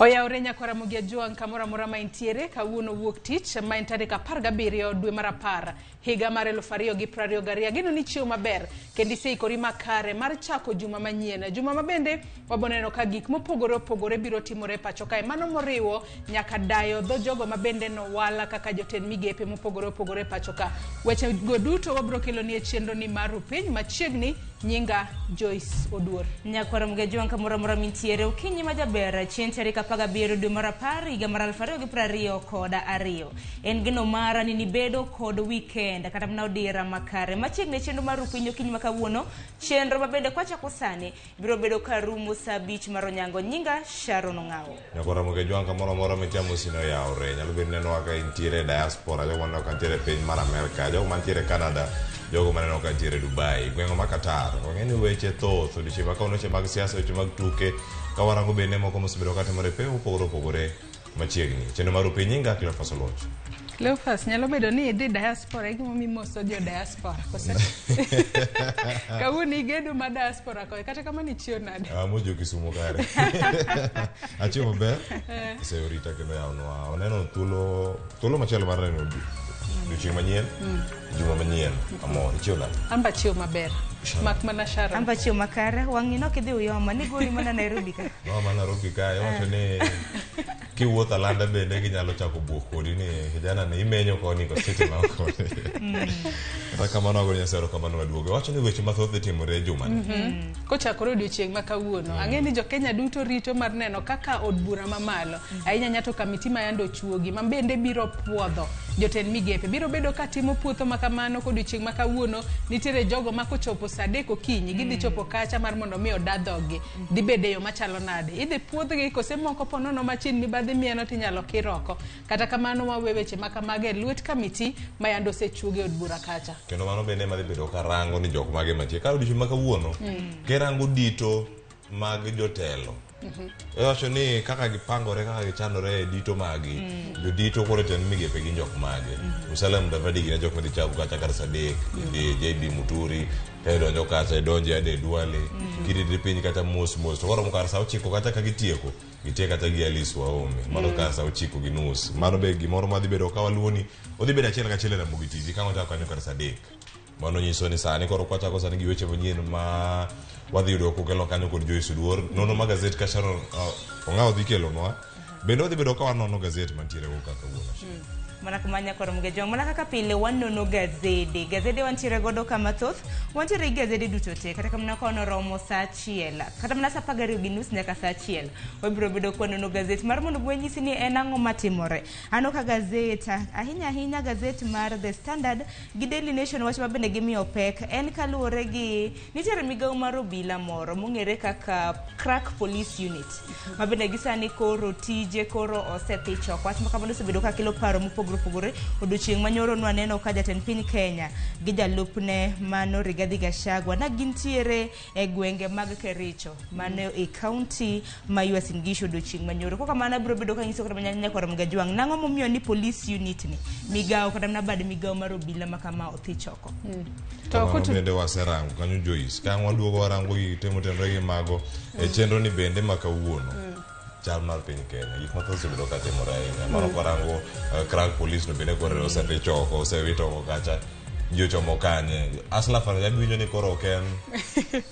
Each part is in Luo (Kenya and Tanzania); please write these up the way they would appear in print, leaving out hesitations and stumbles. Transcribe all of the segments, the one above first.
Oyawre nyakwara Ramogi Ajwang' kamoro amora ma intiere kawuono wuok tich ma en tarik 17 dwe mar 10 higa mar 2022. Ageno ni ichiew maber kendo iseikori makare mar chako juma manyien. Juma ma bende waboneno ka gik mopogore opogore biro timore e pacho kae, mano moriwo nyaka dayo dho jogo ma bende nowala kaka jotend migepe mopogore opogore e pacho ka. Weche go duto wabiro keloni e chenro ni mar Rupiny machiegni. Nyinga Joyce Oduor. Nyakwar Mgejwang' kamoro amora mintiere, okinyi ma jaber chieng' tarik 17 dwe mar 10 higa mar 2022. En geno mara ni nibedo kod weekend kata mana odira makare. Machiegni e chenro mar Rupiny okinyi ma kawuono, chenro ma bende kwachako sani biro bedo ka rumo saa 5 mar onyango. Nyinga Sharon Ong'awo. Nyakwar Ramogi Ajwang' kamoro amora michamo osino oyawre. Nyalo bedo ni nenowa ka intiere e diaspora, jogo maneno ka ntiere e piny mar Amerka, jogo mantiere Canada, jogo maneno ka ntiere Dubai, gweng'o ma Qatar. Wang'e ni weche thoth odiochieng' ma kawuono, weche mag siasa, weche mag tuke, ka warango bende moko mosebedo ka timore e pewe mopogore opogore machiegni. Chenro mar Upiny Nyinga, Cleophas Oluoch. Cleophas, nyalo bedo ni idhi diaspora, e gimomiyo imoso jo diaspora, kose? Kawuono igedo ma diaspora koe, kata kamano ichiew nade? Amo jo Kisumo kare. Achiew maber. Oseorita kendo yawnwa. Waneno thuolo thuolo machielo mar neno odiochieng' manyien, juma manyien. Amor. Ichiew nade? An be achiew maber. Mak mana Sharon. An be achiew makare, wang'ni nok idhi Uyoma, nigoli mana Nairobi ka. No, ma Nairobi ka iwacho ni kiwuotho alanda bende ginyalo chako buok kodi ni kijana ni imenyo koni koso itimo ang'o koni. Kata kamano ago Nyasaye erokamano maduong'. Iwacho ni weche mathoth dhi timore e jumani. Kochakore odiochieng' ma kawuono, ang'e ni jo-Kenya duto rito mar neno kaka od bura mamalo, ahinya ahinya to kamiti ma yande ochuogi, ma bende biro puodho jotend migepe, biro bedo ka timo puotho ma kamano kodiochieng' ma kawuono. Nitiere jogo ma kochopo saa 3 okinyi, gidhi chopo kacha mar mondo mi oda dhoggi. Dhi bedo e yo machalo nade? Idhi puodhgi kose moko ponono machin mibadhi mieno tinyalo kir oko? Kata kamano wawe weche ma kamago e lwet kamiti ma yande osechuogi e od bura kacha. Kendo mano bende ema dhi bedo karango ni jok mage mantie. Ka odiochieng' ma kawuono, kirango dito mag jotelo, iwacho ni kaka gipangore, kaka gichanore e dito magi, jodito koro e tend migepe gin jok mage. Musalia Mudavadi gin e jok madhi chako kacha kar saa 3, idhi JB Muturi, ka idonjo kacha idonjo e Aden Duale, kiridri piny kacha mos mos, to koromo kar saa 9 kacha ka gitieko, gitieko kacha gi Alice Wahome, mano kar saa 9:30. Mano be gimoro madhi bedo ka waluwo ni odhi bedo achiel kachiel e Ramogi TV ka wachako kanyo kar saa 3. Mano nyiso ni sani koro kwachako sani gi weche manyien ma wadhi yudo kokelo kanyo kod Joyce Oduor. Nono ma gazet ka Sharon Ong'awo dhi kelonwa. Bende wadhi bedo ka wanono gazet mantiere go kaka kawuono. Mana kuma nyakwar Mgejwang', mana kaka pile wanono gazede. Gazede wantiere godo kama thoth, wantiere gi gazede duto te, kata kamano ka oromo saa 1, kata mana saa 12:30 nyaka saa 1, wabiro bedo kwanono gazet mar mondo wanyisi ni en ang'o matimore. Aneno ka gazet, ahinya ahinya gazet mar The Standard gi Daily Nation wach ma bende gimiyo pek en kaluwore gi nitiere migawo mar obila moro mong'ere kaka Crack Police Unit ma bende gi sani koro tije koro osethich oko. Wach ma kamano osebedo ka kelo paro mopogore opogore. Odiochieng' manyoro nwaneno ka jatend piny Kenya gi jalupne mano Rigathi Gachagua na gintiere e gwenge mag Kericho mano e county ma Uasin Gishu odiochieng' manyoro. Kok kamano abiro bedo kanyiso kata mana nyakwar Mgajwang' nang'o momiyo ni police unit ni migawo kata mana bad migawo mar obila ma kama othich oko. To Kamano kotu bende waserango kanyo Joyce. Ka ang' waduogo warango gi temo tenore gi mago e chenro ni bende ma kawuono. Chal mar piny Kenya gik mathoth osebedo ka timore ahinya. Mano kwarango crack police no bende koro osethich oko, osewit oko kacha. Ji ochomo kanye. Hustler Fund winjo ni koro ok en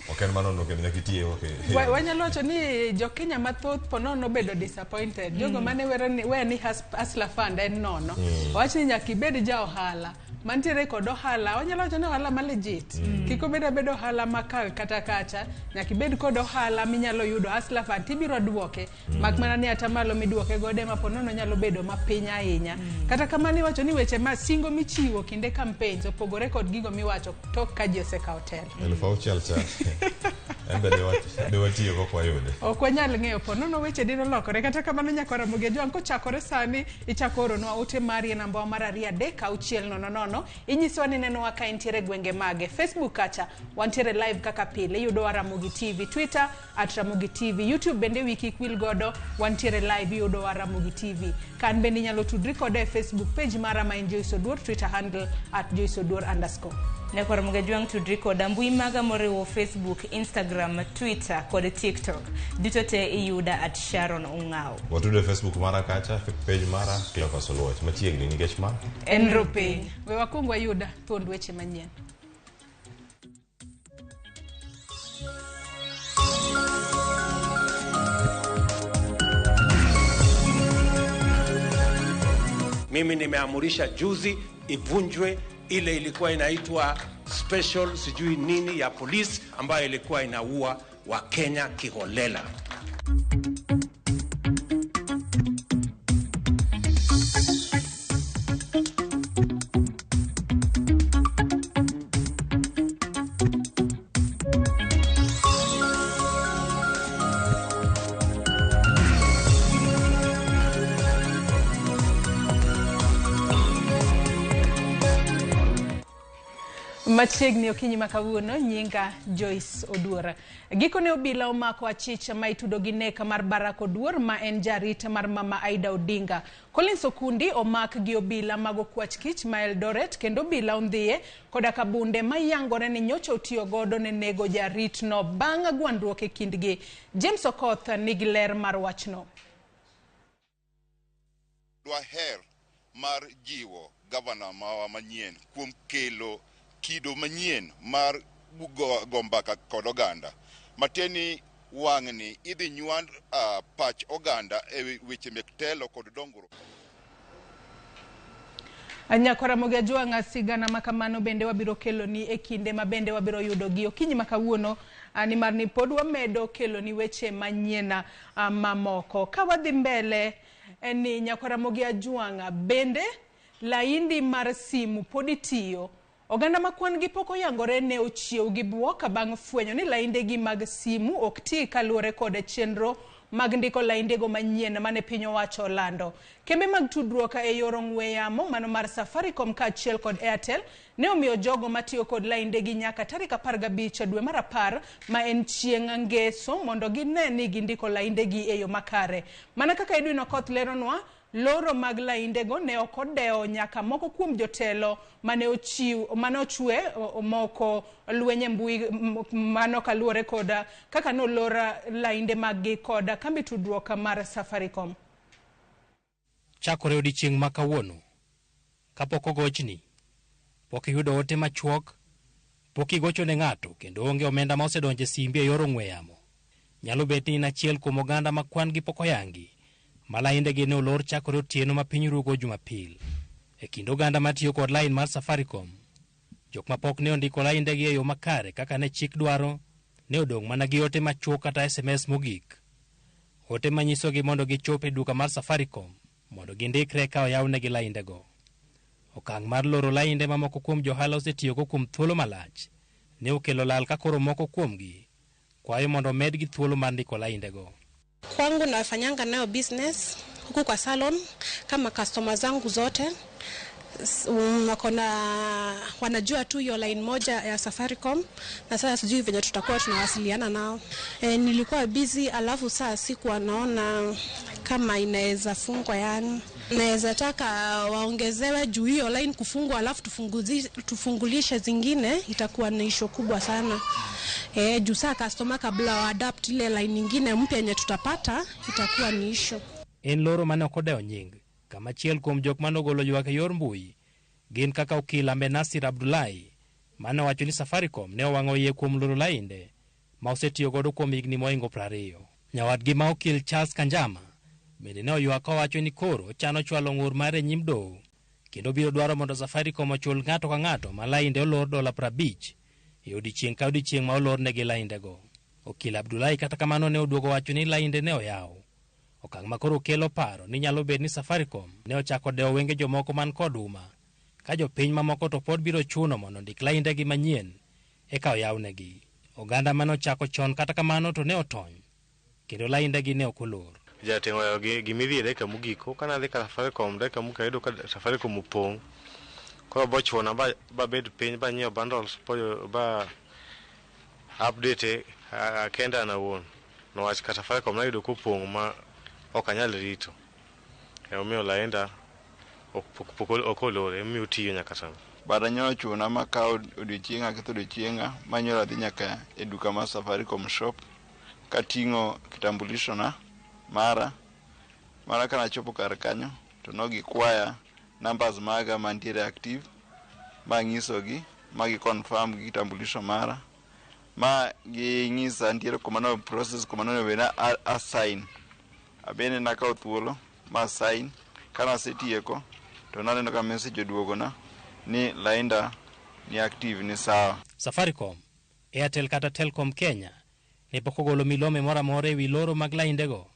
ok en mano no kendo nyaka itiye ok. Wanyalo wacho ni jo-Kenya mathoth po nono obedo disappointed. Jogo mane wero ni we ni Hustler Fund en nono. Owach ni nyaka ibed ja ohala mantiere kod ohala, wanyalo wacho ni ohala ma legit. Kik obed abeda ohala ma ka kata kacha, nyaka ibed kod ohala minyalo yudo Hustler Fund tibiro duoke. Mak mana ni atamalo miduoke godo ema po nono nyalo bedo mapiny ahinya. Kata kamano iwacho ni weche ma singo michiwo kinde campaigns opogore kod gigo miwacho tok ka ji osekawo telo. 6000 cha. En be dewatiyo go kwayude. Ok wanyal ng'eyo po nono weche dino lokore. Kata kamano nyakwar Ramogi Ajwang' kochakore sani ichako oronwa ote mari e namba mar 2 3 6 0 0. Inyisowa ni nenowa ka intiere gwenge mage. Facebook kacha wantiere live kaka pile, iyudowa Ramogi TV. Twitter at Ramogi TV. YouTube bende wi kik wil godo, wantiere live, iyudowa Ramogi TV. Kan bende inyalo tudri koda e Facebook page mara ma en Joyce Oduor, Twitter handle at Joyce Oduor underscore. Nyakwar Mugajwang' tudri koda mbui maga moriwo Facebook, Instagram, Twitter kod TikTok. Duto te iyuda at Sharon Ong'ao. Watude Facebook mara kacha, page mara Cleophas Oluoch. Machiegni nikech ma En rupiny. We wakwong wayud thuond weche manyien. Mimi nimeamurisha juzi ivunjwe ile ilikuwa inaitwa special sijui nini ya polisi ambayo ilikuwa inaua Wakenya kiholela. Machiegni okinyi ma kawuono, nyinga Joyce Oduor. Gikone obila omako achich ma itudo gi nek mar Barack Oduor ma en jarit mar mama Aida Odinga. Collins Okundi omak gi obila mag okwach kich ma Eldoret kendo obila ondhiye koda kabunde ma yangore ni nyocha otiyo godo ne nego jaritno bang' gwandruok e kindgi. James Okoth nigi ler mar wachno. Dwaher mar jiwo gavana mawa manyien kuom kelo kido manyien mar go mbaka kod oganda. Matieni wang'ni idhi nywand pach oganda e weche mek telo kod dongruok. Nyakwara Ramogi Ajwang', sigana ma kamano bende wabiro keloni e kinde ma bende wabiro yudo gi okinyi ma kawuono, nimar ni pod wamedo keloni weche manyien mamoko. Ka wadhi mbele en ni Nyakwara Ramogi Ajwang', bende laindi mar simu pod itiyo. Oganda ma kwan gi pok oyangore ne ochiew gi buok bang' fwenyo ni laindegi mag simu ok ti kaluwore kod chenro mag ndiko laindego manyien mane piny owacho olando. Kembe mag tudruok e yor ong'we yamo mano mar Safaricom kaachiel kod Airtel ne omiyo jogo matiyo kod laindegi nyaka tarik 15 dwe mar 10 ma en chieng' ngeso mondo gine ni gindiko laindegi e yo makare. Mana kaka Edwin Okoth leronwa, loro mag laindego ne ok odewo nyaka moko kuom jotelo mane ochiw mane ochwe moko lweny e mbui mano kaluwore kod kaka nolor lainde mag-gi kod kambi tudruok mar Safaricom. Chakore odiechieng' ma kawuono, kapok ogochni, pok iyudo ote machuok, pok igocho ne ng'ato kendo onge omenda ma osedonjo e simbi e yor ong'we yamo. Nyalo bet ni in achiel kuom oganda ma kwan gi pok oyangi, ma laindegi ne olor chakore otieno ma piny rugo Jumapil. E kind oganda matiyo kod lain mar Safaricom, jok ma pok ne ondiko laindegi e yo makare kaka ne chik dwaro, ne odong' mana gi ote machuok kata SMS mogik. Ote manyisogi mondo gichop e duka mar Safaricom mondo gindikre ka oyawnegi laindego. Okang' mar loro lainde mamoko kuom johala osetiyogo kuom thuolo malach ne okelo lal ka koro moko kuomgi kwayo mondo omedgi thuolo mar ndiko laindego. Kwangu nafanyanga nayo business huku kwa salon, kama customer zangu zote wako na wanajua tu hiyo line moja ya Safaricom, na sasa sijui venye tutakuwa tunawasiliana nao. Nilikuwa busy, alafu saa sikuwa naona kama inaweza fungwa, yani naweza taka waongezewe juu hiyo line kufungwa alafu tufungulishe zingine, itakuwa ni issue kubwa sana. Juu saa customer kabla wa adapt ile line nyingine mpya yenye tutapata itakuwa ni issue. En loro mane ok odewo nying, kama achiel kuom jok mane ogolo ywak e yor mbui gin kaka okil Ahmed Nasir Abdullahi mane owacho ni Safaricom ne owang'o iye kuom loro lainde ma osetiyo godo kuom higni mohingo 20. Nyawadgi ma okil Charles Kanjama bende ne oywak kowacho ni koro chano chwalo ng'ur mare e nyim doho kendo biro dwaro mondo Safaricom ochul ng'ato ka ng'ato ma lainde olor dola 50 e odiechieng' ka odiechieng' ma olornegi laindego. Okil Abdullahi kata kamano ne oduogo wacho ni lainde ne oyaw. Okang' ma koro kelo paro ni nyalo bet ni Safaricom ne ochako dewo wenge jomoko man kod uma, ka jopiny mamoko to pod biro chuno mondo ondik laindegi manyien eka oyawnegi. Oganda mane ochako chon kata kamano to ne otony, kendo laindegi ne ok olor. Jatimo gimidhi e dakika mogik, kana adhi ka Safaricom dakika mogik ayudo ka Safaricom opong'. Koro bochuna ba bed piny ba nyiew bundles ba update kenda an awuon. Niwach ka Safaricom nayudo kopong' ma ok anyal rito. Emomiyo lainda ok olor, emomiyo otiyo nyaka sani. But anyalo chuna makawo odiochienga, aketho odiochienga, manyalo adhi nyaka e duka mar Safaricom shop kating'o kitambulisho na mara. Mara kanachopo kar kanyo to nogikwaya numbers maga mantiere active, manyisogi ma gi confirm gi kitambulisho mara, ma ginyisa nitiere kuma no process kuma nonego bed ni a sign. Abende nakawo thuolo ma sign. Kanasetieko to naneno ka message oduogona ni lainda ni active, ni sawa. Safaricom, Airtel kata Telcom Kenya ne pok ogolo milome moro amora ewi loro mag laindego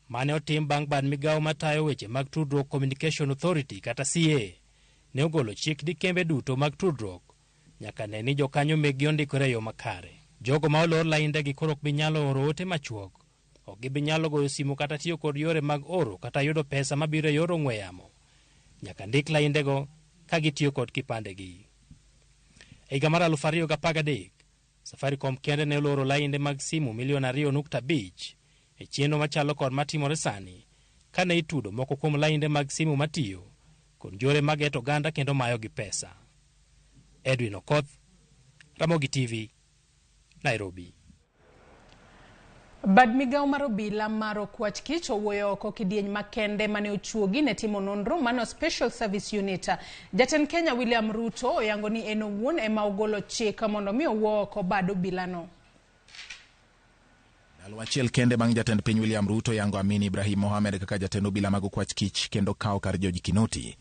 mane otim bang' bad migawo matayo weche mag tudruok, Communication Authority kata CA, ne ogolo chik ni kembe duto mag tudruok nyaka ne ni jokanyo mekgi ondikore e yo makare. Jogo ma olor laindegi koro ok bi nyalo oro ote machuok, ok gibi nyalo goyo simu kata tiyo kod yore mag oro kata yudo pesa mabiro e yor ong'we yamo. Nyaka ndik laindego ka gitiyo kod kipandegi. E higa mar 2013, Safaricom kende ne oloro lainde mag simu milion 2.5 e chenro machalo kod matimore sani, kane itudo moko kuom lainde mag simu matiyo kod njore mageto oganda kendo mayogi pesa. Edwin Okoth, Ramogi TV, Nairobi. Bad migawo mar obila mar Okwach Kich owuoyo oko kidieny makende mane ochuogi ne timo nonro mano Special Service Unit. Jatend Kenya William Ruto oyango ni en owuon ema ogolo chik mondo mi owuo oko bad obilano. Ndalo achiel kende bang' jatend piny William Ruto yango Amin Ibrahim Mohamed kaka jatend obila mag Okwach Kich kendo kawo kar George Kinoti.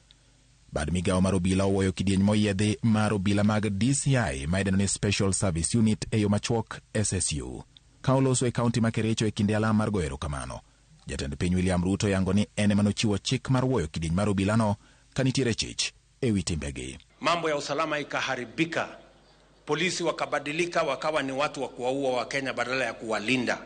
Bad migawo mar obila owuoyo kidieny moyiedhi mar obila mag DCI ma idendo ni Special Service Unit e yo machuok SSU. Ka oloso e kaunti ma Kericho e kinde alam mar goyo erokamano, jatend piny William Ruto yango ni en ema nochiwo chik mar wuoyo kidieny mar obilano ka nitiere chich ewi timbegi. Mambo ya usalama ikaharibika, polisi wakabadilika, wakawa ni watu wa kuwaua Wakenya badala ya kuwalinda.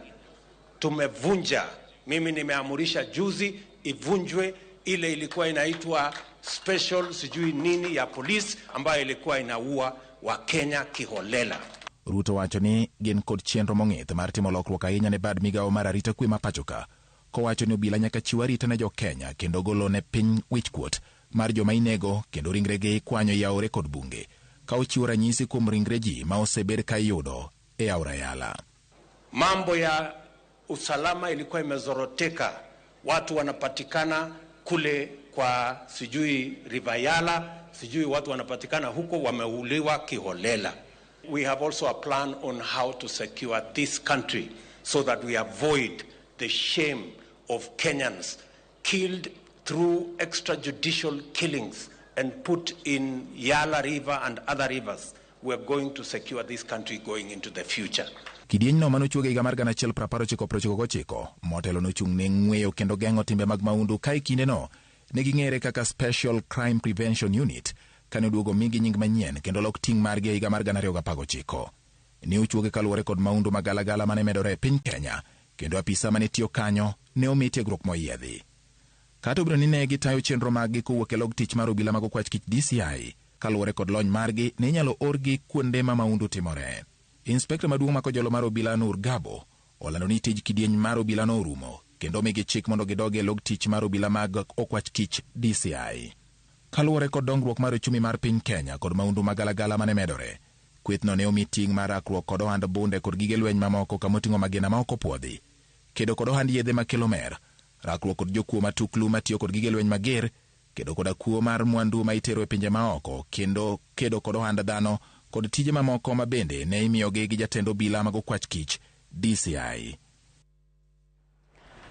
Tumevunja, mimi nimeamurisha juzi ivunjwe ile ilikuwa inaitwa special sijui nini ya polisi ambayo ilikuwa inaua Wakenya kiholela. Ruto wacho ni gin kod chenro mong'ith mar timo lokruok ahinya ne bad migawo mar arita kwe ma pacho ka, kowacho ni obila nyaka chiw arita ne jo-Kenya kendo golo ne piny wichkuot mar joma inego kendo ringregi ikwanyo e aore kod bunge, ka ochiwo ranyisi kuom ringre ji ma osebed ka iyudo e aora Yala. Mambo ya usalama ilikuwa imezoroteka, watu wanapatikana kule kwa sijui River Yala, sijui watu wanapatikana huko wameuliwa kiholela. We have also a plan on how to secure this country so that we avoid the shame of Kenyans killed through extrajudicial killings and put in Yala River and other rivers. We are going to secure this country going into the future. Kidienyno manochuog e higa mar 1999 motelo nochung' ne ng'weyo kendo geng'o timbe mag mahundu, ka e kindeno ne ging'ere kaka Special Crime Prevention Unit, kane oduogo migi nying manyien kendo lok ting' margi e higa mar 2019. Ne ochuoge kaluwore kod mahundu magalagala mane medore e piny Kenya, kendo apisa mane tiyo kanyo ne omi tiegruok moyiedhi. Kata obedo ni ne gitayo chenro maggi kowuok e log tich mar obila mag Okwach Kich DCI, kaluwore kod lony margi ne inyalo orgi kuonde ma mahundu timore. Inspekta maduong' ma kojolo mar obila Nur Gabo olando ni tij kidieny mar obila no orumo kendo omigi chik mondo gidog e log tich mar obila mag Okwach Kich DCI. Kaluwore kod dongruok mar uchumi mar piny Kenya kod mahundu magalagala mane medore, kwethno ne omi ting' mar rakruok kod ohand bunde kod gige lweny mamoko kamoting'o magina ma ok opuodhi, kedo kod ohand yedhe makelo mer, rakruok kod jokuo matuklu matiyo kod gige lweny mager, kedo koda kuo mar mwandu ma itero e pinje maoko, kendo kedo kod ohand dhano kod tije mamoko ma bende ne imiyogi gi jatend obila mag Okwach Kich DCI.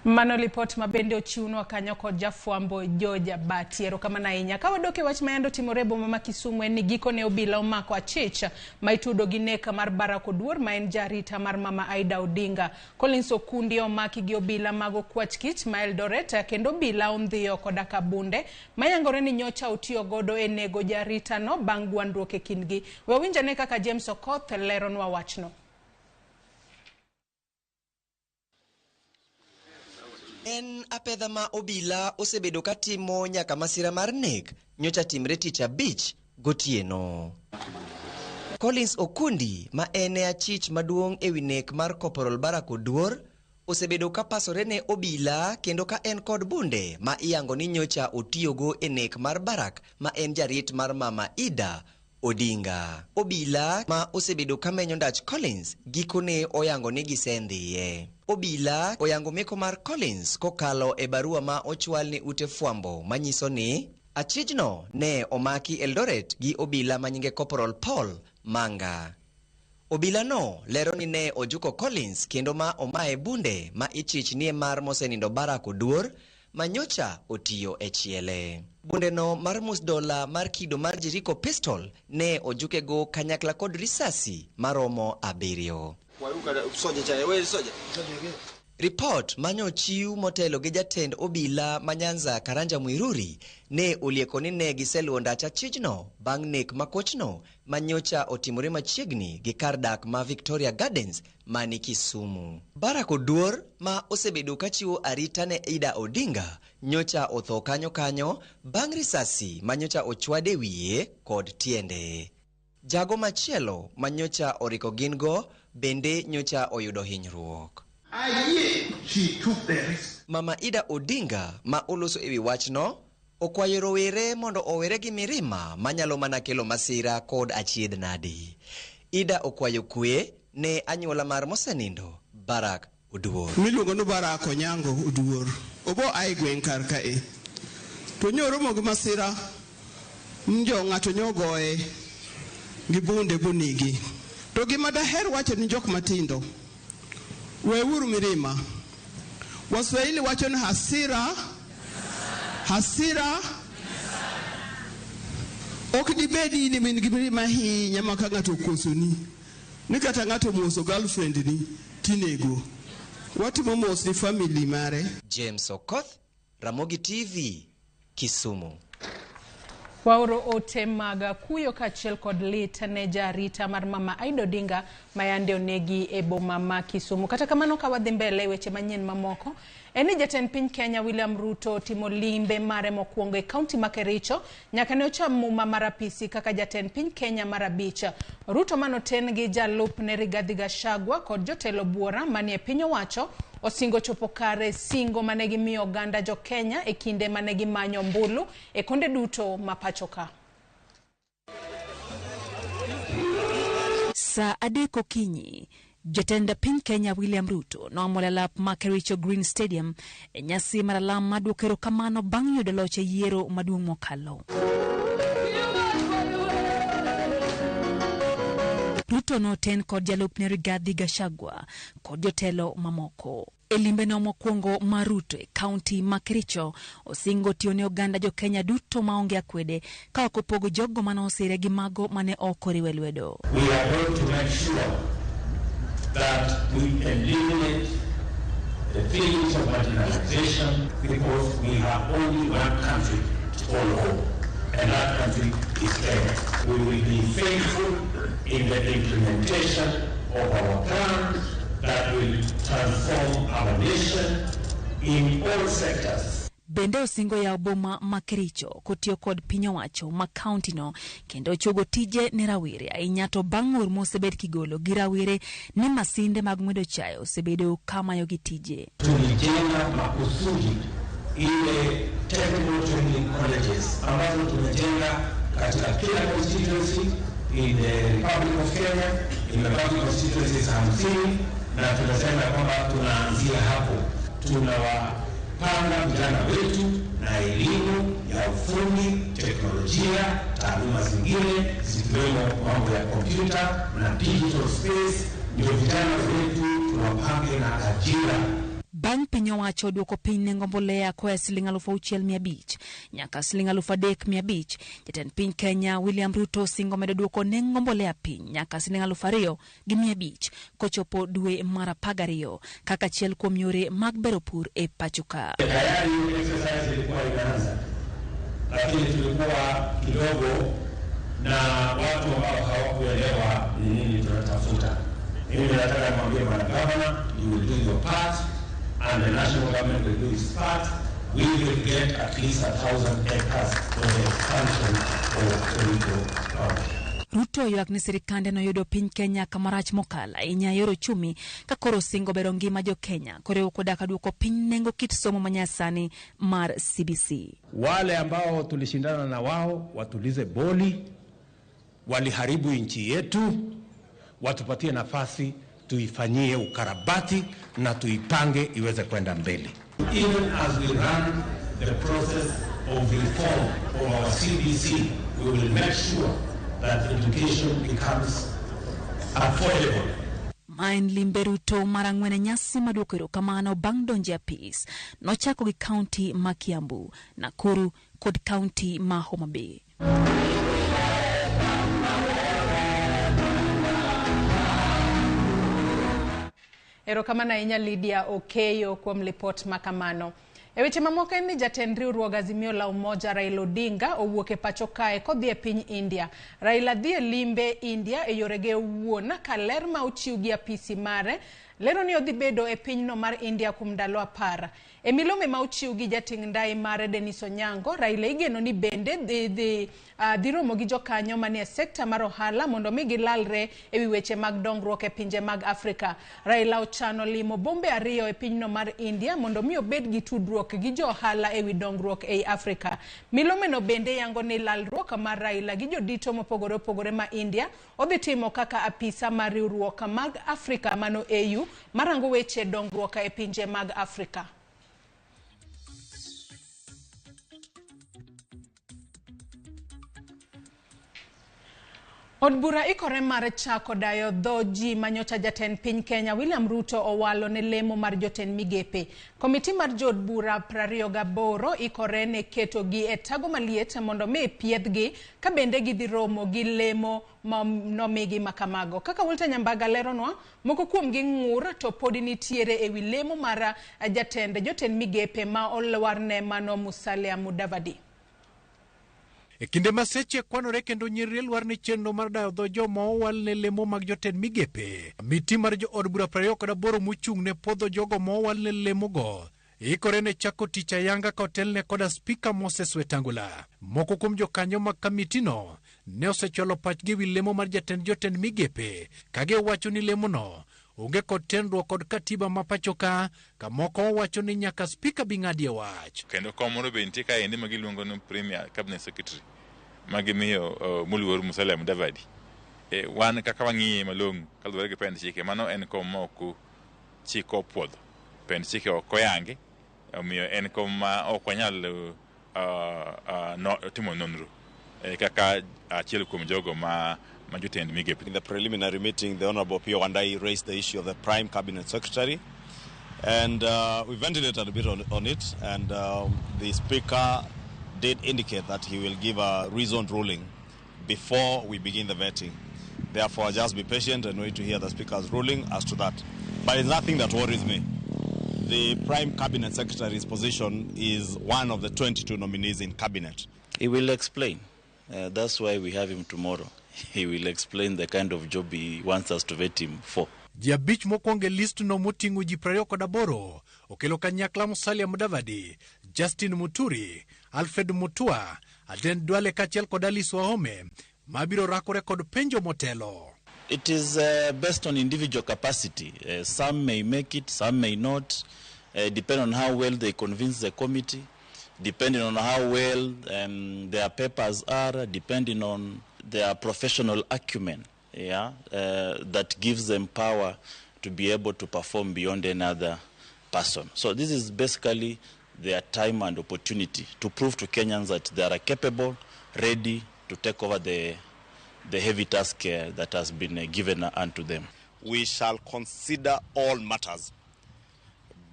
Mano lipot ma bende ochiwnwa kanyo kod jafwambo George Abati. Erokamano ahinya. Ka wadok e wach ma yando timore e boma ma Kisumu, en ni gikone obila omako achich ma itudo gi nek mar Barack Oduor ma en jarita mar mama Aida Odinga. Collins Okundi omaki gi obila mag Okwach Kich ma Eldoret, kendo obila ondhiyo koda kabunde mayangore ni nyocha otiyo godo e nego jarita no bang' gwandruok e kindgi. We winj ane kaka James Okoth leronwa wachno. En apedha ma obila osebedo katimo nyaka masira mar nek nyocha timre tich abich gotieno. Collins Okundi ma en e achich maduong' ewi nek mar Corporal Barack Oduor osebedo ka pasore ne obila kendo ka en kod bunde ma iyango ni nyocha otiyogo e nek mar Barack ma en jarit mar mama Ida. Odinga. Obila ma osebedo kamenyo ndach Collins gikone oyango ni gisendhiye. Obila oyango meko mar Collins kokalo e barua ma ochwal ni ute fwambo manyiso ni achijno ne omaki Eldoret gi obila manyinge Corporal Paul Manga. Obila no lero ni ne ojuko Collins kendo ma omaye bunde ma ichich nie mar mosenindo Barack Oduor manyocha otiyo e chiele. Bunde no mar musdola mar kido mar Jericho pistol ne ojukego kanyakla kod risasi maromo 7. Ripot manyochiw motelo gi jatend obila ma Nyanza Karanja Mwiruri ne olieko ni ne giseluwo ndach achijno bang' nek makochno manyocha otimore machiegni gi kar dak ma Victoria Gardens mani Kisumu. Barack Oduor ma osebedo kachiwo arita ne Ida Odinga nyocha otho kanyo kanyo bang' risasi manyocha ochwade wiye kod tiende. Jago machielo manyocha oriko gin go bende nyocha oyudo hinyruok. Mama Ida Odinga ma oloso ewi wachno okwayo rowere mondo owere gi mirima manyalo mana kelo masira kod achiedh nadi. Ida okwayo kwe ne anyuola mar mosenindo Barack Oduor. Miluongo ni Barack Onyango Oduor. Obo ai gweng' kar kae. To nyoro gi masira njo ng'ato nyogoye gi bunde bunigi. To gima daher wacho ni jok matindo, weuru mirima. Waswahili wacho ni hasira, hasira. Ok dibedi ni min gi mirima ahinya ma ka ng'ato okosoni, ni kata ng'ato omoso girlfriend ni tinego. Watimo mos ni family mare. James Okoth, Ramogi TV, Kisumu. Waoro ote mag kuyo kaachiel kod lit ne jarita mar Mama Ida Odinga ma yande onegi e boma ma Kisumu. Kata kamano ka wadhi mbele weche manyien mamoko, en ni jatend piny Kenya William Ruto timo limbe mare mokwongo e kaunti ma Kericho nyaka ne ocham muma mar apisi kaka jatend piny Kenya mar 5. Ruto manoten gi jalupne Rigathi Gachagua kod jotelo buora manie piny owacho osingo chopo kare singo mane gimiyo oganda jo Kenya e kinde mane gimanyo ombulu e konde duto ma pacho ka. Saa 3 okinyi, jatend piny Kenya William Ruto noamolo e lap ma Kericho Green Stadium e nyasi mar alam mar duoko erokamano bang' yudo loch e yiero maduong' mokalo. Ruto noten kod jalupne Rigathi Gachagua kod jotelo mamoko. E limbeno mokwongo mar Ruto e kaunti ma Kericho, osingo tiyo ne oganda jo Kenya duto maonge akwede ka ok opogo jogo mane osire gi mago mane ok oriwe lwedo. We are going to make sure that we eliminate the feelings of marginalization because we have only one country to call home, and that country is Kenya. We will be faithful in the implementation of our plans that will transform our nation in all sectors. Bende osingo yawo boma ma Kericho kotiyo kod piny owacho ma kaunti no kendo chogo tije ne rawere ahinya to bang' ng'ur mosebed kigolo gi rawere ni masinde mag ng'wedo chae osebedo kamayo gi tije. Tulijenga makusudi ile technical training colleges ambazo tumejenga katika kila constituency in the Republic of Kenya, imebaki constituencies 50 na tunasema kwamba tunaanzia hapo. Tunawapanga vijana wetu na elimu ya ufundi, teknolojia, taaluma zingine zikiwemo mambo ya kompyuta na digital space, ndio vijana wetu tuwapange na ajira. Bang' piny owacho duoko piny nengo mbolea koa siling 6,500 nyaka siling 3,500, jatend piny Kenya William Ruto osingo medo duoko nengo mbolea piny nyaka siling 2,500 kochopo dwe mar 12 kaka achiel kuom yore mag bero pur e pacho ka. Tayari exercise ilikuwa imeanza, lakini tulikuwa kidogo na watu ambao hawakuelewa ni nini tunatafuta. Mimi nataka nimwambie Bwana Governor, you will do your part and the national government will do its part. We will get at least 1,000 acres for the expansion of Kericho County. Ruto ywak ni sirikande noyudo piny Kenya kamarach mokalo ahinya yor ochumi ka koro osingo bero ngima jo Kenya koriwo koda ka duoko piny nengo kit somo manyasani mar CBC. Wale ambao tulishindana na wao watulize boli, Waliharibu nchi yetu, watupatie nafasi tuifanyie ukarabati na tuipange iweze kwenda mbele. Even as we run the process of reform of our CBC, we will make sure that education becomes affordable. Maen limbe Ruto mar ang'wen e nyasi maduoko erokamano bang' donjo e apis nochako gi kaunti ma Kiambu, Nakuru kod kaunti ma Homa Bay. Erokamano ahinya Lydia Okeyo kuom lipot makamano. E weche mamoko en ni jatend riwruog Azimio la Umoja Raila Odinga owuok e pacho kae kodhi e piny India. Raila dhi e limbe India e yorege owuon ka ler ma ochiw gi apisi mare lero ni odhi bedo e pinyno mar India kuom ndalo 10. E milome ma ochiw gi jating' ndai mare Dennis Onyango, Raila igeno ni bende dhi romo gi jokanyo manie sekta mar ohala mondo mi gilalre ewi weche mag dongruok e pinje mag Afrika. Raila ochano limo bombe 2 e pinyno mar India mondo mi obed gi tudruok gi jo ohala ewi dongruok ei Afrika. Milomeno bende yango ni lalruok mar Raila gi jodito mopogore opogore ma India odhi timo kaka apisa mar riwruok mag Afrika mano AU marango weche dongruok e pinje mag Afrika. Od bura ikore mar chako dayo dho ji manyocha jatend piny Kenya William Ruto owalo ne lemo mar jotend migepe. Komiti mar jood bura 28 ikore ne keto gi e tago maliet mondo mi piedhgi ka bende gidhi romo gi lemo ma nomigi makamago. Kaka Walter Nyambaga leronwa, moko kuom gi ng'ur to podi nitiere ewi lemo mar jatend jotend migepe ma olwarne mano Musalia Mudavadi. E kinde ma seche kwanore kendo nyiri lwar ni chenro mar dayo dho joma owal ne lemo mag jotend migepe. Komiti mar jood bura 28 mochung' ne puodho jogo ma owal ne lemogo ikore ne chako tich ayanga ka otelne koda Spika Moses Wetangula. Moko kuom jokanyo mag kamitino ne osechwalo pachgi ewi lemo mar jatend jotend migepe ka giwacho ni lemono onge kod tenruok kod katiba ma pacho ka, kamoko wacho ni nyaka spika bi ng'adie wach. Kendo kom moro be nitie kaendi ma giluongo ni Premier Cabinet Secretary ma gimiyo moluor Musalia Mudavadi. Wan kaka wang'iye malong'o kaluwore gi pend chike, mano en kom ma ok chik opuodho. Pend chike ok oyangi, omiyo en kom ma ok wanyal timo nonro kaka achiel kuom jogo ma jotend migepe. In the preliminary meeting, the Honorable Opiyo Wandayi raised the issue of the Prime Cabinet Secretary, and we ventilated a bit on it, and the Speaker did indicate that he will give a reasoned ruling before we begin the vetting. Therefore, just be patient and wait to hear the Speaker's ruling as to that. But it's nothing that worries me. The Prime Cabinet Secretary's position is one of the 22 nominees in Cabinet. He will explain. That's why we have him tomorrow. He will explain the kind of job he wants us to vet him for. Ji abich mokwongo e listno moting'o ji 28 okelo kanyakla Musalia Mudavadi, Justin Muturi, Alfred Mutua, Aden Duale kaachiel kod Alice Wahome mabiro rakore kod penjo motelo. It is based on individual capacity. Some may make it, some may not, depending on how well they convince the committee, depending on how well their papers are, depending on their professional acumen, that gives them power to be able to perform beyond any other person. So this is basically their time and opportunity to prove to Kenyans that they are capable, ready to take over the heavy task that has been given unto them. We shall consider all matters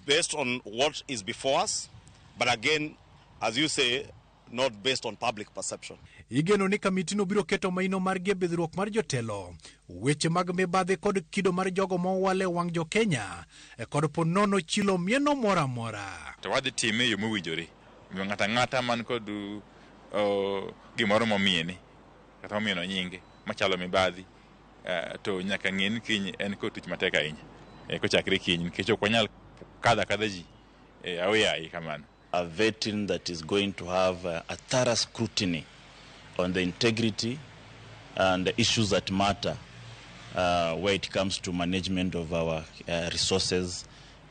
based on what is before us, but again, as you say, not based on public perception. Igeno ni kamitino biro keto maino margi e bidhruok mar jotelo, weche mag mibadhi kod kido mar jogo mowale wang' jo Kenya, kod ponono chilo mieno moro amora. To wadhi time e yo mowinjore. Omiyo ng'ato ang'ata man kod gimoro momiene, kata momieno nyinge machalo mibadhi, to nyaka ng'e ni kiny en kod tich matek ahinya. Kochakre kiny, nikech ok wanyal kadho akadha ji aoyaye kamano. A vetting that is going to have a thorough scrutiny on the integrity and the issues that matter where it comes to management of our resources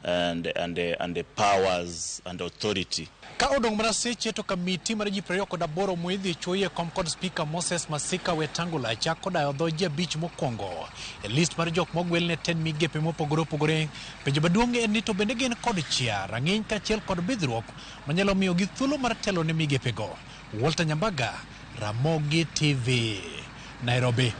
and the powers and authority. Ka odong' mana seche to kamiti mar ji 28 moidhi chuoye kom kod Spika Moses Masika Wetangula chako dayo dho ji 5 mokwongo e list mar jok mogwel ne tend migepe mopogore opogore. Penjo maduong' en ni to bende gin kod chia, rang'iny kaachiel kod bidhruok manyalo miyogi thuolo mar telo ne migepego. Walter Nyambaga, Ramogi TV, Nairobi.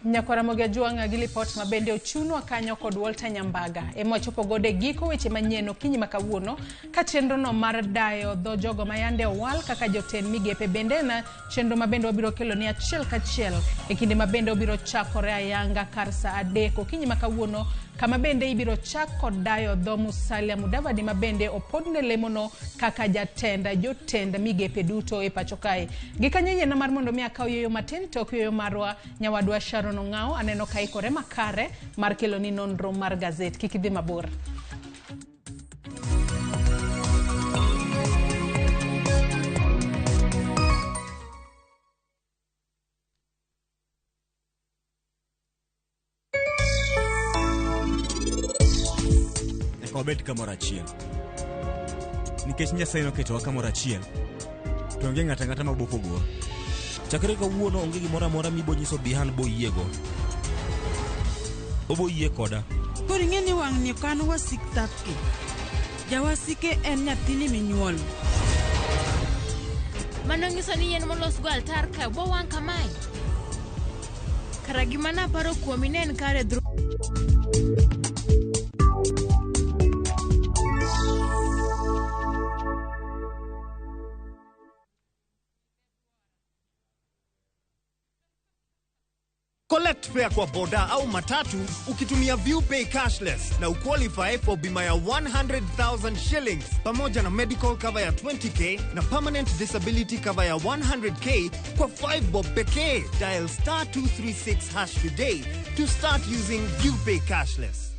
Nyakwar Ramogi Ajwang' gi lipot ma bende ochunwa kanyo kod Walter Nyambaga. Ema wachopo godo e giko weche manyien okinyi ma kawuono ka chenro no mar dayo dho jogo ma yande owal kaka jotend migepe bende en chenro ma bende wabiro kelo ni achiel kachiel e kinde ma bende obiro chakore ayanga kar saa 3 okinyi ma kawuono, kama bende ibiro chak kod dayo dho Musalia Mudavadi ma bende opodne lemono kaka jatend jotend migepe duto e pacho kae. Gikanyo yiena mar mondo mi akaw yueyo matin tok yueyo marwa nyawadwa Sharon Ong'ao aneno ka ikore makare mar kelo ni nonro mar gazet. Kik idhi mabor. Nyaka wabed kamoro achiel. Nikech Nyasaye noketowa kamoro achiel, to onge ng'ato ang'ata ma bopogowa. Chakre kawuono onge gimoro amora mibo nyiso Bihan boyiego. Obo yie koda. Koro ing'e ni wang'ni ok an wasik Thapki. Jawasike en nyathini minyuolo. Mano nyiso ni yien molosgo altar ka bo wang' kamae. Kara gima naparo kuomi ne en kare dhru. Collect fare kwa boda au matatu ukitumia ViewPay cashless na uqualify for bima ya 100,000 shillings pamoja na medical cover ya 20k na permanent disability cover ya 100k kwa 5 bob pekee. Dial star 236 hash today to start using ViewPay cashless.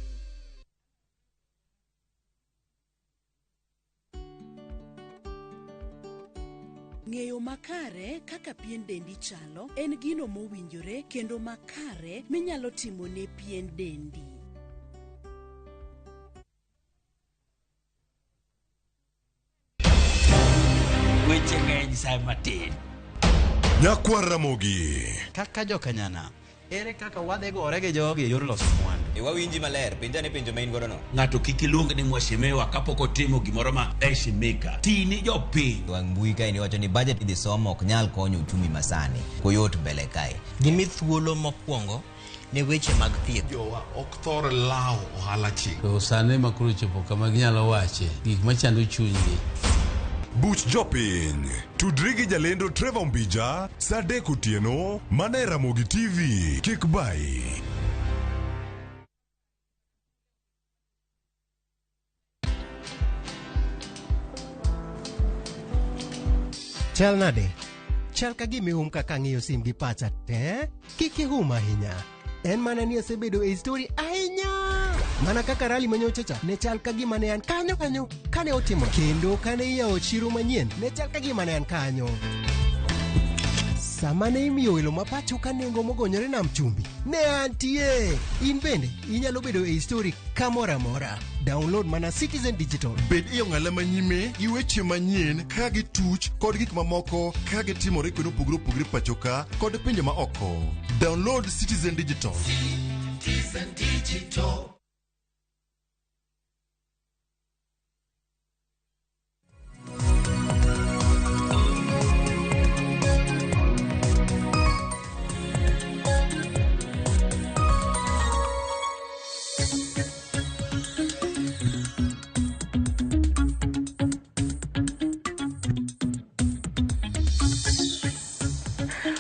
Ng'eyo makare kaka pien dendi chalo en gino mowinjore kendo makare minyalo timo ne pien dendi. Weche ng'eny sa matin. Nyakwar Ramogi. Kaka jokanyana, ere kaka wadhi gore gi jogi e yor loso mwandu? E wawinji maler, penja ne penjo ma in godo no. Ng'ato kik iluong ni mheshimiwa kapok otimo gimoro ma heshimika. Ti ni jopiny. Wang' mbui kae ni wacho ni budget idhi somo ok nyal konyo uchumi masani. Koyot mbele kae. Gimi thuolo mokwongo ne weche mag thieth. Jowa ok thor lawo ohala chieng'. To sani ma koro chopo kama ginyalo wache gik machando chunygi. Buch jopiny. Tudri gi jalendo Trevor Mbija saa 3 otieno mana e Ramogi TV. Kik bayi. Chal nade? Chal ka gima ihum kaka ang'iyo sim gi pacha te. Kik ihum ahinya. En mana ni asebedo e story ahinya. Mana kaka rally manyocha cha ne chal ka gima ne an kanyo kanyo kane otimo. Kendo kane iyawo chiro manyien ne chal ka gima ne an kanyo. Sama ne imiyo welo ma pacho ka nengo mogonyore nam chumbi, ne antie. In bende inyalo bedo e story kamoro amora. Download mana Citizen Digital. Bed e ong'ala manyime gi weche manyien ka gituch kod gik mamoko ka gitimore kuonde mopogore opogore pacho ka kod pinje ma oko. Download Citizen Digital. Citizen Digital.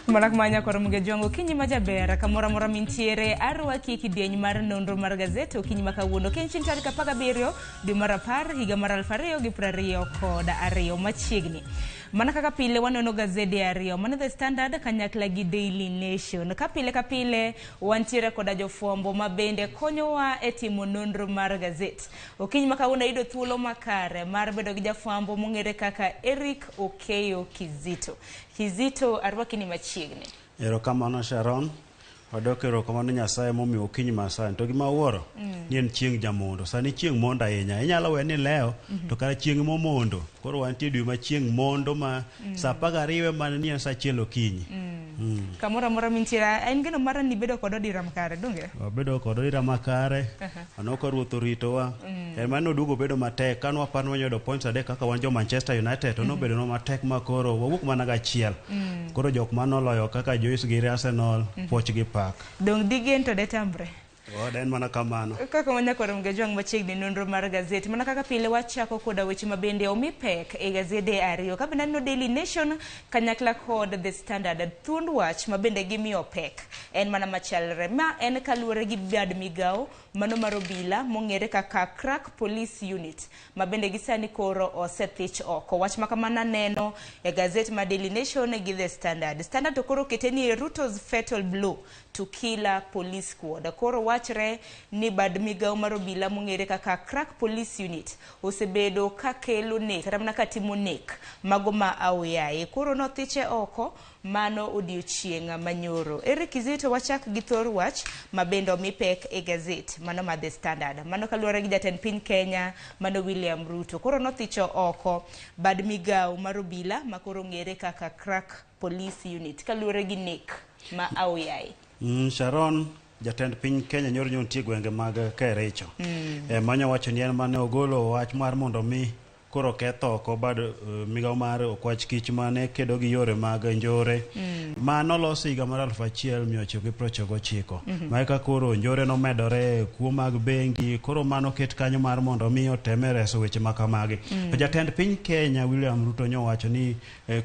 Mana kuma nyakwar Ramogi Ajwang' okinyi ma jaber kamoro amora mintiere arwaki e kidieny mar nonro mar gazet okinyi ma kawuono kiny chieng' tarik 17 dwe mar 10 higa mar 2022 machiegni. Mana kaka pile wanono gazede ariyo, mano The Standard kanyakla gi Daily Nation. Ka pile ka pile wantiere koda jofwambo ma bende konyowa e timo nonro mar gazet. Okinyi ma kawuono ayudo thuolo makare mar bedo gi jafwambo mong'ere kaka Eric Okeyo Kizito. Kizito, arwaki ni machiegni. Erokamano Sharon. Wadok erokamano Nyasaye momiyo okinyi masani. To gima awuoro ni en chieng' jamondo. Sani chieng' mondo ahinya. Inyalo we ni lewo to kara chieng' momondo. Koro wantie dwe ma chieng' mondo ma saa 12 mana ni en saa 1 okinyi. Kamoro amora mintiere, en geno mara ni bedo kod odira makare, donge? Wabedo kod odira makare. Aneno ka ruoth oritowa. En mano oduogo bedo matek. Kane waparo ni wanyalo yudo points 3 kaka wan jo Manchester United to nobedo matek ma koro wawuok mana gachiel. Koro jok manoloyo kaka Joyce gi Arsenal puoch gi pak. Dong digen to detambre. Od en mana kamano. Kaka wanyakoro Mgejwang' machiegni nonro mar gazet. Mana kaka pile wachako koda weche mabende omi pek e gazede ariyo. Ka bende aneno Daily Nation kanyakla kod The Standard. Thuond wach mabende gimiyo pek en mana machalre. Ma en kaluwore gi bad migawo mano mar obila mong'ere kaka Crack Police Unit mabende gisani koro osethich oko. Wach ma kamano aneno e gazet ma Daily Nation gi The Standard. Standard to koro kete ni Ruto's fatal blow to killer police squad. Koro wachre ni bad migawo mar obila mong'ere kaka Crack Police Unit osebedo kakelo nek kata mana katimo nek mago ma aoyaye. Koro nothiche oko mano odiochieng' manyoro. Eric Kizito wachak gi thor wach ma bende omi pek e gazet mano ma The Standard. Mano kaluwore gi jatend piny Kenya mano William Ruto. Koro nothicho oko bad migawo mar obila ma koro ong'ere kaka Crack Police Unit kaluwore gi nek ma aoyaye. Sharon, jatend piny Kenya nyoro nyo nitie gwenge mag Kericho. Manyo wacho ni en mane ogolo wach mar mondo mi koro keth oko bad migawo mar okwach kich mane kedo gi yore mag njore ma nolos higa mar 1999. Ma eka koro njore nomedore, kuo mag bengi, koro mano ket kanyo mar mondo mi oteme reso weche ma kamagi. To jatend piny Kenya William Ruto nyowacho ni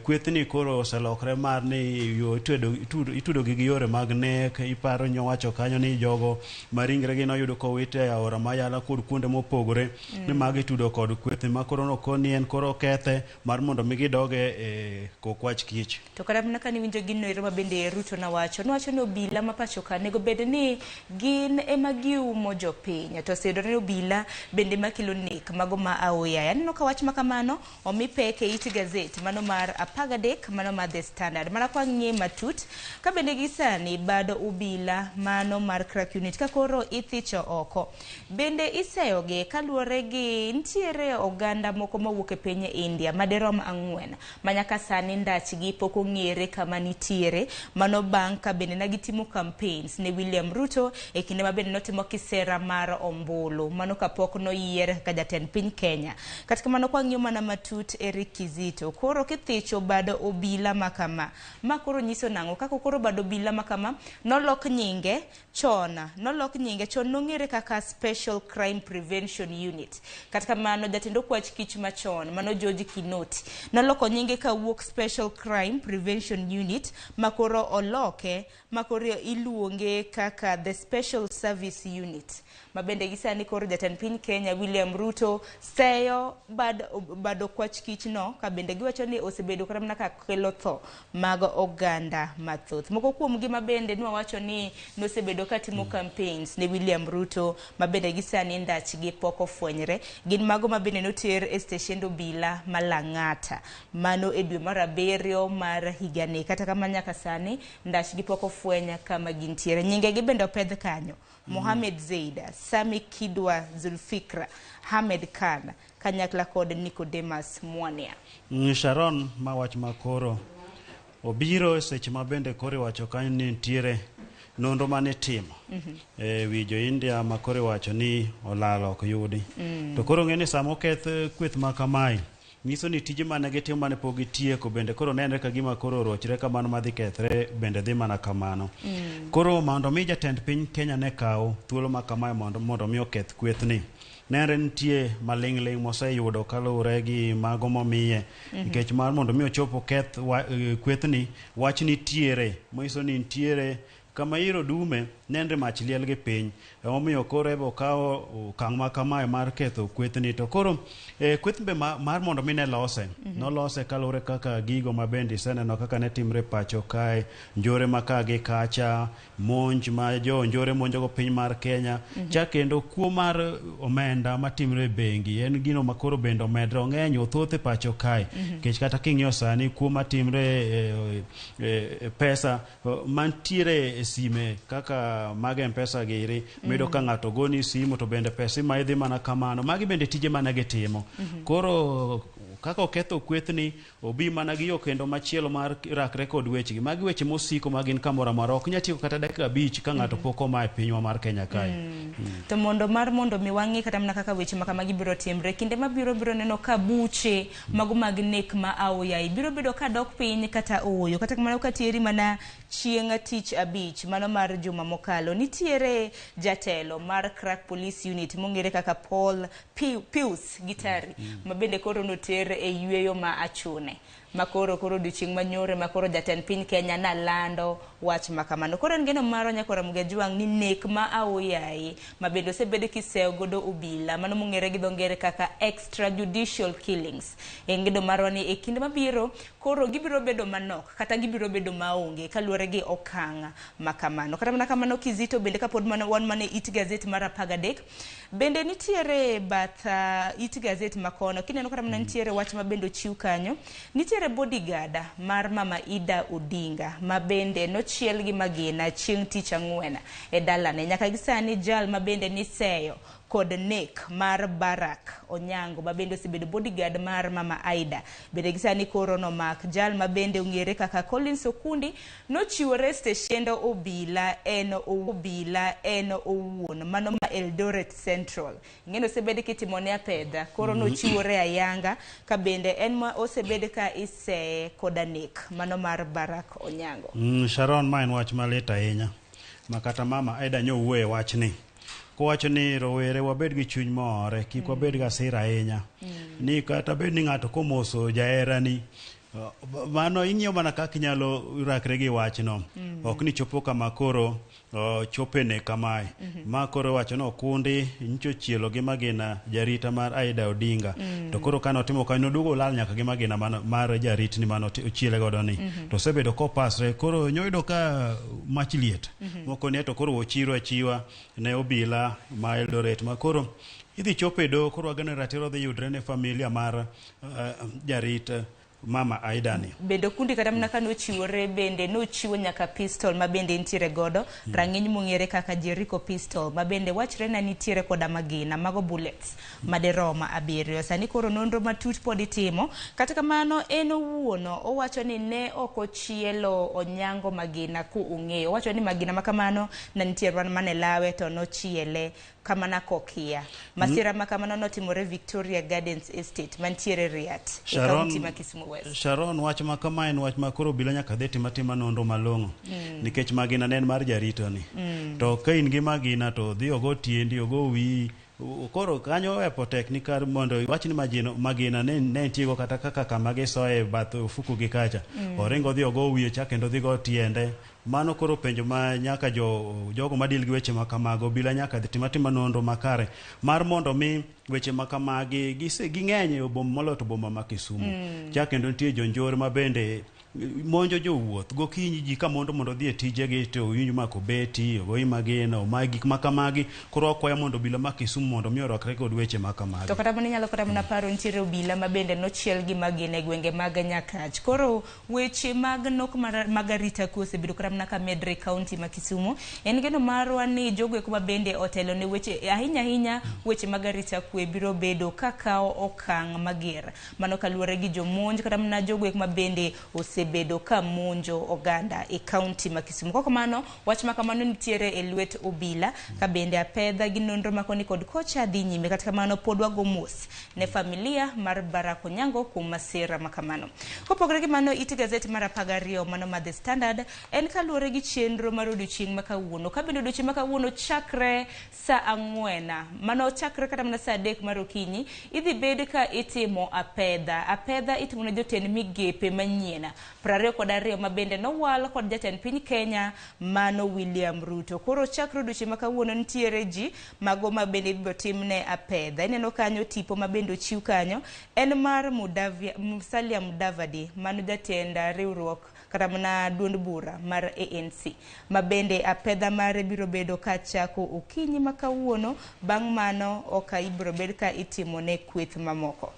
kwethni koro oselokre mar ni yo itudo gi yore mag nek. Iparo nyowacho kanyo ni jogo ma ringregi noyudo kowit e aora Mayala kod kuonde mopogore ni magi itudo kod kwethni ma koro nokoni en koro kethe mar mondo mi gidoge e kokwach kich. To kata mana kane iwinjo gino ero ma bende Ruto nowacho, nowacho ni obila ma pacho ka onego bed ni gin ema giumo jopiny. To oseyudore ni obila bende makelo nek mago ma aoyaye. Aneno ka wach ma kamano omi pek e it gazet mano mar 13 mano mar The Standard. Mana kwa ng'iye matut ka bende gi sani bad obila mano mar Crack Unit ka koro ithicho oko. Bende iseyogi kaluwore gi nitiere oganda moko mowuok e piny India madirom 4 ma nyaka sani ndachgi pok ong'ere kama nitiere. Mano bang' ka bende ne gitimo campaigns ne William Ruto e kinde ma bende notimo kisera mar ombulu. Mano kapok noyier kaka jatend piny Kenya. Kata kamano kwa ng'iyo mana matut Eric Kizito, koro kithicho bad obila ma kama, ma koro nyiso nang'o? Kaka koro bad obila ma kama nolok nyinge chon, nong'ere kaka Special Crime Prevention Unit. Kata kamano jatend okwach kich machon mano George Kinoti noloko nyinge kawuok Special Crime Prevention Unit ma koro oloke ma koro iluonge kaka the Special Service Unit. Ma bende gi sani koro jatend piny Kenya William Ruto seyo bad okwach kich no ka bende giwacho ni osebedo kata mana ka kelo tho mag oganda mathoth. Moko kuom gi ma bende nwawacho ni nosebedo katimo campaigns ne William Ruto ma bende gi sani ndachgi pok ofwenyre gin mago ma bende noter e steshend obila ma Lang'ata mano e dwe mar 7 mar higani. Kata kamano nyaka sani ndachgi pok ofweny kama gintiere. Nyingegi bende opedh kanyo: Mohamed Zeida, Sami Kidwa Zulfikra, Ahmed Khan kanyakla kod Nicodemus Mwania. Sharon, ma wach makoro obiro e seche ma bende koro iwacho kanyo ni nitiere nonro mane itimo e wi jo India ma koro iwacho ni olal ok yudi. To koro ng'e ni sama oketh kweth ma kamae nyiso ni tije mane gitimo mane pok gitieko bende koro nenre ka gima koro orochre kamano madhi kethre bende dhi mana kamano. Koro mondo mi jatend piny Kenya ne kaw thuolo ma kamae mondo mi oketh kwethni, nenre nitie maling'ling' moseyudo kaluwore gi mago momiye. Nikech mar mondo mi ochop oketh kwethni, wach nitiere manyiso ni nitiere kama iro dume nenre mach liel gi piny. Emomiyo koro ebo okawo okang' ma kamae mar ketho kwethni. To koro kweth be mar mondo mi ne lose, nolose kaluwore kaka gigo ma bende iseneno kaka ne timre pacho kae, njore ma ka gi kacha, monj ma jo njore monjogo piny mar Kenya, cha kendo kuo mar omenda matimre e bengi en gino ma koro bende omedre ong'eny othoth e pacho kae. Nikech kata king'iyo sani kuo matimre pesa mantiere e sime kaka mag Mpesa giri miyudo ka ng'ato goni simu to bende pesa imayi dhi mana kamano. Magi bende tije mane gitimo. Koro kaka oketho kwethni obi mana gi yo kendo machielo mar rakre kod wechegi. Magi weche mosiko ma gin kamoro amora ok nyal tieko kata dakika 5 ka ng'ato pok omaa e pinywa mar Kenya kae. To mondo mar mondo mi wang'i kata mana kaka weche ma kamagi biro timre kinde mabiro biro neno ka buche mago mag nek ma aoyayi biro bedo ka dok piny kata ooyo. Kata kamano katieri mana chieng' tich abich mano mar juma mokalo nitiere jatelo mar Crack Police Unit mong'ere kaka Paul Pius Gitari ma bende koro noter e yweyo ma achune makoro koro odiochieng' manyore makoro jatend piny Kenya nalando wach makamano. Koro en geno marwa nyakora Mugajwang' ni nek ma aoyayi ma bende osebed kiseyo godo obila mano mong'ere gi dho ngere kaka extrajudicial killings. En geno marwa ni e kinde mabiro koro gibiro bedo manok kata gibiro bedo maonge kaluwore gi okang' makamano. Kata mana kamano Kizito bende kapod mana wan mana it gazet mar 13 bende nitiere bath it gazet makono kineno kata mana nitiere wach ma bende ochiw kanyo nitiere bodyguard mar Mama Ida Odinga ma bende nochiel gi magina chieng' tich ang'wen e dalane. Nyaka gi sani jal ma bende niseyo kod nek mar Barak Onyango ma bende osebedo bodyguard mar Mama Aida bende gi sani koro nomak. Jal ma bende ong'ere kaka Collins Okundi nochiwore steshend obila en owuon mano ma Eldoret Central. Ing'eni osebed kitimone apedha koro nochiwore ayanga ka bende en ma osebed ka iseye koda nek mano mar Barak Onyango. Sharon, ma en wach malit ahinya ma kata Mama Aida nyowuoye wachni kowacho ni rowere wabed gi chuny mohore kik wabed gi hasira ahinya ni kata bed ni ng'ato komoso jaherani mano ing'iyo mana kaka inyalo rakre gi wachno. Ok ni chopo kama koro chopene kamae. Ma koro wacho ni Okundi nyicho chielo gi magina jarita mar Aida Odinga. To koro kane otimo kanyo noduogo olal nyaka gi magina mar jaritni mane ochiele godo ni. To osebedo kopasre koro nyoyudo ka mach liet. Moko ni to koro ochiro achiwa ne obila ma Eldoret ma koro idhi chopo e doho koro wageno ratiro dhi yudre ne familia mar jarit Mama Aida ni. Bende Okundi kata mana kane ochiwore bende nochiwo nyaka pistol ma bende nitiere godo rang'iny mong'ere kaka Jericho pistol ma bende wachre na nitiere koda magina mago bullets maderom 7. Sani koro nonro matut pod itimo. Kata kamano en owuon owacho ni ne ok ochielo Onyango magina ku ong'eyo. Owacho ni magina makamano ne nitiere mana e lawe to nochiele kamana kokia. Masira makamano notimore Victoria Gardens Estate mantiere Riat e kaunti ma Kisumu West. Sharon, wach ma kama en wach ma koro obila nyaka dhi tima nonro malong'o. Nikech magina ne en mar jarito ni. To ka in gi magina to dhi ogo tiendi ogo wiyi. Koro kanyo wepo tek ni kar mondo iwach ni magina ne nitiego kata kaka kama gisoye bath ofuku gi kacha. Oringo dhi ogo wiye cha kendo dhi go tiende. Mano koro penjo ma nyaka jogo madil gi weche makamago obila nyaka dhi tima nonro makare mar mondo mi weche makamagi ging'eny e boma moloyo to boma ma Kisumu. Cha kendo nitie jonjore ma bende monjo jowuoth gokinyi ji ka mondo odhi e tijegi to winjo ma kobeti ogoyi magina omayi gik makamagi. Koro wakwayo mondo obila ma Kisumu mondo mi orwakre kod weche makamagi. To kata mana inyalo kata mana paro nitiere obila ma bende nochiel gi magina e gwenge mag Nyakach. Koro weche mag nok mag arita kwe osebedo kata mana ka medre e kaunti ma Kisumu. En geno marwa ni jogo eko ma bende otelo ne weche ahinya ahinya weche mag arita kwe biro bedo ka kawo okang' mager. Mano kaluwore gi jomonj kata mana jogo eko ma bende osebedo ka monjo oganda e kaunti ma Kisumu. Kok kamano wach ma kamano nitiere e lwet obila ka bende apedha gi nonro makoni kod kocha dhi nyime. Kata kamano pod wago mos ne familia mar Barak Onyango kuom masira ma kamano. Kopogore gi mano it gazet mar 12 mano ma The Standard en kaluwore gi chenro mar odiochieng' ma kawuono. Ka bende odiochieng' ma kawuono chakre saa 4 mano chakre kata mana saa 3 mar okinyi idhi bed ka itimo apedha. Apedha itimo ne jotend migepe manyien 22 ma bende nowal kod jatend piny Kenya mano William Ruto. Koro chakre odiochieng' ma kawuono nitiere ji mago ma bende ibiro timne apedha. Ineno kanyo tipo ma bende ochiw kanyo en mar Musalia Mudavadi mano jatend riwruok kata mana duond bura mar ANC ma bende apedha mare biro bedo ka chako okinyi ma kawuono. Bang' mano ok ibiro bed ka itimo ne kweth mamoko.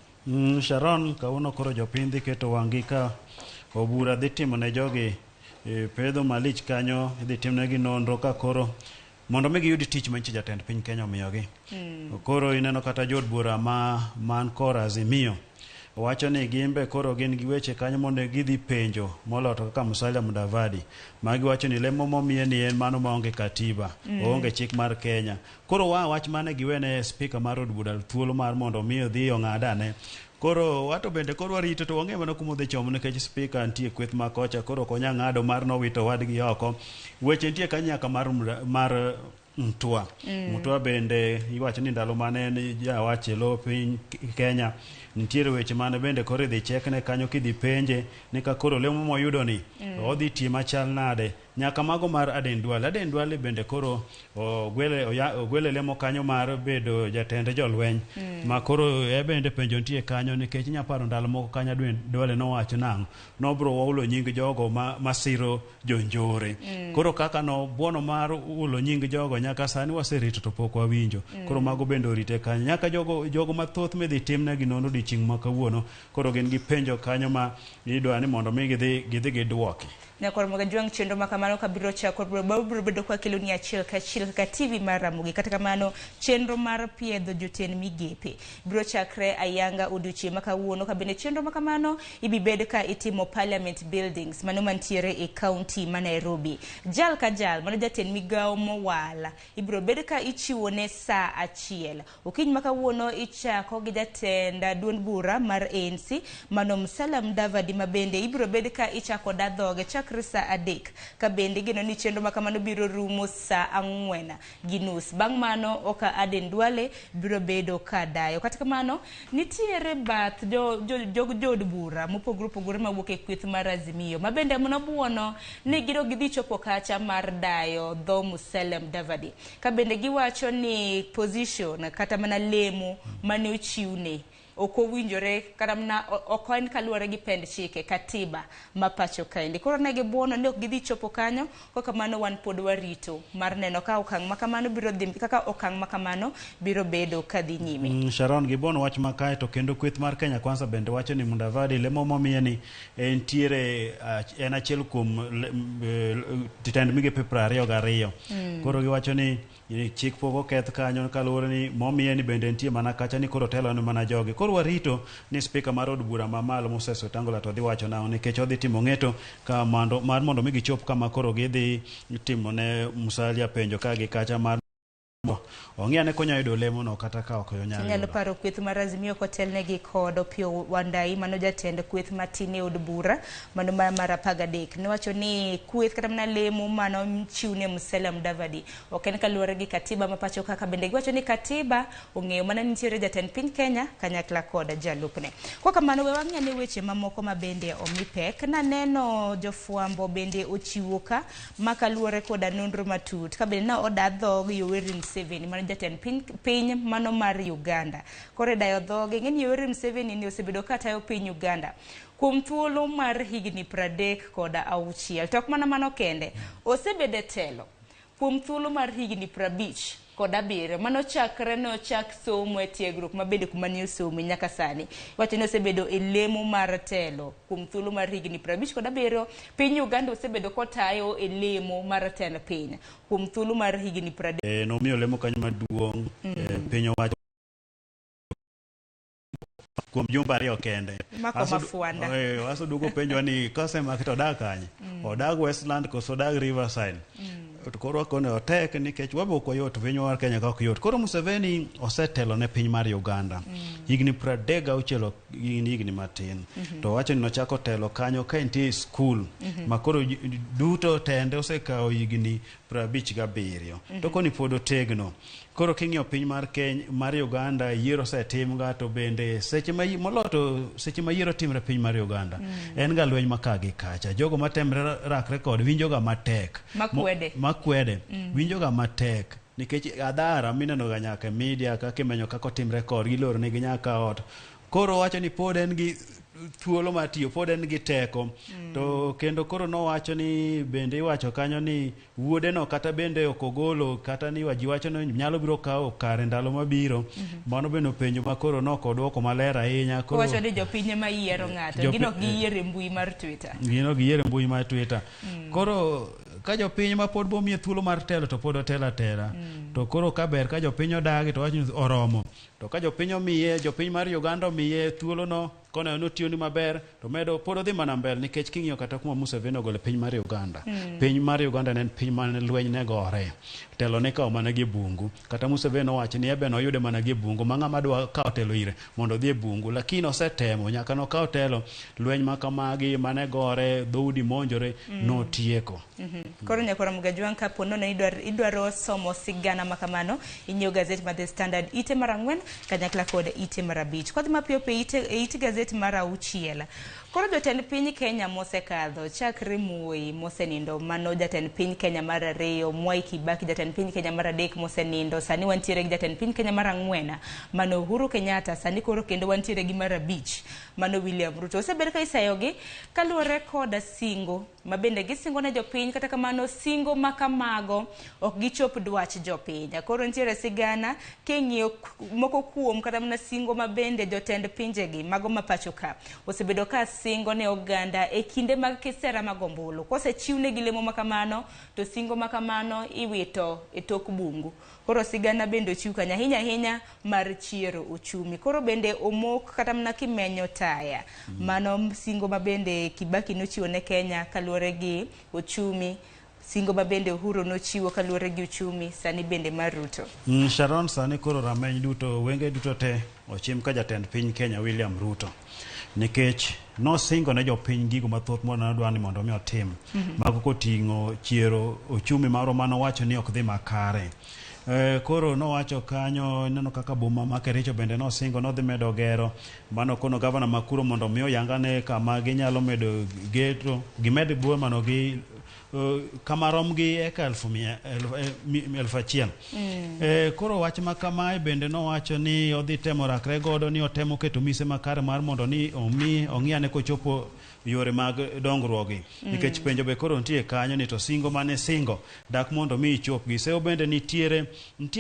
Sharon, kawuono koro jopiny dhi keto wang'gi ka obura dhi timo ne jogi Pedho malich kanyo idhi timnegi nonro ka koro mondo mi giyud tich manyiche jatend piny Kenya omiyogi. Koro ineno kata jood bura ma man kor Azimio wacho ni gimbe koro gin gi weche kanyo mondo gidhi penjo moloyo to kaka Musalia Mudavadi ma giwacho ni lemo momiye ni en mano maonge katiba. Oonge chik mar Kenya. Koro wa wach mane giwene spika mar od bura thuolo mar mondo mi odhi ong'ad ane. Koro wato bende koro warito to wang'e mana kuma odhi chomo nikech spika nitie kweth ma kocha koro ok onya ng'ado mar nowito wadgi oko. Weche nitie kanyo nyaka mar Mtua. Mtua bende iwacho ni ndalo mane en jawach e lo piny Kenya nitiere weche mane bende koro idhi chekne kanyo kidhi penje ni ka koro lemo moyudo ni odhi tiyo machal nade nyaka mago mar Aden Duale. Aden Duale bende koro ogwele lemo kanyo mar bedo jatend jolweny. Ma koro e bende penjo nitie kanyo nikech inya paro ndalo moko kanyo Aden Duale nowacho nang'o nobro waulo nying jogo masiro jonjore. Koro kaka no buono mar ulo nying jogo nyaka sani waserito to pok wawinjo. Koro mago bende orite kanyo nyaka jogo mathoth midhi timnegi nonro odiochieng' ma kawuono. Koro gin gi penjo kanyo ma idwa ni mondo mi gidhi gidwoki. Nyakwar Ramogi Ajwang' chenro ma kamano kabiro chako biro bedo kwa keloni achiel kachiel kaka TV mar Ramogi. Kata kamano chenro mar piedho jotend migepe biro chakre ayanga odiochieng' ma kawuono, ka bende chenro ma kamano ibibed ka itimo Parliament Buildings mano mantiere e county ma Nairobi. Jal ka jal mano jatend migawo mowal ibiro bed ka ichiwo ne saa 1. Okinyi ma kawuono ichako gi jatend duond bura mar ANC mano Musalia Mudavadi ma bende ibiro bed ka ichako da dhoge chakre saa 3, ka bende igeno ni chenro ma kamano biro rumo saa 4:30. Bang' mano oka Aden Duale biro bedo ka dayo. Kata kamano nitiere bath jood bura mopogore opogore mawuok e kweth mar Azimio ma bende nobuono ni giro gidhi chopo kacha mar dayo dho Musalia Mudavadi, ka bende giwacho ni position kata mana lemo mane ochiwne ok owinjore kata mana ok en kaluwore gi pend chike katiba ma pacho kaendi. Koro ne gibuono ni ok gidhi chopo kanyo, kaka mano wan pod warito mar neno ka okang' ma kamano biro dhi, kaka okang' ma kamano biro bedo kadhi nyime. Sharon, gibuono wach ma kae to kendo kweth mar Kenya Kwanza bende wacho ni Mudavadi lemo momiye ni entiere en achiel kuom jotend migepe 22. Koro giwacho ni chik pok oketh kanyo kaluwore ni momiye ni bende nitie mana kacha ni koro telo ni mana jogi. Koro warito ni spika mar od bura mamalo Moses Wetangula to dhi wacho nang'o nikech odhi timo ng'eto ka mar mondo mi gichop kama koro gidhi timo ne Musalia penjo ka gi kacha mar ong'i ane konya yudo lemo no kata ka ok onyal. Inyalo paro kweth mar Azimio kotelnegi kod Opiyo Wandayi mano jatend kweth matin e od bura mano mar 13. Nowacho ni kweth kata mana lemo mano chiwne Musalia Mudavadi ok en kaluwore gi katiba ma pacho kaka bende giwacho ni katiba ong'eyo mana nitiere jatend piny Kenya kanyakla kod jalupne. Kwa kamano we wang'i ane weche mamoko ma bende omi pek. Naneno jofwambo bende ochiwo ka ma kaluwore koda nonro matut ka bende na oda dhog Yoweri Museveni mano jatend piny mano mar Uganda. Koro dayo dhoge ng'eni Yoweri Museveni ni osebedo ka tayo piny Uganda kuom thuolo mar higni 36. To ok mana mano kende, osebedo e telo kuom thuolo mar higni 57 mano chakre ne ochak somo e tiegruok ma bende kuma ne osome nyaka sani. Wacho ni osebedo e lemo mar telo kuom thuolo mar higni 57. Piny Uganda osebedo kotayo e lemo mar tend piny kuom thuolo mar higni 30. Nomiyo lemo kanyo maduong' piny owacho kuom jumbe 2 kende. Aso duogo penjo ni kosemaki to odag kanye? Odag Westland koso odag Riverside? To koro wakone otek nikech wabe ok wayot, piny mar Kenya ka ok yot. Koro Museveni osetelo ne piny mar Uganda higni 36, gin higni matin. To wacho ni nochako telo kanyo ka entie e skul ma koro duto tende osekawo higni 57. To koni pod otegno. Koro king'iyo piny mar Kenya mar Uganda yiero osetimga to bende seche ma moloto seche ma yiero timre piny mar Uganda en ga lweny ma ka gi kacha. Jogo matemre rakre kod winjo ga matek. Makwede. Winjo ga matek nikech adhara mineno ga nyaka e media kaka imenyo kaka otimre kodgi iloro negi nyaka ot. Koro wacho ni pod en gi thuolo mar tiyo, pod en gi teko. To kendo koro nowacho ni bende iwacho kanyo ni wuode no kata bende ok ogolo, kata ni ji wacho ni nyalo biro kawo kare ndalo mabiro. Mano bende openjo ma koro nok odwoko maler ahinya. Koro Owacho ni jopiny ema yiero ng'ato, gin ok giyiero e mbui mar Twitter. Gin ok giyiero e mbui mar Twitter. Koro ka jopiny ma pod bomiye thuolo mar telo to pod otelo atela. To koro ka ber ka jopiny odagi to wacho ni oromo. To ka jopiny omiye, jopiny mar Uganda omiye thuolono, koneno ni otiyoni maber, to medo pod odhi mana mbele, nikech king'iyo kata kuma Museveni ogolo e piny mar Uganda. Piny mar Uganda ne en piny mane lweny ne gore. Telo ne ikawo mana gi e bungu. Kata Museveni nowacho ni ebe noyude mana gi e bungu, ma ng'ama dwa kawo telo ire mondo odhi e bungu. Lakini osetemo nyaka nokaw telo, lweny ma kamagi mane gore, dhoudi monjore, notieko. Koro nyakwara Mugajwang', kapo nono idwaro somo sigana ma kamano, inyiew gazet mar The Standard ite mar 4 kanyakla kod ite mar 5. Kwadhi mapiyo piyo e it gazet mar 6. Koro jotend piny Kenya mosekadho, chakre Moi mosenindo, mano jatend piny Kenya mar 2, Mwai Kibaki jatend piny Kenya mar 3 mosenindo, sani wantiere gi jatend piny Kenya mar 4, mano Uhuru Kenyatta, sani koro kendo wantiere gi mar 5, mano William Ruto. Osebed ka iseyogi kaluwore koda singo ma bende gisingo ne jopiny, kata kamano singo ma kamago ok gichop dwach jopiny. Koro nitiere sigana king'iyo moko kuom kata mana singo ma bende jotend pinjegi mago ma pacho ka osebedo ka singo ne oganda e kinde mag kisera mag ombulu. Kosechiwnegi lemo ma kamano to singo ma kamano iwito e tok bungu. Koro sigana bende ochiw kanyo ahinya ahinya mar chiero uchumi. Koro bende omok kata mana kimenyo taya. Mano singo ma bende Kibaki nochiwo ne Kenya kaluwore gi uchumi, singo ma bende Uhuru nochiwo kaluwore gi uchumi, sani bende mar Ruto. Sharon, sani koro rameny duto, wenge duto te ochim ka jatend piny Kenya William Ruto, nikech nosingo ne jopiny gigo mathoth mane odwa ni mondo mi otim. Mago koting'o chiero uchumi marwa manowacho ni ok dhi makare. Koro nowacho kanyo, ineno kaka boma ma Kericho bende nosingo nodhi medo gero. Mano kono gavana ma kuro mondo mi oyangane kama ginyalo medo geto, gimed bomano gi kama rom gi eka 1,000. Koro wach ma kamae bende nowacho ni odhi temo rakre godo, ni otemo keto mise makare mar mondo ni omi ong'i ane kochopo yore mag dongruogi. Nikech penjo be koro nitie kanyo ni to singo mane singo dak mondo mi ichopgi. Sewo bende nitie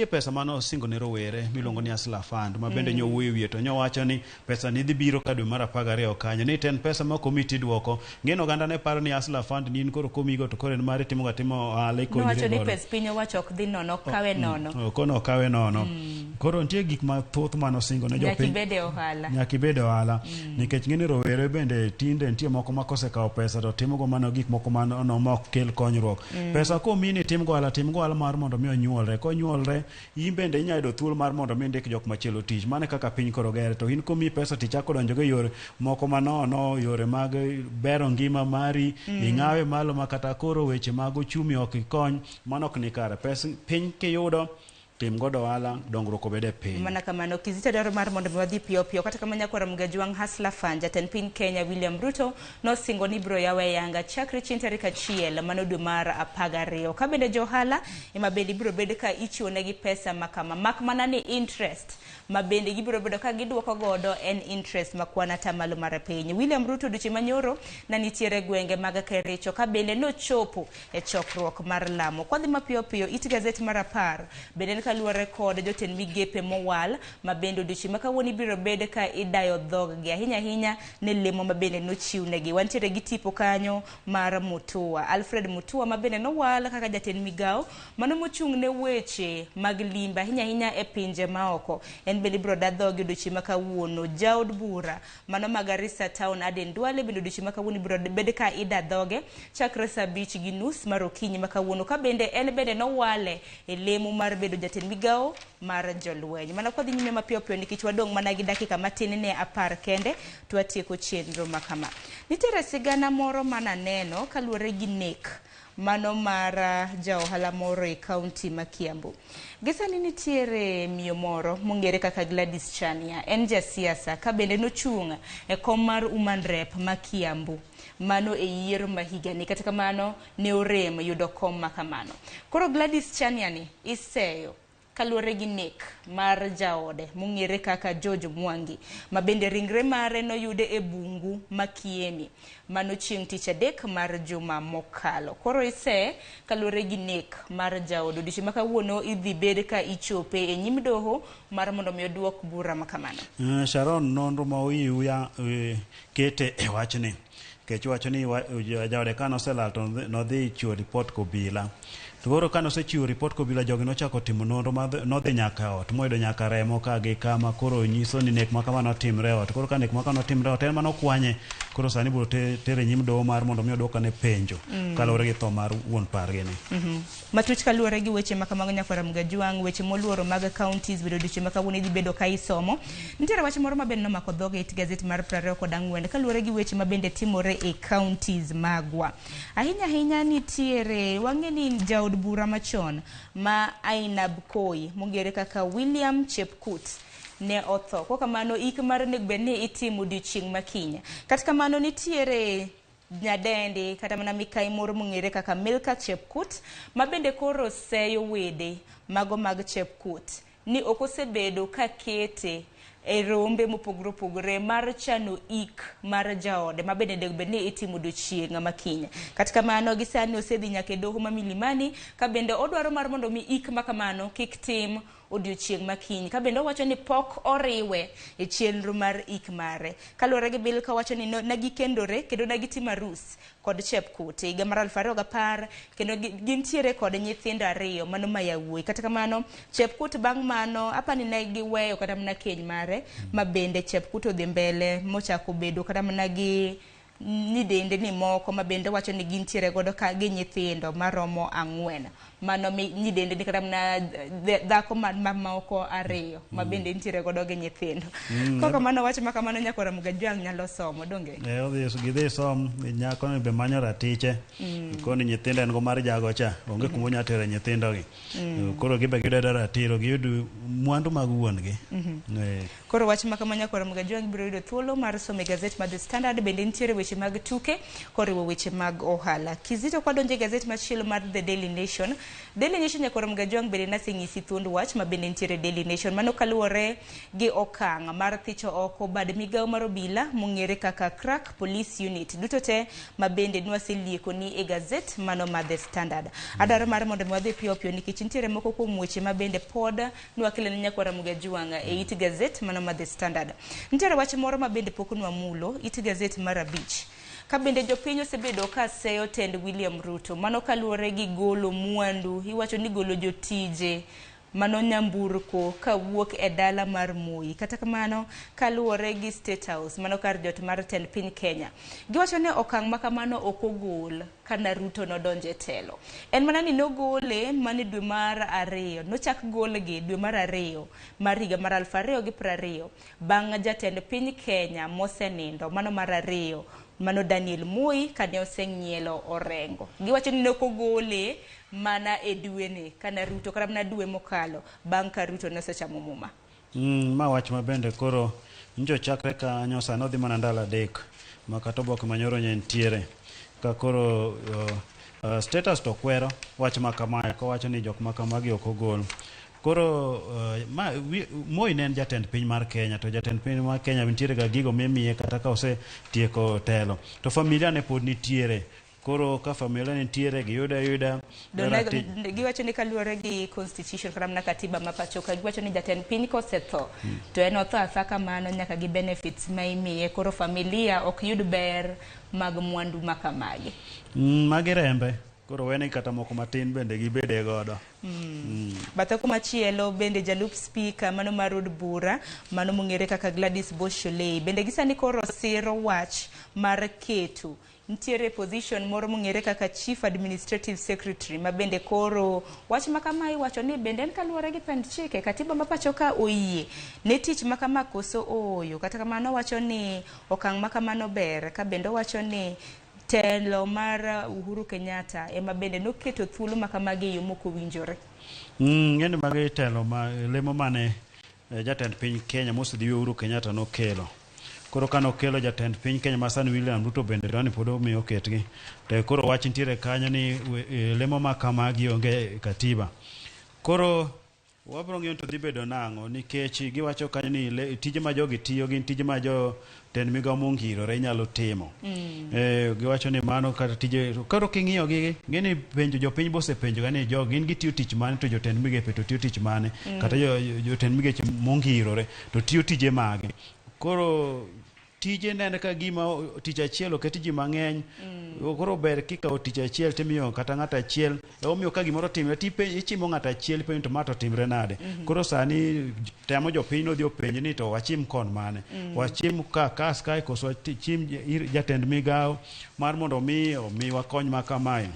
pesa mane osingo ne rowere miluongo ni Hustler Fund ma bende nyowuoyo wiye, to nyowacho ni pesa ni dhi biro ka dwe mar 12 kanyo, ni to en pesa ma ok omi tidwoko. Ng'eny oganda ne paro ni Hustler Fund ni in koro komigo to koro en mari timo ga timo ohala ikonyri Nowacho ni godo. pes piny owacho ok dhi nono, kawe nono. Kono okawe nono. Koro nitie gik mathoth manosingo ne Nyaka jopiny. ibed e ohala. Nyaka ibed e ohala. Nikech ng'eni rowere bende tinde nitie moko ma kosekawo pesa to timogo mana gik moko manono ma ok kel konyruok. Pesa komiyi ni tim go ohala, tim go ohala mar mondo mi onyuolre. Konyuolre, in bende inyalo yudo thuolo mar mondo mi indik jok machielo tich. Mano e kaka piny koro gere. To in komiyi pesa tichako donjo go e yore moko manono, yore mag bero ngima mari, ing'awe malo ma kata koro weche mag uchumi ok ikony, mano ok ni kare. Pes piny kiyudo, tim godo ohala, dongruok obed e piny. Mana kamano, Kizito dwaro mar mondo mi wadhi piyo piyo. Kata kamano nyakwara Mugajwang' Hustler Fund, jatend piny Kenya William Ruto nosingo ni ibiro yawe yanga chakre chieng' tarik 1 mano dwe mar 12. Ka bende jo ohala ema bende ibiro bed ka ichiwo negi pesa ma kama, mak mana ni interest ma bende gibiro bedo ka giduoko godo en interest ma kwan atamalo mar piny. William Ruto odiochieng' manyoro na nitiere gwenge mag Kericho ka bende nochopo e chokruok mar lamo. Kwadhi mapiyo piyo it gazet mar 10 bende en kaluwore kod jotend migepe mowal ma bende odiochieng' ma kawuono ibiro bed ka idayo dhoggi ahinya ahinya ne lemo ma bende nochiwnegi. Wantiere gi tipo kanyo mar Mutua, Alfred Mutua ma bende nowal kaka jatend migawo mano mochung' ne weche mag limbe ahinya ahinya e pinje maoko. En bende ibiro da dhogi odiochieng' ma kawuono. Jaod bura mano ma Garissa Town Aden Duale bende odiochieng' ma kawuono ibiro bed ka ida dhoge chakre saa 5:30 mar okinyi ma kawuono, ka bende en bende nowale e lemo mar bedo jatend migawo mar jolweny. Mana kwadhi nyime mapiyo piyo nikech wadong' mana gi dakika matin ne 10 kende to watieko chenro ma kama. Nitiere sigana moro mananeno kaluwore gi nek mano mar ja ohala moro e kaunti ma Kiambu. Gi sani nitiere miyo moro mong'ere kaka Gladys Chania, en jasiasa ka bende nochung' e kom mar Woman Rep ma Kiambu mano e yiero ma higani, kata kamano ne orem yudo kom ma kamano. Koro Gladys Chania ni iseyo kaluwore gi nek mar jaode mong'ere kaka George Mwangi, ma bende ringre mare noyude e bungu ma Kieni mano chieng' tich adek mar juma mokalo. Koro ise kaluwore gi nek mar jaode, odiochieng' ma kawuono idhi bed ka ichope e nyim doho mar mondo mi oduok bura ma kamano. Sharon, nonro ma OIU ya kete e wachni nikech wacho ni jaode ka noselal to nodhi chiwo ripot kobila. To koro ka nosechiwo ripot kobila, jogi nochako timo nonro ma nodhi nyaka ot moyudo nyaka remo ka gi kama, koro nyiso ni nek ma kama notimre e ot. Koro ka nek ma kama notimre e ot, en manokwanye, koro sani ibiro tere nyim doho mar mondo mi oduok ane penjo kaluwore gi tho mar wuon pargi ni. Matut kaluwore gi weche ma kamago nyakwara Mgajwang', weche moluoro mag counties bedo odiochieng' ma kawuono idhi bedo ka isomo. Nitiere wach moro ma bende nomako dhoge it gazet mar 24 kaluwore gi weche ma bende timore e counties magwa. Ahinya ahinya nitiere wang'e ni jaod bura machon ma Ainab Koi mong'ere kaka William Chepkut ne otho. Kok kamano ik mare onego bed ni itimo odiochieng' ma kiny. Kata kamano nitiere nyadendi kata mana mikai moro mong'ere kaka Milka Chepkut ma bende koro seyo wede mago mag Chepkut ni ok osebedo ka kete e rombe mopogore opogore mar chano ik mar jaode ma bende onego bed ni itimo odiochieng' ma kiny. Kata kamano gi sani osedhi nyaka e doho ma Milimani ka bende odwaro mar mondo mi ik ma kamano kik tim odiochieng' ma kiny. Ka bende owacho ni pok oriwe e chenro mar ik mare. Kaluwore gi Milka wacho ni ne gikendore kendo ne gitimo arus kod Chepkut e higa mar 2010 kendo gintiere kod nyithindo ariyo mano ma yawuoyi. Kata kamano Chepkut bang' mano apani ne giweyo kata mana keny mare ma bende Chepkut odhi mbele mochako bedo kata mana gi nyidende ni moko ma bende wacho ni gintiere godo ka gi nyithindo maromo 4. Mano nyidende ni kata mana dhako mamoko 2 ma bende nitiere godo gi nyithindo. Koko mano wach ma kamano nyakwara Mgajwang' nyalo somo donge? Odhi gidhi som nyako ni be manyo ratiche. Koni nyithindo en go mar jago cha, onge kuma onyalo tere nyithindo gi. Koro gibe giyudo ratiro, giyud mwandu mag wuon gi. Koro wach ma kamano nyakwara Mgajwang' biro yudo thuolo mar somo e gazet mar The Standard. Bende nitiere weche mag tuke koriwo weche mag ohala. Kizito kwadonjo e gazet machielo mar The Daily Nation. Daily Nation nyakwara Mgajwang' bende naseng'isi thuond wach ma bende nitiere Daily Nation. Mano kaluwore gi okang' mar thicho oko bad migawo mar obila mong'ere kaka Crack Police Unit. Duto te ma bende nwaselieko ni e gazet mano mar The Standard. Adwaro mar mondo mi wadhi piyo piyo nikech nitiere moko kuom weche ma bende pod nwakelo ne nyakwara Mgajwang' e it gazet mano mar The Standard. Nitiere wach moro ma bende pok nwamulo it gazet mar 5. Ka bende jopiny osebedo ka seyo tend William Ruto, mano kaluwore gi golo mwandu, iwacho ni golo jotije mano nyamburko kawuok e dala mar Moi. Kata kamano kaluwore gi State House, mano kar jot mar tend piny Kenya, giwacho ni okang' ma kamano ok ogol kana Ruto nodonjo e telo. En mana ni nogole mana dwe mar 2, nochak golgi dwe mar 2 mar higa mar 2020 bang' jatend piny Kenya mosenindo mano mar 2 mano Daniel Moi kane oseng'ielo orengo. Giwacho ni nokogole mana e dweni kana Ruto kata mana dwe mokalo bang' ka Ruto nosechamo muma. Ma wach ma bende koro njo chakre kanyo sani odhi mana ndalo 3 ma kata oboke manyoro nye nitiere ka koro status to kwero wach ma kamae kowacho ni jok ma kamagi ok ogol. Koro Moi ne en jatend piny mar Kenya, to jatend piny mar Kenya nitiere ga gigo mimiye kata ka osetieko telo, to familia ne pod nitiere. Koro ka familia nitiere giyudo ayuda giwacho ni kaluwore gi constitution kata mana katiba ma pacho ka, giwacho ni jatend piny kosetho to en otho atha kamano nyaka gi benefits ma imiye. Koro familia ok yud ber mag mwandu ma kamagi. Magi rembe. Koro wene kata moko matin bende gibede godo. Bathe kumachielo bende jalup speaker mano mar od bura mano mong'ere kaka Gladys Bosholei bende gisani koro siro wach mar keto nitiere position moro mong'ere kaka Chief Administrative Secretary ma bende koro wach ma kama iwacho ni bende en kaluwore gi pend chike katiba ma pacho ka oyie ne tich ma kama koso ooyo. Kata kamano wacho ni okang' ma kamano ber ka bende owacho ni telo mar Uhuru Kenyatta ema bende noketo thuolo ma kamagi e yo mok owinjore. Ng'eni magi telo ma lemo mane jatend piny Kenya mosedhi Uhuru Kenyatta nokelo. Koro kane okelo jatend piny Kenya ma sani William Ruto bende dwani pod omiyo oketgi. To koro wach nitiere kanyo ni lemo ma kamagi onge katiba. Koro Wabro ng'iyo to dhi bedo nang'o nikech giwacho kanyo ni tije ma jogi tiyo gin tije ma jotend migao mongirore nyalo timo. Giwacho ni mano kata tije koro king'iyo gi ng'eni penjo jopiny bosepenjo ga ni jogi gin gitiyo tich mane to jotend migepe to tiyo tich mane kata jotend migeche mongirore to tiyo tije mage. Koro tije nene ka gima tich achiel oket ji mang'eny. Koro ber kikawo tich achiel timiyo kata ng'ato achiel. Emomiyo ka gimoro otimre ichimo ng'ato achiel ipenjo to ma to otimre nade. Koro sani temo jopiny nodhi openj ni to wachim kon mane. Wachim ka kas kae koso wachim jatend migawo mar mondo omiwa kony ma kamae.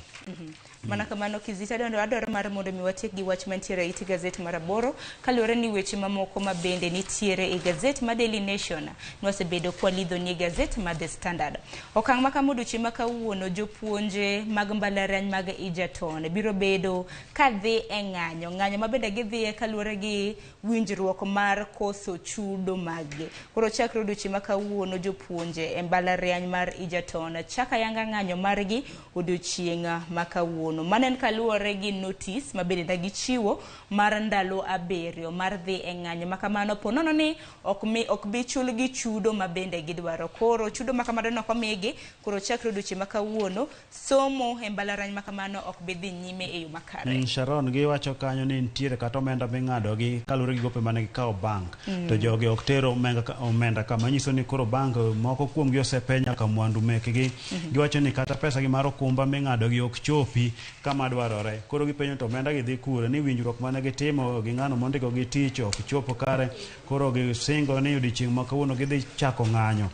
Mana kamano Kizito adwaro mar mondo mi watiek gi wach mantiere e it gazet mar 8 kaluwore ni weche mamoko ma bende nitiere e gazet ma Daily Nation nwasebedo kwalidho ni gazet ma The Standard. Okang' ma kama odiochieng' ma kawuono jopuonje mag mbalariany mag Egerton biro bedo kadhi e ng'anyo, ng'anyo ma bende gidhiye kaluwore gi winjruok mar koso chudo maggi. Koro chakre odiochieng' ma kawuono jopuonje e mbalariany mar Egerton chaka yanga ng'anyo margi odiochieng' ma kawuono. Mano en kaluwore gi notice ma bende ne gichiwo mar ndalo 7 mar dhi e ng'anyo ma kamano po nono ni ok bi chulgi chudo ma bende gidwaro. Koro chudo ma kamano ok omigi, koro chakre odiochieng' ma kawuono somo e mbalariany ma kamano ok bi dhi nyime e yo makare. Sharon, giwacho kanyo ni nitiere kata omenda ming'ado gi kaluwore gi gope mane gikawo bank. To jogi ok tero omenda kama nyiso ni koro bank moko kuomgi osepenya nyaka mwandu mekgi. Giwacho ni kata pesa gi mar okumba ming'ado gi ok chopi kama dwarore. Koro gipenjo to omenda gi dhi kure, ni winjruok mane gitimo gi ng'ano mondiko gi tich ok chopo kare. Koro gisingo ni odiochieng' ma kawuono gidhi chako ng'anyo.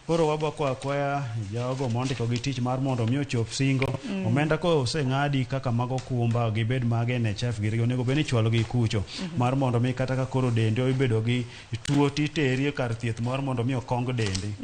Koro wabwa kwaya jogo mondiko gi tich mar mondo mi ochop singo. Omenda ko oseng'adi kaka mag okumba gibed mag NHIF gi onego bed ni ichwalo gi kucho mar mondo mi kata ka koro dendi obedo gi tuo titeri e kar thieth mar mondo mi okong dendi.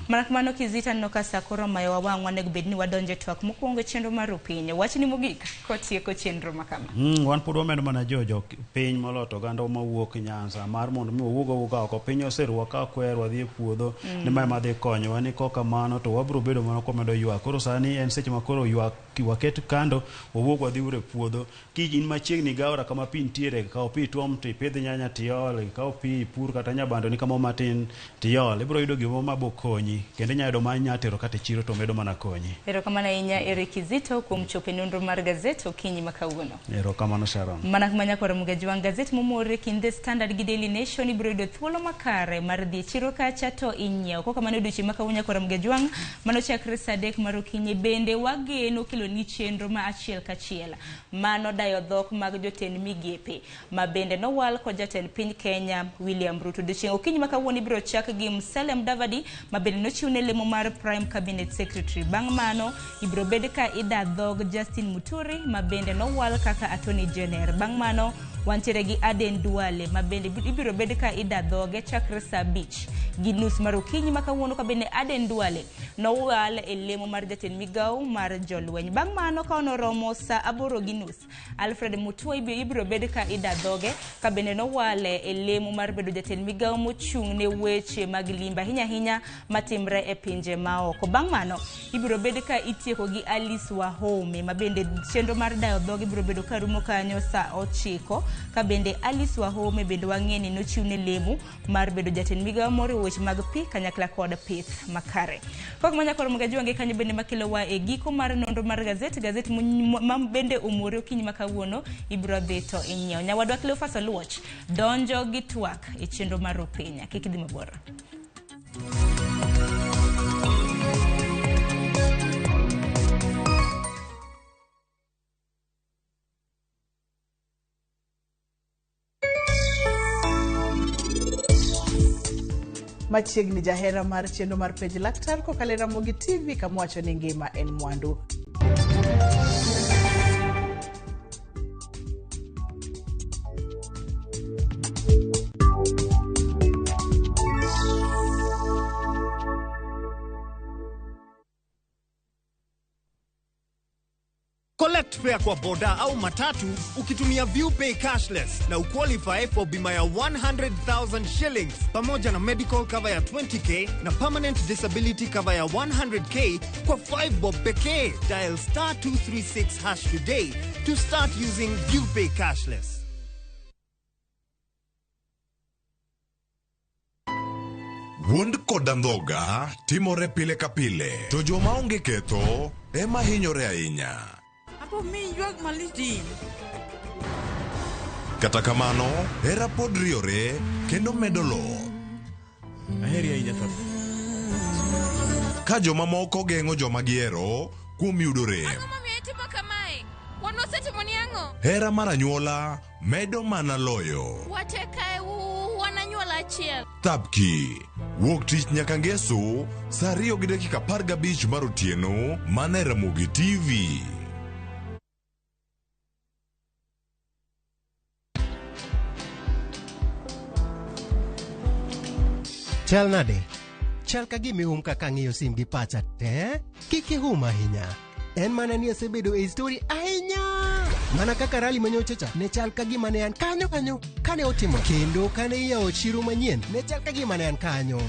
Mana kamano Kizito aneno ka sa koro mayowa wang' onego bed ni wadonjo e twak mokwongo e chenro mar opiny. Wachni mogik kotieko chenro ma kama. Wan pod wamedo mana jo piny moloyo to oganda mawuok Nyanza mar mondo mi wawuog awuoga oko. Piny oseruwa ka kwer wadhi e puodho ni mae madhi konyowa ni kok kamano to wabiro bedo mana kwamedo ywak. Koro sani en seche ma koro ywak waket kando wawuog wadhi uru e puodho. Ki in machiegni gi aora kama pi nitiere, kaw pi ituom to ipidh nyanya tiol, ikaw pi ipur kata nyabando ni kamoro matin tiol, ibiro yudo gimoro ma bo konyi kendo inyalo yudo ma inyalo tero kata e chiro to medo mana konyi. Erokamano ahinya Eric Kizito kuom chopo e nonro mar gazet okinyi ma kawuono. Erokamano Sharon. Mana kuma nyakwar Mugajwang' gazet momore kind The Standard gi Daily Nation ibiro yudo thuolo makare mar dhi e chiro kacha to inyiewo. Kok kamano odiochieng' ma kawuono nyakwar Mugajwang' mano chakre saa 3 mar okinyi bende wageno keloni chenro ma achiel kachiel mano dayo dhok mag jotend migepe ma bende nowal kod jatend piny Kenya William Ruto. Odiochieng' okinyi ma kawuono ibiro chak gi Musalia Mudavadi ma bende nochiwne lemo mar Prime Cabinet Secretary. Bang' mano ibiro bed ka ida dhog Justin Muturi ma bende nowal kaka Attorney General. Bang' mano wantiere gi Aden Duale ma bende ibiro bed ka ida dhoge chakre saa 5:30 mar okinyi ma kawuono ka bende Aden Duale nowal e lemo mar jatend migawo mar jolweny. Bang' mano ka onoromo saa 8:30 Alfred Mutua ibiro bed ka ida dhoge ka bende nowale e lemo mar bedo jatend migawo mochung' ne weche mag limbe ahinya ahinya matimre e pinje maoko. Bang' mano ibiro bed ka itieko gi Alice Wahome ma bende chenro mar dayo dhoge ibiro bedo ka rumo kanyo saa 9 ka bende Alice Wahome bende wang'e ni nochiwne lemo mar bedo jatend migawo moriwo weche mag pi kanyakla kod pith makare. Kok manyakoro Mugajwange kanyo bende makelowa e giko mar nonro mar gazet ma bende omore okinyi ma kawuono ibiro dhi to inyiewo. Nyawadwa Cleophas Oluoch donjo gi twak e chenro mar opiny. Kik idhi mabor. Machiegni jahera mar chenro mar Penj Laktar kokalo e Ramogi TV kama wacho ni ngima en mwandu. Collect fare kwa boda au matatu ukitumia ViewPay cashless na uqualify for bima ya 100,000 shillings pamoja na medical cover ya 20k na permanent disability cover ya 100k kwa 5 bob pekee. Dial *236# today to start using ViewPay cashless. Wuond kod andhoga timore pile ka pile, to joma onge ketho ema hinyore ahinya. Apo mi ywak malit in. Kata kamano, hera pod riore kendo medo loth. Aheri ahinya Thapki. Ka jomamoko geng'o joma gihero kuom yudo rem. Ang'o momiyo itimo kamae? Wan wasetimoni ang'o? Hera mar anyuola medo mana loyo. Wate kae wan anyuola achiel. Thapki. Wuok tich nyaka ngeso, saa 2:15 mar otieno, mana e Ramogi TV. Chal nade? Chal ka gima ihum kaka ang'iyo sim gi pacha te. Kik ihum ahinya. En mana ni asebedo e story ahinya. Mana kaka rali manyocha cha ne chal ka gima ne an kanyo kanyo kane otimo kendo kane iyawo chiro manyien ne chal ka gima ne an kanyo.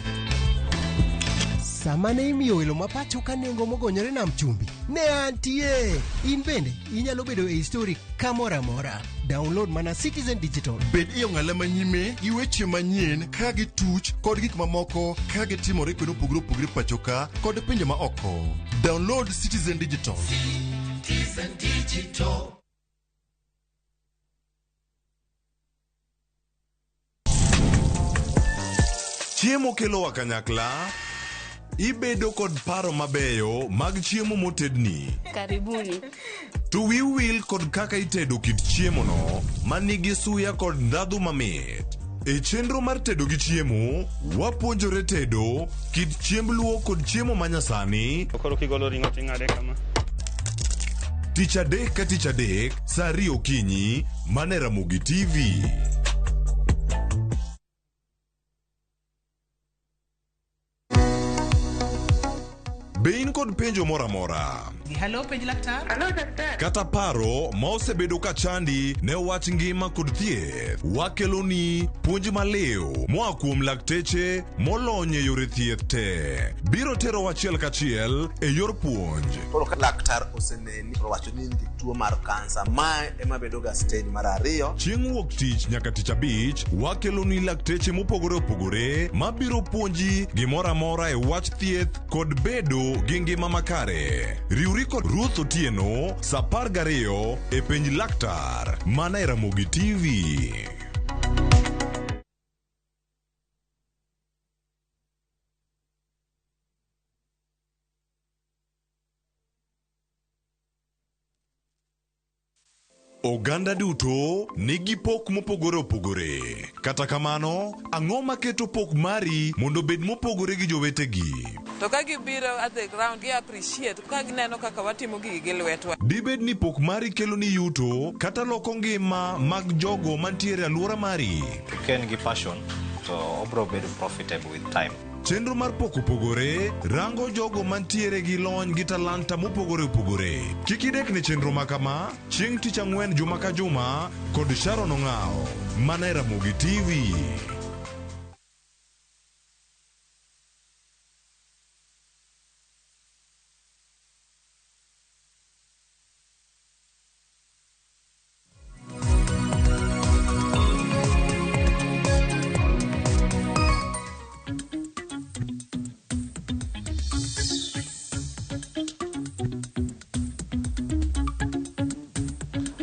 Sama ne imiyo welo ma pacho ka nengo mogonyore nam chumbi, ne antie. In bende inyalo bedo e story kamoro amora. Download mana Citizen Digital. Bed e ong'ala manyime gi weche manyien ka gituch kod gik mamoko ka gitimore kuonde mopogore opogore pacho ka kod pinje ma oko. Download Citizen Digital. Citizen Digital. Chiemo kelowa kanyakla. Ibedo kod paro mabeyo mag chiemo motedni. Karibuni. To wiu wil kod kaka itedo kit chiemono ma nigi suya kod ndhadhu mamit. E chenro mar tedo gi chiemo, wapuonjore tedo kit chiemb luo kod chiemo manyasani. Koro kigolo ring'o ting'ade kama. Tich adek ka tich adek, saa 2 okinyi, mana e Ramogi TV. Be in kod penjo moro amora? Halo, penj laktar. Halo, daktari. Kata paro ma osebedo ka chandi ne wach ngima kod thieth, wakeloni puonj maliw moa kuom lakteche molony e yore thieth te. Biro terowa achiel kachiel e yor puonj. Koro ka laktar oseneni to owacho ni in gi tuo mar kansa, mae ema bedo ga stage mar ariyo. Chieng' wuok tich nyaka tich abich, wakeloni lakteche mopogore opogore mabiro puonji gimoro amora e wach thieth kod bedo gi ngima makare. Riwri kod Ruth Otieno saa 12 e penj laktar mana e Ramogi TV. Oganda duto nigi pok mopogore opogore. Kata kamano, ang'o maketo pok mari mondo obed mopogore gi jowetegi? To ka gibiro at the ground, gi appreciate ka gineno kaka watimo gigi gi lwetwa. Dibed ni pok mari keloni yuto kata loko ngima mag jogo mantiere e alwora mari? Ka en gi passion to obro bedo profitable with time. Chenro mar pok opogore rango jogo mantiere gi lony gi talanta mopogore opogore. Kik idek ne chenro ma kama chieng' tich ang'wen juma ka juma kod Sharon Ong'awo mana e Ramogi TV.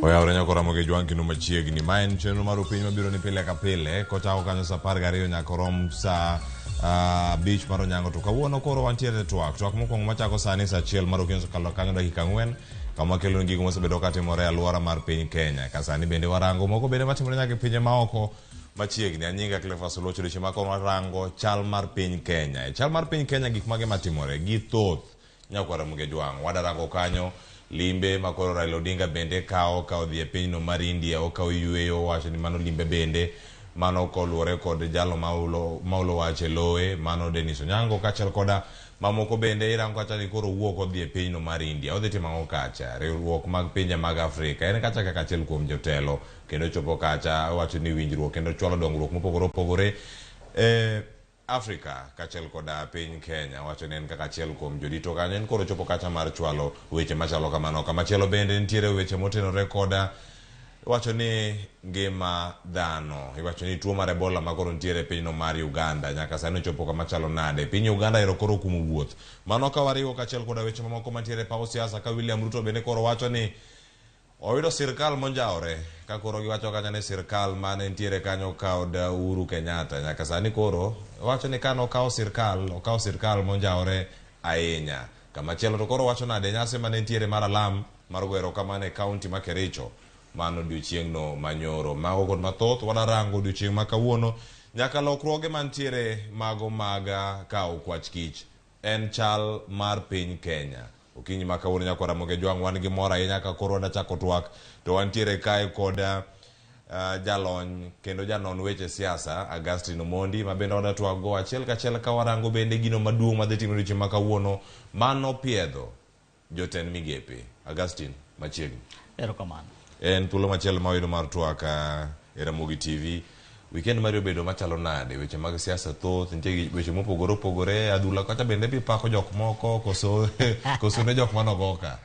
Oyawore nyako Ramogi Jwang' kendo machiegni. Ma en chenro mar upiny mabiro ni pile ka pile kochako kanyo saa 12 nyaka orom saa 5 mar onyango. To kawuono koro wantiere e twak. Twak mokwongo machako sani saa 1 mar okinyi osekalo kanyo dakika 4 kama kelo gigo mosebedo katimore e alwora mar piny Kenya. Ka sani bende warango moko bende matimore nyaka e pinje maoko machiegni. Anyinga Cleophas Oluoch odiochieng' ma koro warango chal mar piny Kenya. E chal mar piny Kenya gik mage matimore? Githoth. Nyakwar Ramogi Jwang'. Wadarango kanyo limbe ma koro Raila Odinga bende kawo ka odhi e pinyno mar India, okawo yueyo, owacho ni mano limbe bende mano koluwore kod jalo maulo wach e lowe mano Dennis Onyango kaachiel koda mamoko bende irango kacha ni koro owuok odhi e pinyno mar India. Odhi timo ang'o kacha? Riwruok mag pinje mag Afrika. En kacha kaka achiel kuom jotelo kendo chopo kacha owacho ni winjruok kendo chwalo dongruok mopogore opogore e Afrika kaachiel koda piny Kenya. Owacho ni en kaka achiel kuom jodito kanyo en koro chopo kacha mar chwalo weche machalo kamano. Kamachielo bende nitiere weche motenore koda Iwacho ni ngima dhano, iwacho ni tuo mar Ebola ma koro nitiere e pinyno mar Uganda nyaka sani ochopo kama chalo nade. Piny Uganda ero koro okumo wuoth. Mano ka wariwo kaachiel koda weche mamoko mantiere e paw siasa ka William Ruto bende koro wacho ni oyudo sirkal monjawore ka koro giwacho kanyo ni sirkal mane nitiere kanyo kod Uhuru Kenyatta nyaka sani koro wacho ni kane okawo sirkal, okawo sirkal monjawore ahinya. Kamachielo to koro wacho nade nyasi mane nitiere mar alam mar goyo erokamano e kaunti ma Kericho mano odiochieng'no manyoro. Mago kod mathoth wadarango odiochieng' ma kawuono nyaka lokruoge mantiere mago mag kawo kwach kich en chal mar piny Kenya. Okinyi ma kawuono nyakwar Ramogi Ojwang' wan gi mor ahinya ka koro wadachako twak to wantiere kae kod jalony kendo janon weche siasa Augustine Omondi ma bende wadatwak go achiel kachiel ka warango bende gino maduong' madhi timore odiochieng' ma kawuono mano piedho jotend migepe. Augustine, machiegni. Erokamano. En thuolo machielo ma wayudo mar twak e Ramogi TV. Weekend mari obedo machalo nade? Weche mag siasa thoth, nitie weche mopogore opogore, adhula kacha bende pipako jok moko koso koso ne jok manogo ka.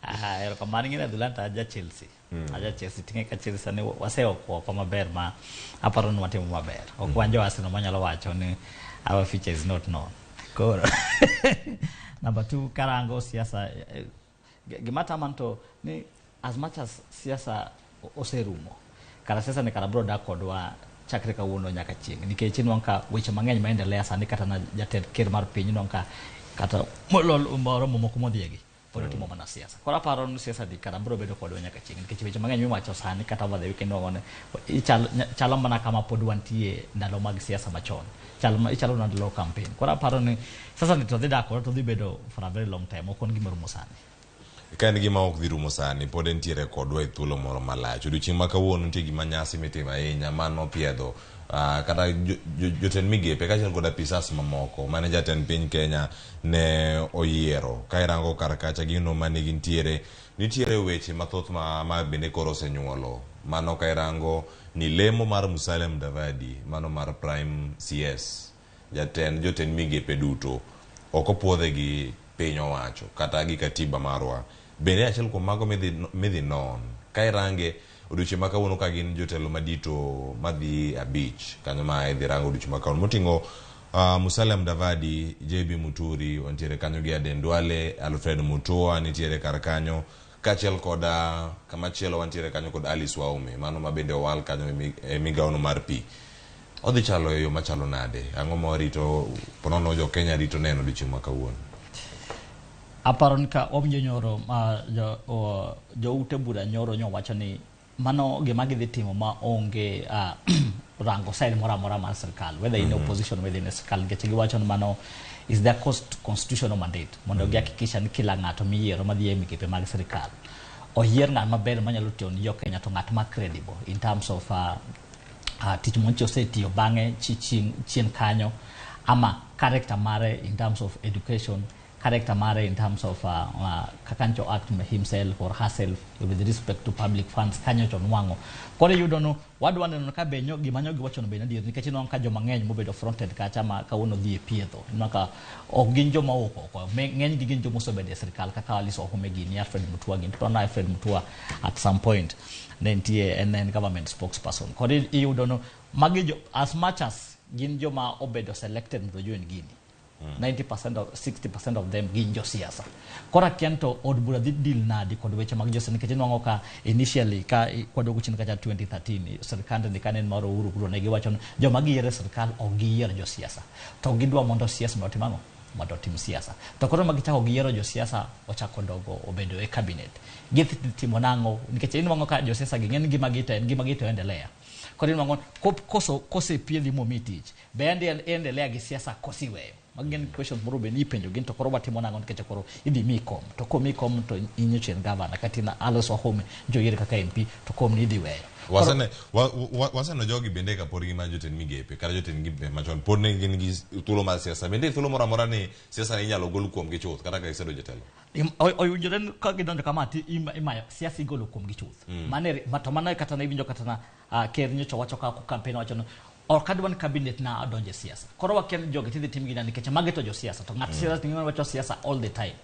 Ah, erokamano ing'e ni adhula to aja Chelsea. Aja Chelsea ting'e ka Chelsea sani waseoko oko maber ma aparo ni watimo maber. Ok wan jo Arsenal manyalo wacho ni our future is not known. Koro number 2 karango siasa gima tama to ni as much as siasa oserumo kara siasa ni kara bro dak kodwa chakre kawuono nyaka chieng' nikech inwang' ka weche mang'eny maendelea sani kata na jatend ker mar piny inwang' ka kata moro moko modhiegi pod otimo mana siasa. Koro aparo ni siasa di kara bro bedo kodwa nyaka chieng' nikech weche mang'eny miwacho sani kata over the weekend nwang'o ni chalo mana kama pod wantie ndalo mag siasa machon. Ichalo na ndalo campaign. Koro aparo ni sasa ni to dhi dak kodwa to dhi bedo for a very long time ok en gima rumo sani. Ka en gima ok dhi rumo sani, pod entiere kodwa e thuolo moro malach. Odiochieng' ma kawuono nitie gima nyasi mitimo ahinya mano piedho kata jotend migepe kaachiel kod apisas mamoko mane jatend piny Kenya ne oyiero. Ka irango kar kacha gino mane gintiere, nitiere weche mathoth ma bende koro osenyuolo. Mano ka irango ni lemo mar Musalia Mudavadi, mano mar Prime CS, jatend jotend migepe duto, ok opuodhe gi piny owacho kata gi katiba marwa. Bende achiel kuom mago midhi non. Ka irange odiochieng' ma kawuono ka gin jotelo madito madhi 5 kanyo ma idhi rango odiochieng' ma kawuono moting'o Musalia Mudavadi, JB Muturi, wantiere kanyo gi Aden Duale, Alfred Mutua nitiere kar kanyo, kaachiel kod kamachielo wantiere kanyo kod Alice Waume, mano ma bende owal kanyo e migawono mar pi. Odhi chalo e yo machalo nade? Ang'o ma warito, ponono jo Kenya rito neno odiochieng' ma kawuono? Aparo ni ka wawinjo nyoro jo ute bura nyoro nyowacho ni mano gima gidhi timo ma onge rango side moro amora mar sirkal, whether in opposition whether in sirkal, nikech giwacho ni mano is their constitutional mandate mondo gihakikisha ni kila ng'ato miyiero madhi e migepe mag sirkal oyier ng'at maber manyalo tiyo ni jo Kenya to ng'at ma credible in terms of tich monchi osetiyo bang'e chien kanyo ama character mare in terms of education, character mare in terms of kaka ncho act himself or herself with respect to public funds kanyo to nwang'o. Koro iyudo no wadwa neno ka be gima nyo giwacho no be adier nikech inwang'o ka joma ng'eny mobedo fronted kacha ma kawuono dhi e piedho inwang'o ka ok gin joma owuok oko, ng'eny gi gin joma osebedo e sirkal kaka Alice Wahome gini, Alfred Mutua gini. To Alfred Mutua at some point ne nitie en government spokesperson. Koro iyudo no magi as much as gin joma obedo selected mondo join gini, 90% of 60% of them gin josiasa. Koro akia to od bura dhi deal nadi kod weche mag josiasa nikech inwang'o ka initially ka kwaduogo chien kacha 2013 sirkand ni kane en mar Uhuru kuro ne giwacho ni joma giyiero e sirkal ok giyier josiasa to gidwa mondo siasa mondo otim ang'o? Mondo otim siasa. To koro ma gichako giyiero josiasa ochako dogo obedo e cabinet. Gidhi timo nang'o? Nikech inwang'o ka josiasa gi ng'eny gima gito en gima gito endelea. Koro inwang'o kosepiedhi momi tich, be endelea gi siasa kosiweyo? Magi gin questions moro be ni ipenjo gin to koro watimo nang'o nikech koro idhi mi kom to komi kom to inyocha en governor kata in Alice Wahome nyocha kaka MP to kom ni idhi weyo. Waseno jogi bende kapod gin mana jotend migepe kata jotend migepe machon pod ne gin gi thuolo mar siasa. Bende thuolo moro amora ni siasa ni inyalo gol kuomgi chuth kata ka gisebedo jotelo. Owinjore ni ka gidonjo kama ti imayo siasa igolo kuomgi chuth. Mane to mano kata ne iwinjo kata na ker nyocha wacho ka campaign wacho ni Ok adwa ni cabinet na odonje siasa. Koro wakia ni jogi tidhi tim gi nani nikech magi to josiasa to ng'at siasa to wacho siasa all the time.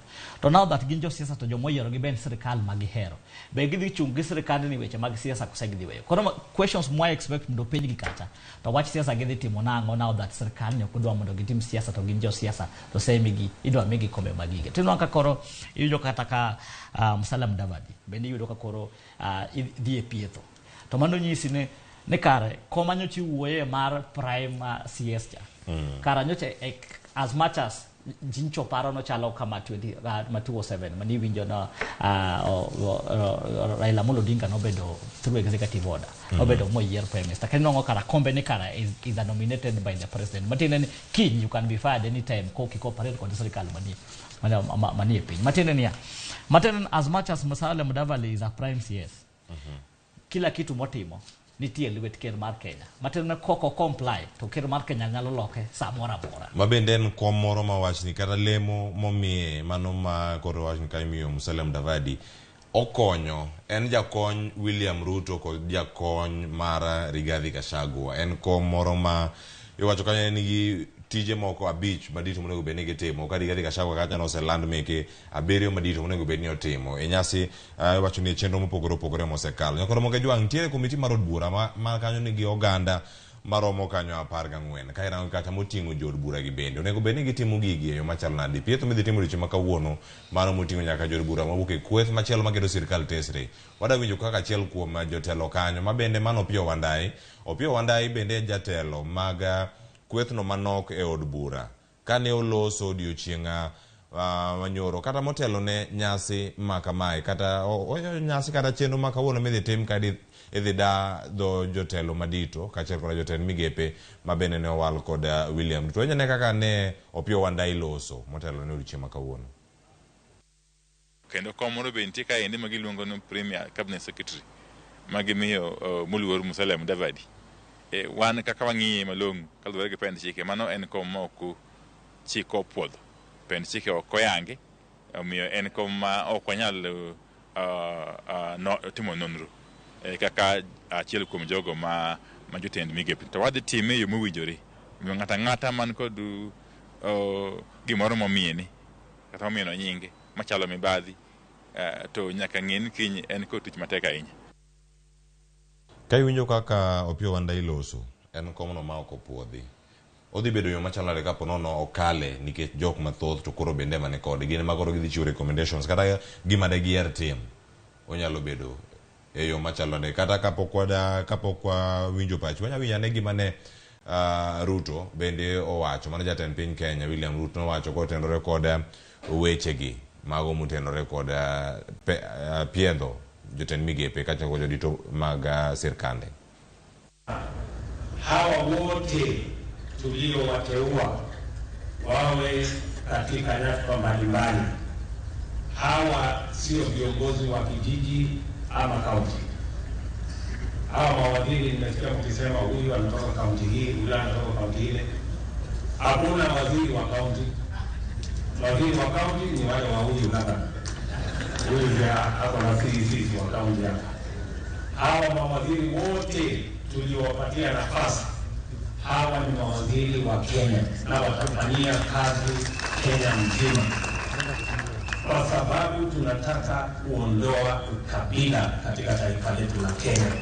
To now that gin josiasa to jomoyiero gi ben sirikal ma gihero. Be gidhi chung' gi sirikand ni weche mag siasa kose gidhi weyo. Koro questions mwa expect mondo penjgi kacha. To wach siasa gidhi timo nang'o now that sirikal ni ok odwa mondo gitim siasa to gin josiasa to semigi idwa migi kombe magige. To inwang'o ka koro iyudo kata ka Musalia Mudavadi bende iyudo ka koro idhi e pietho. To mano nyisi ni kare koma nyocha iwuoye mar prime CS cha. Kara nyocha as much as jincho paro nochalo kama 20 ma 207 mani iwinjo na Raila Amolo Odinga nobedo through executive order nobedo moyier prime minister kendo nwang'o kara kombe ni kara is nominated by the president matiende ni kiny you can be fired anytime kok icooperate kod sirikal manie piny matiende niya matiende ni as much as Musalia Mudavadi is a prime CS kila kitu motimo nitie lwet ker mar Kenya matiende ni kok o comply to ker mar Kenya nyalo loke sa moro amora. Ma bende en kom moro ma wachni kata lemo momiye mano ma koro wachni ka imiyo Musalia Mudavadi okonyo en jakony William Ruto kod jakony mar Rigathi Gachagua. En kom moro ma iwacho kanyo en gi tije moko 5 madito monego bed ni gitimo ka Rigathi Gachagua kacha noseland meke 7 madito monego bed ni otimo e nyasi iwacho ni chenro mopogore opogore mosekalo. Nyakoro Moge Jwang' nitiere komiti mar od bura ma kanyo nigi oganda maromo kanyo 14 ka irango kata moting'o jood bura gi bende onego bed ni gitimo gigi e yo machalo nade. Pietho midhi timo odiochieng' ma kawuono mano moting'o nyaka jood bura mawuok e kweth machielo maketo sirikal tesre. Wadwa winjo kaka achiel kuom jotelo kanyo ma bende mano Opiyo Wandayi. Opiyo Wandayi bende jatelo mag kwethno manok e od bura kane oloso odiochieng' manyoro kata motelo ne nyasi ma kamae kata nyasi kata chenro ma kawuono midhi tim ka idhi da dho jotelo madito kaachiel kod jotend migepe ma bende ne owal kod William Ruto. Winjo ne kaka ne Opiyo Wandayi loso motelo ne odiochieng' ma kawuono. Kendo kom moro be nitie kaendi ma giluongo ni Premier Cabinet Secretary ma gimiyo moluor Musalia Mudavadi. Wan kaka wang'iye malong'o kaluwore gi pend chike, mano en kom ma ok chik opuodho. Pend chike ok oyangi, omiyo en kom ma ok wanyal timo nonro kaka achiel kuom jogo ma jotend migepe. To wadhi time e yo mowinjore. Omiyo ng'ato ang'ata man kod gimoro momieni kata momieno nyinge machalo mibadhi to nyaka ng'e ni kiny en kod tich matek ahinya. Ka iwinjo kaka Opiyo Wandayi loso, en komno ma ok opuodhi. Odhi bedo yo machalo nade kapo nono okale nikech jok mathoth to koro bende ema ni kode. Gin ema koro gidhi chiwo recommendations kata gima de giher tim onyalo bedo e yo machalo nade. Kata kapok wawinjo pachi, wanyalo winjo ane gima ne Ruto bende owacho. Mano jatend piny Kenya William Ruto nowacho kotenore kod wechegi mago motenore kod piedho jotend migepe kaachiel kod jodito mag sirkande. Hawa wote tuliowateua wawe katika nyadhifa mbalimbali, hawa sio viongozi wa kijiji ama kaunti. Hawa mawaziri nimesikia mkisema huyu anatoka kaunti hii, huyu anatoka kaunti ile. Hakuna waziri wa kaunti. Waziri wa kaunti ni wale wa huyu gavana. Huyu ndiye ako na CEC wa kaunti hapa. Hawa mawaziri wote tuliowapatia nafasi, hawa ni mawaziri wa Kenya na watafanyia kazi Kenya mzima, kwa sababu tunataka kuondoa ukabila katika taifa letu la Kenya.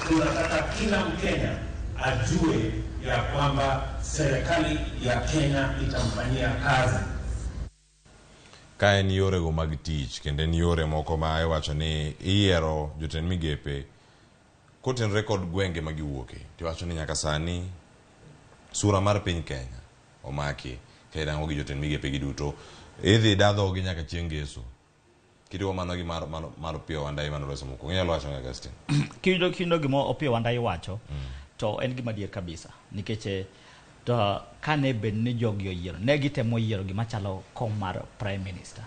Tunataka kila Mkenya ajue ya kwamba serikali ya Kenya itamfanyia kazi. Ka en yorego mag tich kendo en yore moko ma iwacho ni iyiero jotend migepe kotenore kod gwenge ma giwuoke, tiwacho ni nyaka sani sura mar piny Kenya omaki ka irango gi jotend migepe gi duto idhi dadhogi nyaka chieng' ngeso. Kiriwo mano gi mar Opiyo Wandayi manoloso mokwongo. Inyalo wacho ng'a Augustine? Kiwinjo gima Opiyo Wandayi wacho to en gima adier kabisa nikech to kane bed ni jogi oyiero ne gitemo yiero gima chalo kom mar prime minister.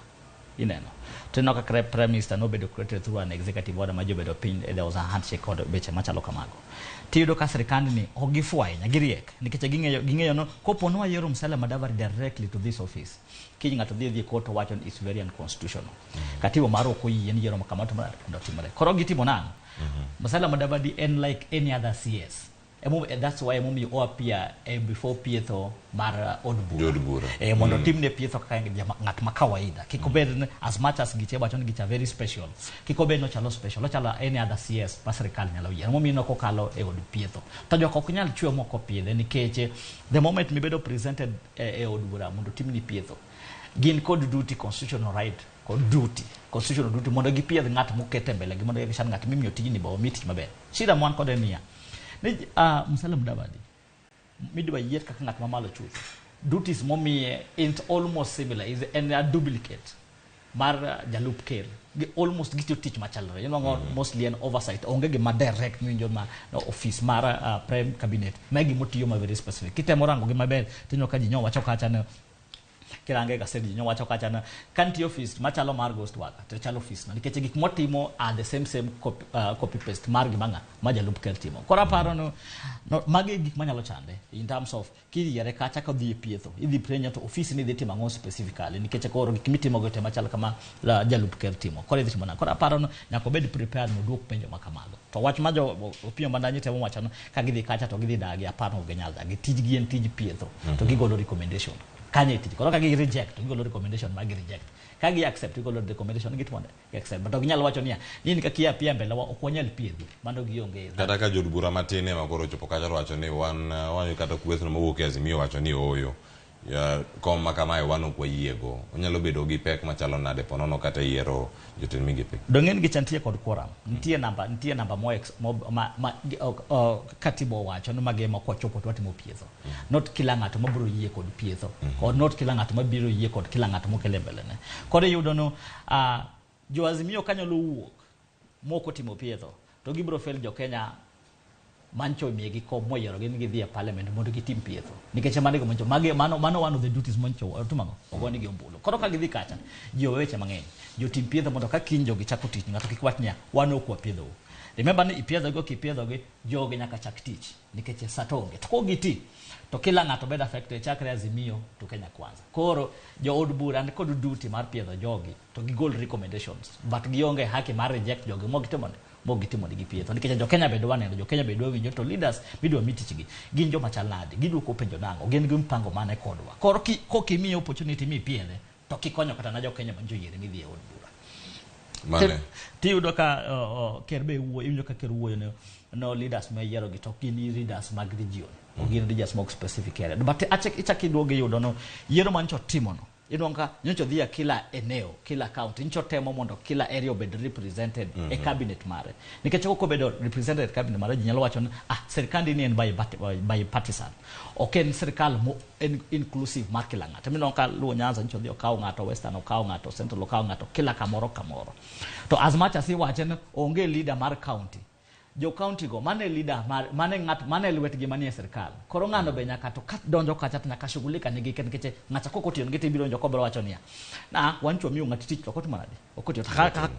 Ineno to ineno kaka prime minister nobedo created through an executive order ma ji obedo piny, there was a handshake kod weche machalo kamago. Tiyudo ka sirikand ni ok gifuwo ahinya, giriek nikech ging'eyo no kopo ni wayiero Musalia Mudavadi directly to this office, kiny ng'ato dhi e court to wacho ni it's very unconstitutional. Katiba mar ok oyie ni yiero ma kama to mondo otimre. Koro gitimo nang'o? Musalia Mudavadi en like any other CS. That's why emomiyo o appear before pietho mar od bura. Jood bura. Mondo timne pietho kaka ng'at ma kawaida. Kik obed ni as much as giche wacho ni gicha very special. Kik obed ni ochalo special, ochalo any other CS ma sirikal nyalo yiero. Emomiyo ineno kokalo e od pietho. To jok ok nyal chwe mok opiedhe nikech the moment mibedo presented e od bura mondo timni pietho, gin kod duty, constitutional right kod duty, constitutional duty mondo gipiedh ng'at mokete mbele gi mondo gikishan ng'at mimiyo tijni ba omi tich maber. Shida mwan kode niya, ni Musalia Mudavadi midwa yier kaka ng'at mamalo chuth, duties momiye it's almost similar, is en a duplicate mar jalup ker. Almost gitiyo tich machalre. Inwang'o mostly en oversight, onge gima direct miwinjo ma no, office mar prime cabinet ma e gimotiyo ma very specific. Kitemo rango gi maber tineno ka ji nyowacho kacha ni kirange gaset ji nyowacho kacha ni ka nitie office machalo mar ghost worker to chalo office no nikech gik motimo are the same copy paste mar gima ng'a ma jalup ker timo. Koro aparo no magi e gik manyalo chande in terms of kiyiere kacha kodhi e pietho idhi penjo to office ni dhi timo ang'o specifically nikech koro gik mitimo go te machalo kama jalup ker timo koro idhi timo nang'o. Koro aparo no nyaka obed prepared mondo oduok penjo ma kamago. To wach ma jo Opiyo Wandayi temo wacho no ka gidhi kacha to gidhi dagi, aparo ok ginyal dagi. Tijgi en tij pietho to gigolo recommendation kanyo e tich. Koro ka gi reject to gigolo recommendation ma gi reject, ka gi accept gigolo recommendation gitimo nade? Gi accept. But ok ginyal wacho niya ni kaka ia piya mbele wa ok wanyal piedhi, mano gionge. Kata ka jood bura matin ema koro ochopo kacha to wacho ni wan kata kwethno mawuok e Azimio wacho ni ooyo, kom ma kamae wan ok wayiego. Onyalo bedo gi pek machalo nade ponono kata yiero jotend migepe? Dong' en gicha nitie kod quorum, nitie namba mo katiba owacho ni magi ema kwachopo to watimo pietho. Not kila ng'ato mabiro yie kod pietho, or not kila ng'ato mabiro yie kod kila ng'ato mokele mbele ne. Koro iyudo no jo Azimio kanyalo wuok mok otimo pietho to gibiro fail jo Kenya mancho miegi kom moyiero gi ni gidhi e parliament mondo gitim pietho nikech mano e gima magi mano one of the duties moncho otimo ang'o ogonegi ombulu. Koro ka gidhi kacha ji owe weche mang'eny, jotim pietho mondo ka kiny jogi chako tich ng'ato kik wach niya wan ok wapiedhou. Remember ni ipiedhogi ok ipiedhogi jogi nyaka chak tich nikech sa to onge. To kogiti to kila ng'ato bedo affected chakre Azimio to Kenya Kwanza. Koro jood bura ni kod duty mar piedho jogi to gigol recommendations but gionge haki mar reject jogi mok gitimo negi pietho nikech jo Kenya be dwa neno, jo Kenya be dwa winjo to leaders midwa mi tich gi gin joma chal nade, giduoko penjo nang'o, gin gi mpango mane kodwa. Koro kokimiyi opportunity mipiedhe to kikonyo kata na jo Kenya manjo yiere midhi e od bura. Mane? Tiyudo ka ker be wuoyo, iwinjo ka ker wuoyo no leaders ma yiero gi to gin leaders mag region, ok gin leaders mag specific area. But ichak iduogo iyudo no yiero mancho timo no inwang'o ka nyocha odhi e kila eneo, kila county, nyocha otemo mondo kila area obed represented e cabinet mare. Nikech kok obedo represented e cabinet mare, ji nyalo wacho ni sirkandi ni en bipartisan. Ok en sirkal mo en inclusive mar kila ng'ato. Minwang'o ka Luo Nyanza nyocha odhi okawo ng'ato, Western okawo ng'ato, Central okawo ng'ato, kila kamoro kamoro. To as much as iwache ni onge leader mar county, jo county go mane leader mar mane ng'at mane lwetgi manie sirkal. Koro ng'ano be nyaka to ka donjo kacha to nyaka shughulika nigi nikech ng'acha kok otiyo nigi tibiro winjo kobiro wacho niya na wan chwo miyo ng'ati tich to ok otimo nade, ok otiyo.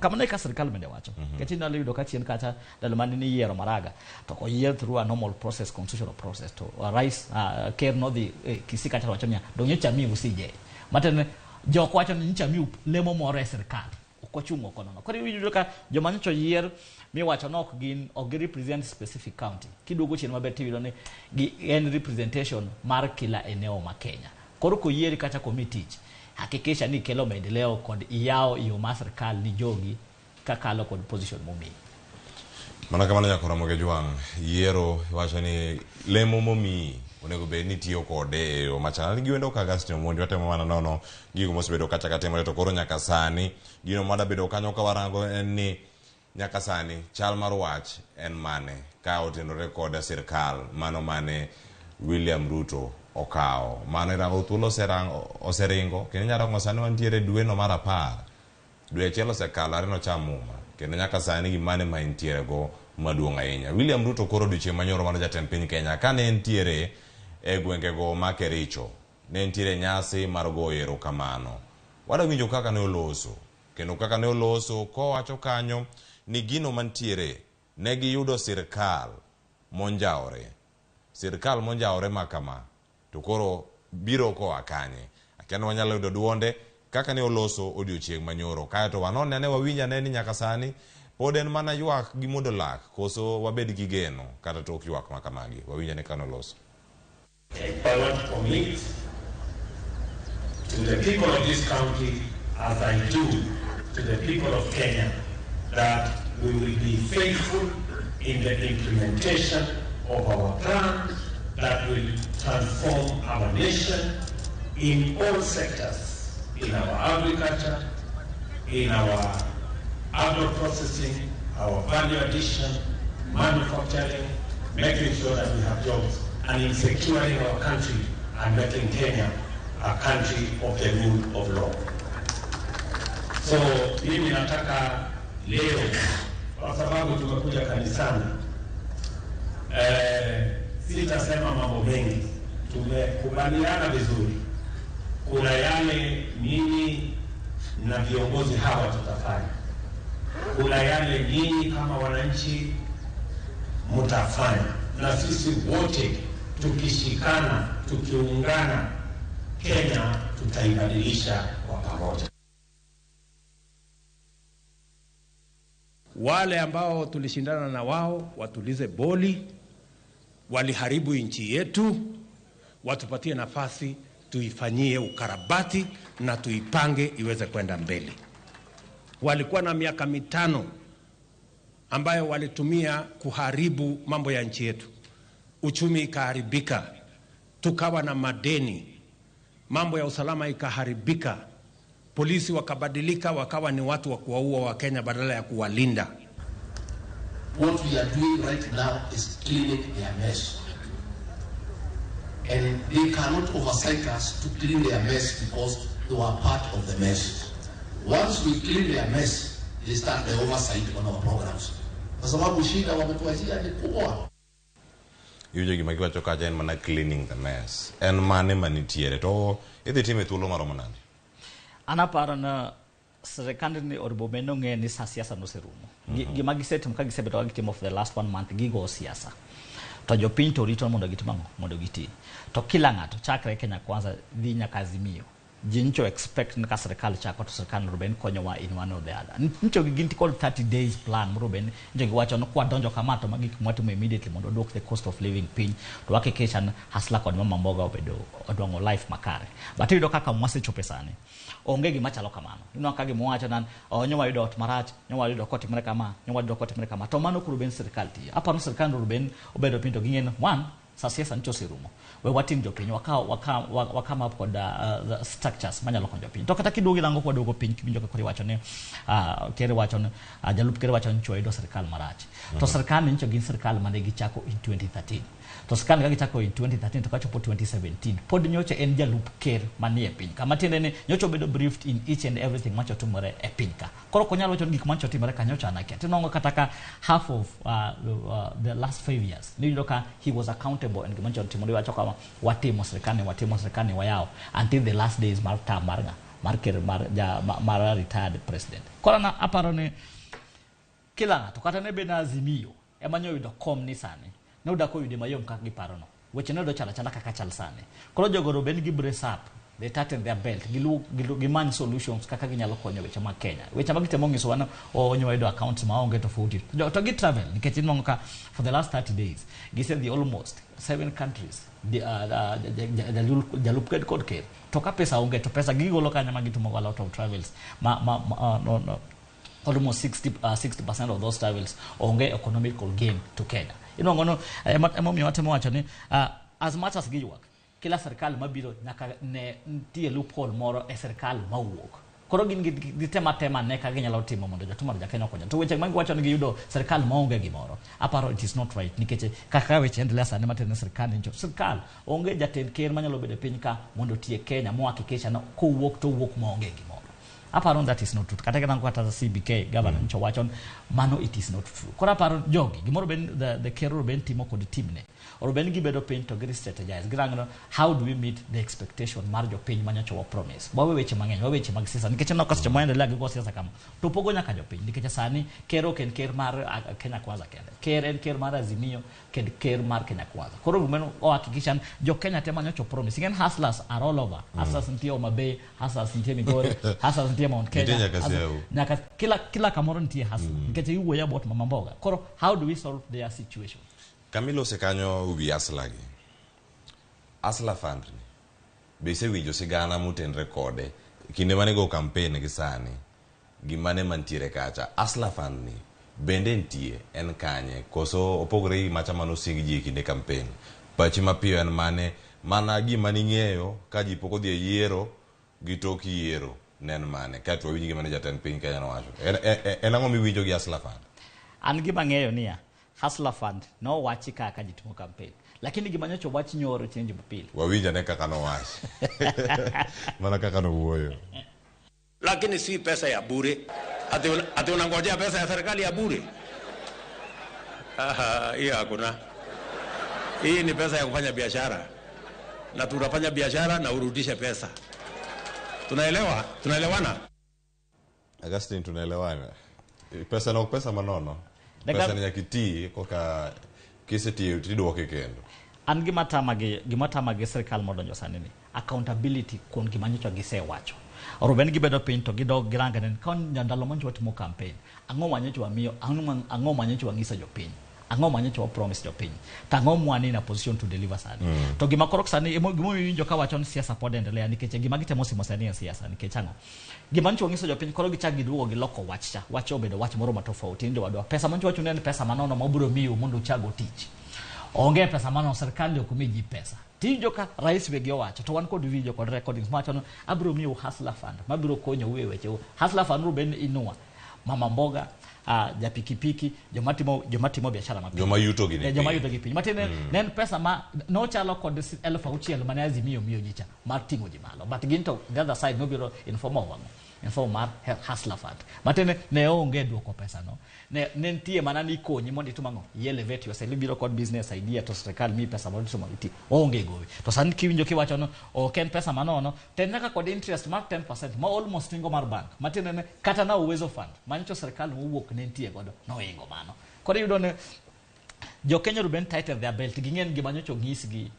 Kamano e ka sirkal bende wacho. Nikech inyalo yudo ka chien kacha ndalo mane niyiero Maraga to oyier through a normal process, constitutional process to rais ker nodhi Kisii kacha wacho niya dong nyocha miu CJ. Matiende jok wacho ni nyocha miu lemo moro e sirkal. Ok ochung' oko nono. Koro iyudo ka joma nyocha oyier miwacho ni ok gi represent specific county. Kiduogo chien maber tiyudo ni gi en representation mar kila eneo ma Kenya. Koro koyieri kata komi tich, hakikisha ni ikelo maendeleo kod iyawo yo mar sirkal ni jogi kakalo kod position momiyi. Mana kamano nyaka Ramogi Jwang', yiero iwacho ni lemo momiyi onego bed ni tiyo kode e yo machal. An gi wendo ka Augustine Omondi watemo mana nono gigo mosebedo kacha ka timore to koro nyaka sani gino madabedo kanyo ka warango en ni nyaka sani chal mar wach en mane ka otenore kod sirkal mano mane William Ruto okawo. Mano irango thuolo oseringo kendo inyalo rango sani wantiere dwe no mar 10. Dwe achiel osekalo are nocham muma kendo nyaka sani gimane ma entiere go maduong' ahinya. William Ruto koro odiochieng' manyoro mano jatend piny Kenya kane entiere e gwengego ma Kericho ne nitiere nyasi mar goyo erokamano. Wadwa winjo kaka ne oloso kendo kaka ne oloso kowacho kanyo ni gino mantiere ne giyudo sirkal monjawore. Sirkal monjawore ma kama to koro biro koa kanye? Akia ni wanyalo yudo duonde kaka ne oloso odiochieng' manyoro. Kaeto wanon ane wawinj ane ni nyaka sani Pod en mana ywak gi muodo lak koso wabed gi geno kata tok ywak ma kamagi. Wawinj ane kaka noloso. I want to commit to the people of this county, as I do to the people of Kenya, that we will be faithful in the implementation of our plan that will transform our nation in all sectors, in our agriculture, in our agro-processing, our value addition, manufacturing, making sure that we have jobs, and in securing our country and making Kenya a country of the rule of law. So mimi nataka leo, kwa sababu tumekuja kanisani, sitasema mambo mengi. Tumekubaliana vizuri, kuna yale mimi na viongozi hawa tutafanya, kuna yale nyinyi kama wananchi mtafanya, na sisi wote tukishikana, tukiungana, Kenya tutaibadilisha kwa pamoja. Wale ambao tulishindana na wao watulize boli, waliharibu nchi yetu, watupatie nafasi tuifanyie ukarabati na tuipange iweze kwenda mbele. Walikuwa na miaka 5 ambayo walitumia kuharibu mambo ya nchi yetu. Uchumi ikaharibika, tukawa na madeni, mambo ya usalama ikaharibika, polisi wakabadilika wakawa ni watu wa kuwaua wa Kenya badala ya kuwalinda. What we are doing right now is cleaning their mess. And they cannot oversight us to clean their mess because they were part of the mess. Once we clean their mess, they start the oversight on our programs. Kwa sababu shida wametuachia ni kubwa. Iwinjo gima giwacho kacha en mana cleaning the mess. En mane manitiere to idhi time thuolo maromo nade? An aparo na sirikand ni onego bed ni ong'e ni sa siasa noserumo. Gima gisetimo ka gisebedo ka gitimo for the last 1 month gigo siasa. To jopiny to rito mondo gitim ang'o? Mondo giti. To kila ng'ato chakre Kenya Kwanza dhi nyaka Azimio. Ji nyicho expect ni ka sirikal chako to sirikal onego bed ni konyowa in one or the other. Nyicho gin kod 30 days plan moro bed ni nyicho giwacho ni kwadonjo kama to magi gik mwatimo immediately mondo waduok the cost of living piny to wahakikisha ni hustler kod mama mboga obedo odwang'o life makare. But iyudo kaka mwasechope sani onge gima chalo kamano. Ineno ka gima wacho nan nyo wayudo ot marach, nyo wayudo kotimre kama, nyo wayudo kotimre kama. To mano koro ben sirikal tiyo. Aparo ni sirikal onego bed ni obedo piny to ging'e ni one, sa siasa nyicha oserumo. We watim jopiny, wa come up kod the structures manyalo konyo jopiny. To kata kiduogo irango kwaduogo piny kiwinjo kaka iwacho ni ker wacho ni jalup ker wacho ni nyicha wayudo sirikal marach. To sirikal ni nyicha gin sirikal mane gichako in 2013. To sirikal ka gichako in 2013 to kachopo 2017 pod nyocha en jalup ker manie piny ka. Matiende ni nyocha obedo briefed in each and everything macho timore e piny ka. Koro ok onyal wacho ni gik manyocha otimore ka nyocha an akia. Tinwang'o kata ka half of the last 5 years niyudo ka he was accountable and gima nyocha otimore iwacho kama watimo sirikal ni watimo sirikal ni wayawo until the last days mar term mar ng'a mar ker mar ja mar retired president. Koro an aparo ni kila ng'ato kata ne bed na Azimio ema nyo oyudo kom ni sani ne odak oyude mayom kaka giparo no. Weche ne odo chalo achala kaka chal sani. Koro jogo onego bed ni gi brace up, they tighten their belt, gimany solutions kaka ginyalo konyo weche mag Kenya. Weche ma gitemo nyisowa ni onyo wayudo accounts maonge tofauti. To gi travel nikech inwang'o ka for the last 30 days gisedhi almost 7 countries jalup ker kod ker. To ka pesa onge to pesa gigolo kanyo ma gitimo a lot of travels ma no, almost 60% of those travels onge economical gain to Kenya. Inwang'o no emomiyo watemo wacho ni as much as giywak kila sirikal mabiro nyaka ne nitie loophole moro e sirikal mawuok. Koro gin gitemo atema ne kaka ginyalo timo mondo jotuo mar jakenya okony. To weche ma giwacho ni giyudo sirikal maonge gimoro. Aparo it is not right nikech kaka weche endelea sani matene sirikal ni sirikal onge jatend ker manyalo bedo e piny ka mondo otiek Kenya mohakikisha ni kowuok to owuok maonge gimoro. Aparo that is not true. Kata kirango kata CBK governor nyicha wacho ni mano it is not true. Koro aparo jogi gimoro ben the ker ben timo kod timne. Or ben gibedo piny to gi strategize. Girango how do we meet the expectation mar jopiny manyocha wa promise. Wawe weche mang'eny, wawe weche mag siasa nikech aneno ka seche mwaendelea gi go siasa kama to pogo nyaka jopiny nikech sani ker ok en ker mar Kenya Kwanza kende. Ker en ker mar Azimio kendo ker mar Kenya Kwanza. Koro gimeno ohakikisha ni jo Kenya te manyocha promise. Ing'e ni hustlers are all over. Hustlers nitie Homa Bay, hustlers nitie Migori, hustlers nitie nitie Mount Kenya. Nitie nyaka Siau. Nyaka kila kamoro nitie hustler. Nikech iwuoyo about mama mboga. Koro how do we solve their situation? Kamilose kanyo wi Hustler gi. Hustler Fund ni. Be isewinjo sigana motenre kode kinde mane go campaign gi sani gimane mantiere kacha. Hustler Fund ni bende nitie en kanye koso opogore gi macha mane osing ji e kinde campaign. Pachi mapiyo en mane mana gima ning'eyo ka ji pok odhi e yiero gi tok yiero ne en mane kaeto wawinj gima ne jatend piny Kenya nowacho. En ang'o miwinjo gi Hustler Fund? An gima ng'eyo niya, Hustler Fund nowachi kaka ji timo campaign. Lakini gima nyocha owach nyoro chieng' Jumapili. Wawinj ane kaka nowach. Mana kaka nowuoyo. Lakini si pesa ya bure. Ati unangojea pesa ya serikali ya bure? Aha, hiyo hakuna. Hii ni pesa ya kufanya biashara, na tunafanya biashara na urudishe pesa. Tunaelewa? Tunaelewana? Augustine, tunaelewana. Pesa no pesa manono. Pesa ni nyaka iti koka kisetiyo tiduoke kendo. An gima tama gi sirikal modonjo sani ni accountability kuom gima nyocha gisewacho. Oruben gibedo piny to gidog girango ni ka ndalo manyocha watimo campaign, ang'o ma nyocha wamiyo, ang'o ma nyocha wang'iso jopiny, ang'o ma nyocha wa promise jopiny, to ang'o mwan in a position to deliver sani. To gima koro sani gimomiyo iwinjo kawacho ni siasa pod endelea nikech gima gitemo simo sani en siasa nikech ang'o? Gima nyocha wang'iso jopiny koro gichak giduogo giloko wach cha, wach obedo wach moro ma tofauti ni jowadwa. Pesa manyocha wacho ni en pesa manono ma obiro miyo mondo uchago tich. Onge pesa manono, sirkal ok mi ji pesa. Tiwinjo ka rais wegi owacho to wan kod video kod recordings mawacho ni abiro miyo Hustler Fund mabiro konyou e wecheu. Hustler Fund biro bedo ni inua mama mboga, ja pikipiki, joma timo biashara mapiny. Joma yuto gi ni Joma piny. yuto gi piny. Matiende ne en pesa ma nochalo kod 6,000 mane Azimio miyo ji cha mar ting'o ji malo. But gin to the other side nobiro in form of ang'o? In form mar Hustler Fund. Matiende ne onge duoko pesa no. Ne nitie mana ni ikonyi mondo itim ang'o? I elevate yourself. Ibiro kod business idea to sirikal miyi pesa mondo itimo iti. Onge gowi. To sani kiwinjo kiwacho no ok en pesa manono, to en nyaka kod interest mar 10% ma almost nengo mar bank. Matiende ni kata na Uwezo Fund manyicho sirikal mowuok ne nitie godo noingo mano. Koro iyudo ni jo Kenya Ruben tighten their belt ging'e ni gima nyocha onyisgi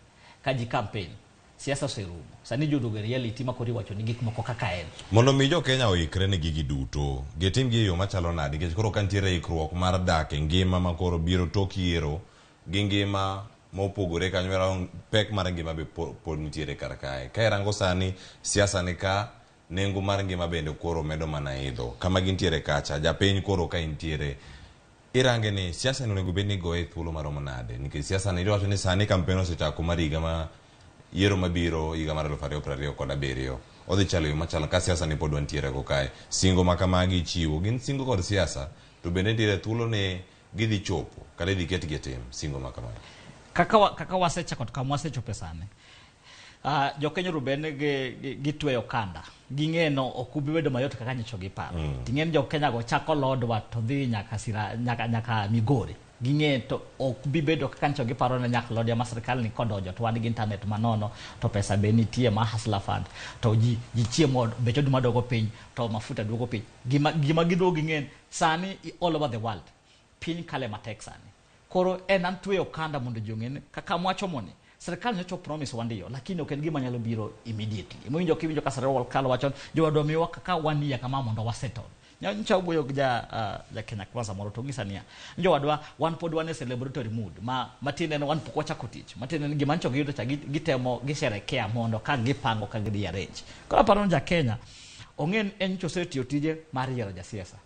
ka ji campaign siasa oserumo sani ji oduogo e reality ma koro iwacho ni gik moko kaka en. Mondo mi jo Kenya oikre ne gigi duto, gitim gi e yo machalo nade? Nikech koro ka nitiere ikruok mar dak e ngima ma koro biro tok yiero gi ngima mopogore kanyo pek mar ngima be pod nitiere kar kae. Ka irango sani siasa ni ka nengo mar ngima bende koro medo mana idho. Kama gintiere kacha, japiny koro ka intiere irange ni siasa ni onego bed ni igoye thuolo maromo nade? Nikech siasa ni iwacho ni sani campaign osechako mar higa ma yiero mabiro higa mar 2027 odhi chalo yo machalo ka siasa ni pod wantiere go kae. Singo ma kamagi ichiwo gin singo kod siasa to bende nitiere thuolo ni gidhi chopo kata idhi ketgi e tim singo ma kamagi. Kaka wasechako to kama wasechope sani, jo Kenya Ruben gitweyo kanda ging'e no ok ubi bedo mayot kaka nyocha giparo. Ting'e ni jo Kenya go chako lodwa to dhi nyaka sira, nyaka Migori ging'e to ok bi bedo kaka nyocha giparo ni nyaka lodwa ma sirikal ni kodonjo to wan gi internet manono to pesa be nitie ma Hustler Fund to ji chiemo bech oduma dogo piny to mafuta duogo piny. Gima giduogo ging'e sani all over the world piny kale matek sani. Koro en an tweyo kanda mondo ji ong'e ni kaka mwachomoni sirikal nyocha promise wandiyo lakini ok en gima nyalo biro immediately. Mowinjo kiwinjo ka sirikal wacho jowadwa miwa kaka wan year kama mondo wasettle. Nyocha wuoyo gi ja Kenya Kwanza moro to onyisa niya, jowadwa wan pod wan e celebratory mood ma matiende ni wan pok wachako tich. Matiende ni gima nyocha giyudo cha gitemo gisherekea mondo ka gipango ka gidhi arrange. Koro aparo ni ja Kenya ong'e ni en nyocha osetiyo tije mar yiero jasiasa.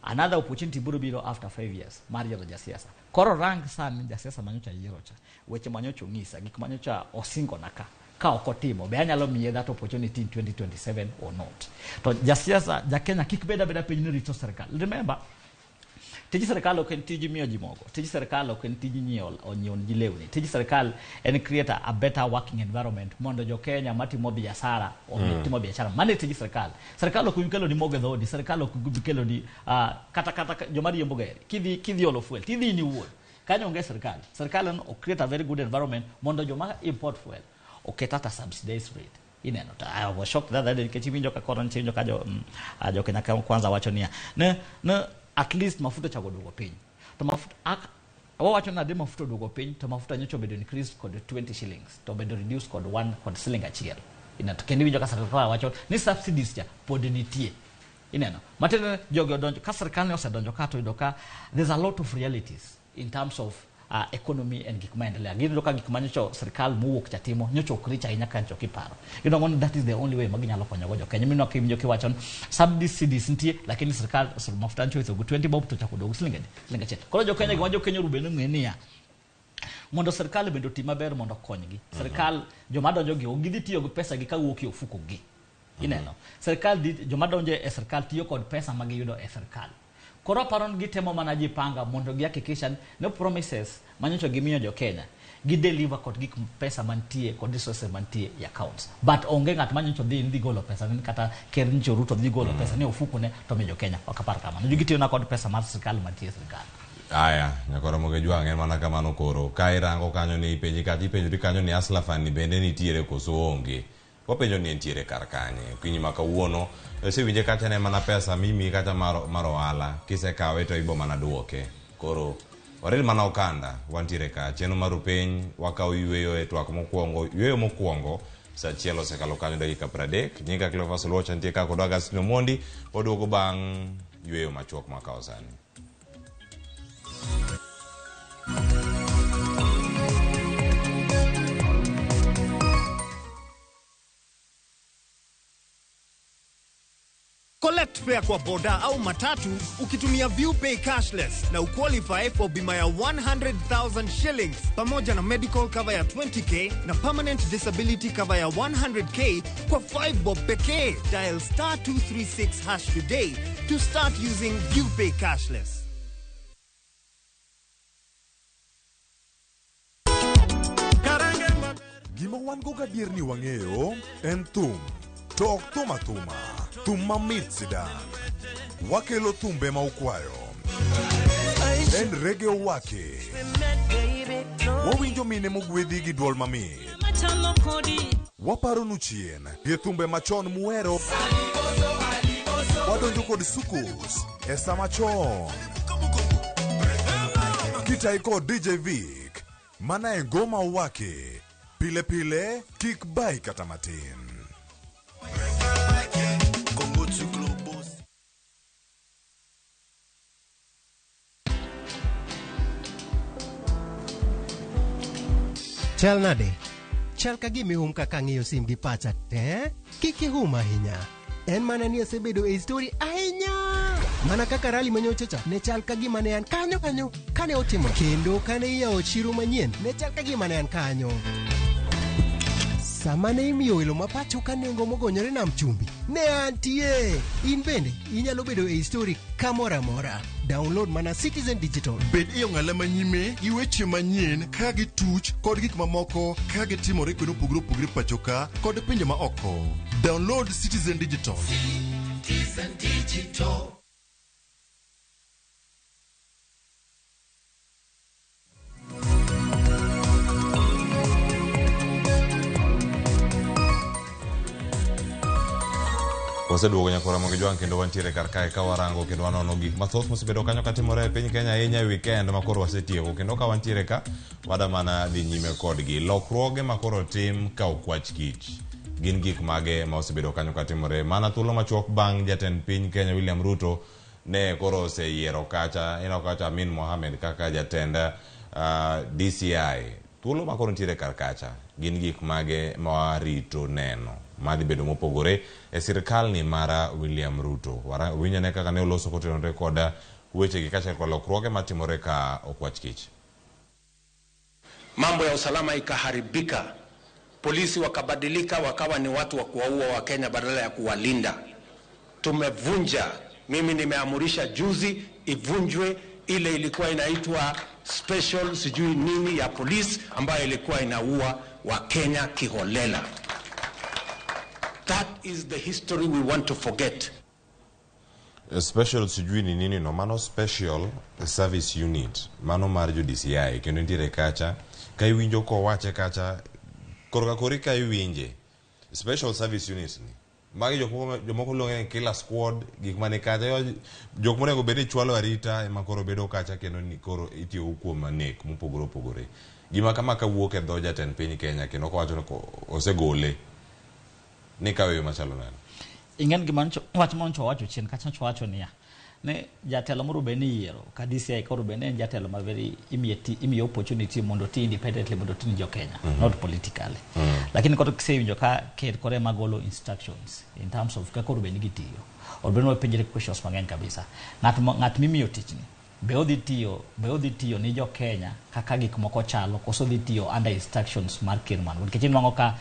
Another opportunity biro biro after 5 years mar yiero jasiasa. Koro rang sani jasiasa manyocha yiero cha, weche manyocha onyisa, gik manyocha osingona ka ok otimo, be anyalo miye that opportunity in 2027 or not? To jasiasa, ja Kenya kik bed abeda piny ni rito sirikal. Remember, tij sirikal ok en tij miyo ji mogo. Tij sirikal ok en tij nyiewo ne ji lewni. Tij sirikal en create a better working environment mondo jo Kenya matimo biashara omi timo biashara. Mano e tij sirikal. Sirikal ok bi kelo ni mogo e dhoodi, sirikal ok bi kelo ni kata joma riembo gari. Kidhi olo fuel, tidhi in iwuon. Kanyo onge sirikal. Sirikal en o create a very good environment mondo joma import fuel oket at a subsidized rate. Ineno to I was shocked that day nikech iwinjo ka koro nitie iwinjo ka jo Kenya Kwanza wacho niya ne at least mafuta ochako duogo piny. To mafuta wawacho nade mafuta oduogo piny to mafuta nyocha obedo increased kod 20 shillings to obedo reduced kod 1 kod siling achiel. Ineno, to kendo iwinjo ka sirkal wacho ni subsidies cha pod nitie. Ineno, matiende ni jogi odonjo, ka sirkal ne osedonjo ka to yudo ka there's a lot of realities in terms of economy and gik maendelea. Giyudo ka gik manyocha sirkal mowuok cha timo nyocha ok rich ahinya ka nyocha kiparo. Giyudo ni that is the only way ma ginyalo konyogo jo Kenya. Minwa kiwinjo kiwacho ni subsidies nitie, lakini sirkal mafuta nyocha oidho go 20 bob to ochako oduogo siling adi? Siling achiel. Koro jo Kenya gima jo Kenya onego bed ni ong'e niya, mondo sirkal bende oti maber mondo okonygi. Sirkal joma donjo gi ok gidhi tiyo gi pesa gi kawuok e ofuko gi. Ineno, sirkal dhi, joma donjo e sirkal tiyo kod pesa ma giyudo e sirkal. Koro aparo ni gitemo mana jipanga mondo gihakikisha ni promises manyocha gimiyo jo Kenya gi deliver kod gik pesa mantie kod resources mantie e accounts. But onge ng'at manyocha dhi dhi golo pesa ni kata ker nyocha Ruto dhi golo pesa ni ofuko ne to miyo jo Kenya. Ok apar kamano. Gitiyo na kod pesa mar sirkal mantie e sirkal. Aya, nyakoro Ramogi Jwang' en mana kamano koro. Ka irango kanyo ni ipenji kacha ipenjori kanyo ni Hustler Fund ni bende nitiere koso onge. Wapenjo ni entiere kar kanye. Okinyi ma kawuono, isewinje kacha ne mana pesa mimi kacha mar ohala. Kisekawe to ibo mana duoke. Koro warit mana okanda, wantiere ka. Chenro mar Rupiny, wakawo yweyo e twak mokwongo. Yweyo mokwongo, saa achiel osekalo kanyo dakika 30. Nyinga Cleophas Oluoch, antie ka kod Augustine Omondi. Waduogo bang' yweyo machuok makawo sani. Collect fare kwa boda au matatu ukitumia ViewPay cashless na uqualify for bima ya 100,000 shillings pamoja na medical cover ya 20k na permanent disability cover ya 100k kwa 5 bob pekee. Dial star 236 hash today to start using ViewPay cashless. Gima wan go gadier ni wang'eyo en thum. To ok thum athuma, thum mamit sidang'. Wakelo thumbe ma ukwayo. En reggae owake. Wawinjo mine mogwedhi gi duol mamit. Waparonu chien gi thumbe machon muhero. Wadonjo kod sukus e sama chon. Kitai kod DJ Vic, mana e ngoma owake. Pile pile, kik bai kata matin. Chal nade? Chal ka gima ihum kaka ang'iyo sim gi pacha te? Kik ihum ahinya. En mana ni asebedo e story ahinya. Mana kaka rally manyocha cha ne chal ka gima ne an kanyo kanyo kane otimo. Kendo kane iyawo chiro manyien ne chal ka gima ne an kanyo. Sama ne imiyo welo ma pacho ka nengo mogonyore nam chumbi, ne antie. In bende inyalo bedo e story kamoro amora. Download mana Citizen Digital. Bed e ong'ala manyime gi weche manyien ka gituch kod gik mamoko ka gitimore kuonde mopogore opogore pacho ka kod pinje ma oko. Download Citizen Digital. Citizen Digital. Waseduogo nyakora Ramogi Jwang' kendo wantiere kar kae ka warango kendo wanono gik mathoth mosebedo kanyo katimore e piny Kenya ahinya e weekend ma koro wasetieko kendo ka wantiere ka wada mana dhi nyime kodgi. Lokruoge ma koro tim ka okwach kich gin gik mage ma osebedo kanyo katimore mana thuolo machuok bang' jatend piny Kenya William Ruto ne koro oseyiero kacha ineno kacha Amin Mohamed kaka jatend DCI. Thuolo ma koro nitiere kar kacha gin gik mage ma warito neno madhi bedo mopogore e sirkal ni mara William Ruto. Winjane kaka ne oloso kotenore kod wechegi kaachiel kod lokruoge matimore ka okwach kich. Mambo ya usalama ikaharibika, polisi wakabadilika, wakawa ni watu wa kuwaua Wakenya badala ya kuwalinda. Tumevunja, mimi nimeamurisha juzi ivunjwe ile ilikuwa inaitwa special sijui nini ya polisi ambayo ilikuwa inaua Wakenya kiholela. That is the history we want to forget. Special sijui ni nini no, mano special service unit, mano mar jo DCI kendo nitiere kacha, ka iwinjo kowache kacha, korka kori ka iwinje, special service unit ni. Magi jomoko luonge ni killer squad, gik mane kacha, jok monego bed ni chwalo arita ema koro bedo kacha kendo ni koro itiyo kuom nek mopogore opogore. Gima kama kawuok e dho jatend piny Kenya kendo kowacho ni osegole. Ni kawe yo machalo nade? Ing'en gima ncho wach ma ncho wacho chien kacha ncho wacho niya ne jatelo moro bed ni iyiero ka DCI koro bed ni en jatelo ma very imiye ti, imiye opportunity mondo oti independently mondo oti ni jo Kenya not politically. Lakini koro kisewinjo ka ker koro ema golo instructions in terms of kaka koro bed ni gitiyo, obedo ni wapenjre questions mang'eny kabisa. Ng'at mimiyo tichni be odhi tiyo ni jo Kenya kaka gik moko chalo, koso odhi tiyo under instructions mar ker man, nikech inwang'o ka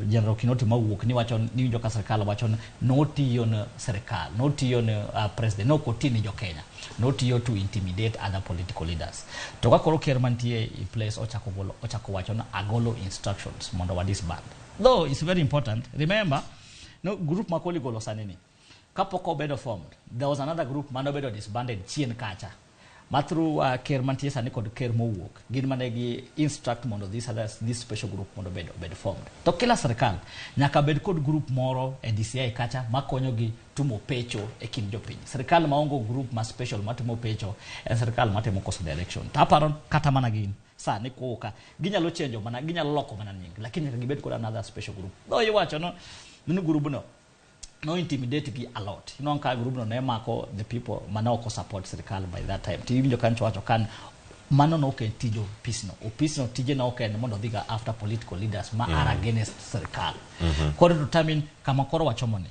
General Kinoti mawuok ni wacho ni winjo ka sirkal wacho ni notiyo ne sirkal, notiyo ne president, nok oti ni jo Kenya, notiyo to intimidate other political leaders. To ka koro ker mantie e place ochako golo, ochako wacho ni agolo instructions mondo wa disband, though it's very important, remember no group ma koli golo sani ni kapok obedo formed, there was another group manobedo disbanded chien kacha ma through ker mantie sani kod ker mowuok gin mane gi instruct mondo this special group mondo obed formed. To kila sirkal nyaka bed kod group moro e DCI kacha makonyogi tumo pecho e kind jopiny. Sirkal maongo group ma special matimo pecho en sirkal matemo koso direction. To aparo kata mana gin sani kuka ginyalo chenjo mana, ginyalo loko mana nying, lakini nyaka gibed kod another special group. Though iwacho no ni group no intimidate gi a lot. Inwang'o ka group no ne mako the people mane ok support sirkal by that time. To iwinjo ka ncho wacho kan mano no ok en tij ofisno. Ofisno tije ne ok en mondo odhiga after political leaders ma are against sirkal. Koro determine kama koro wachomo ni.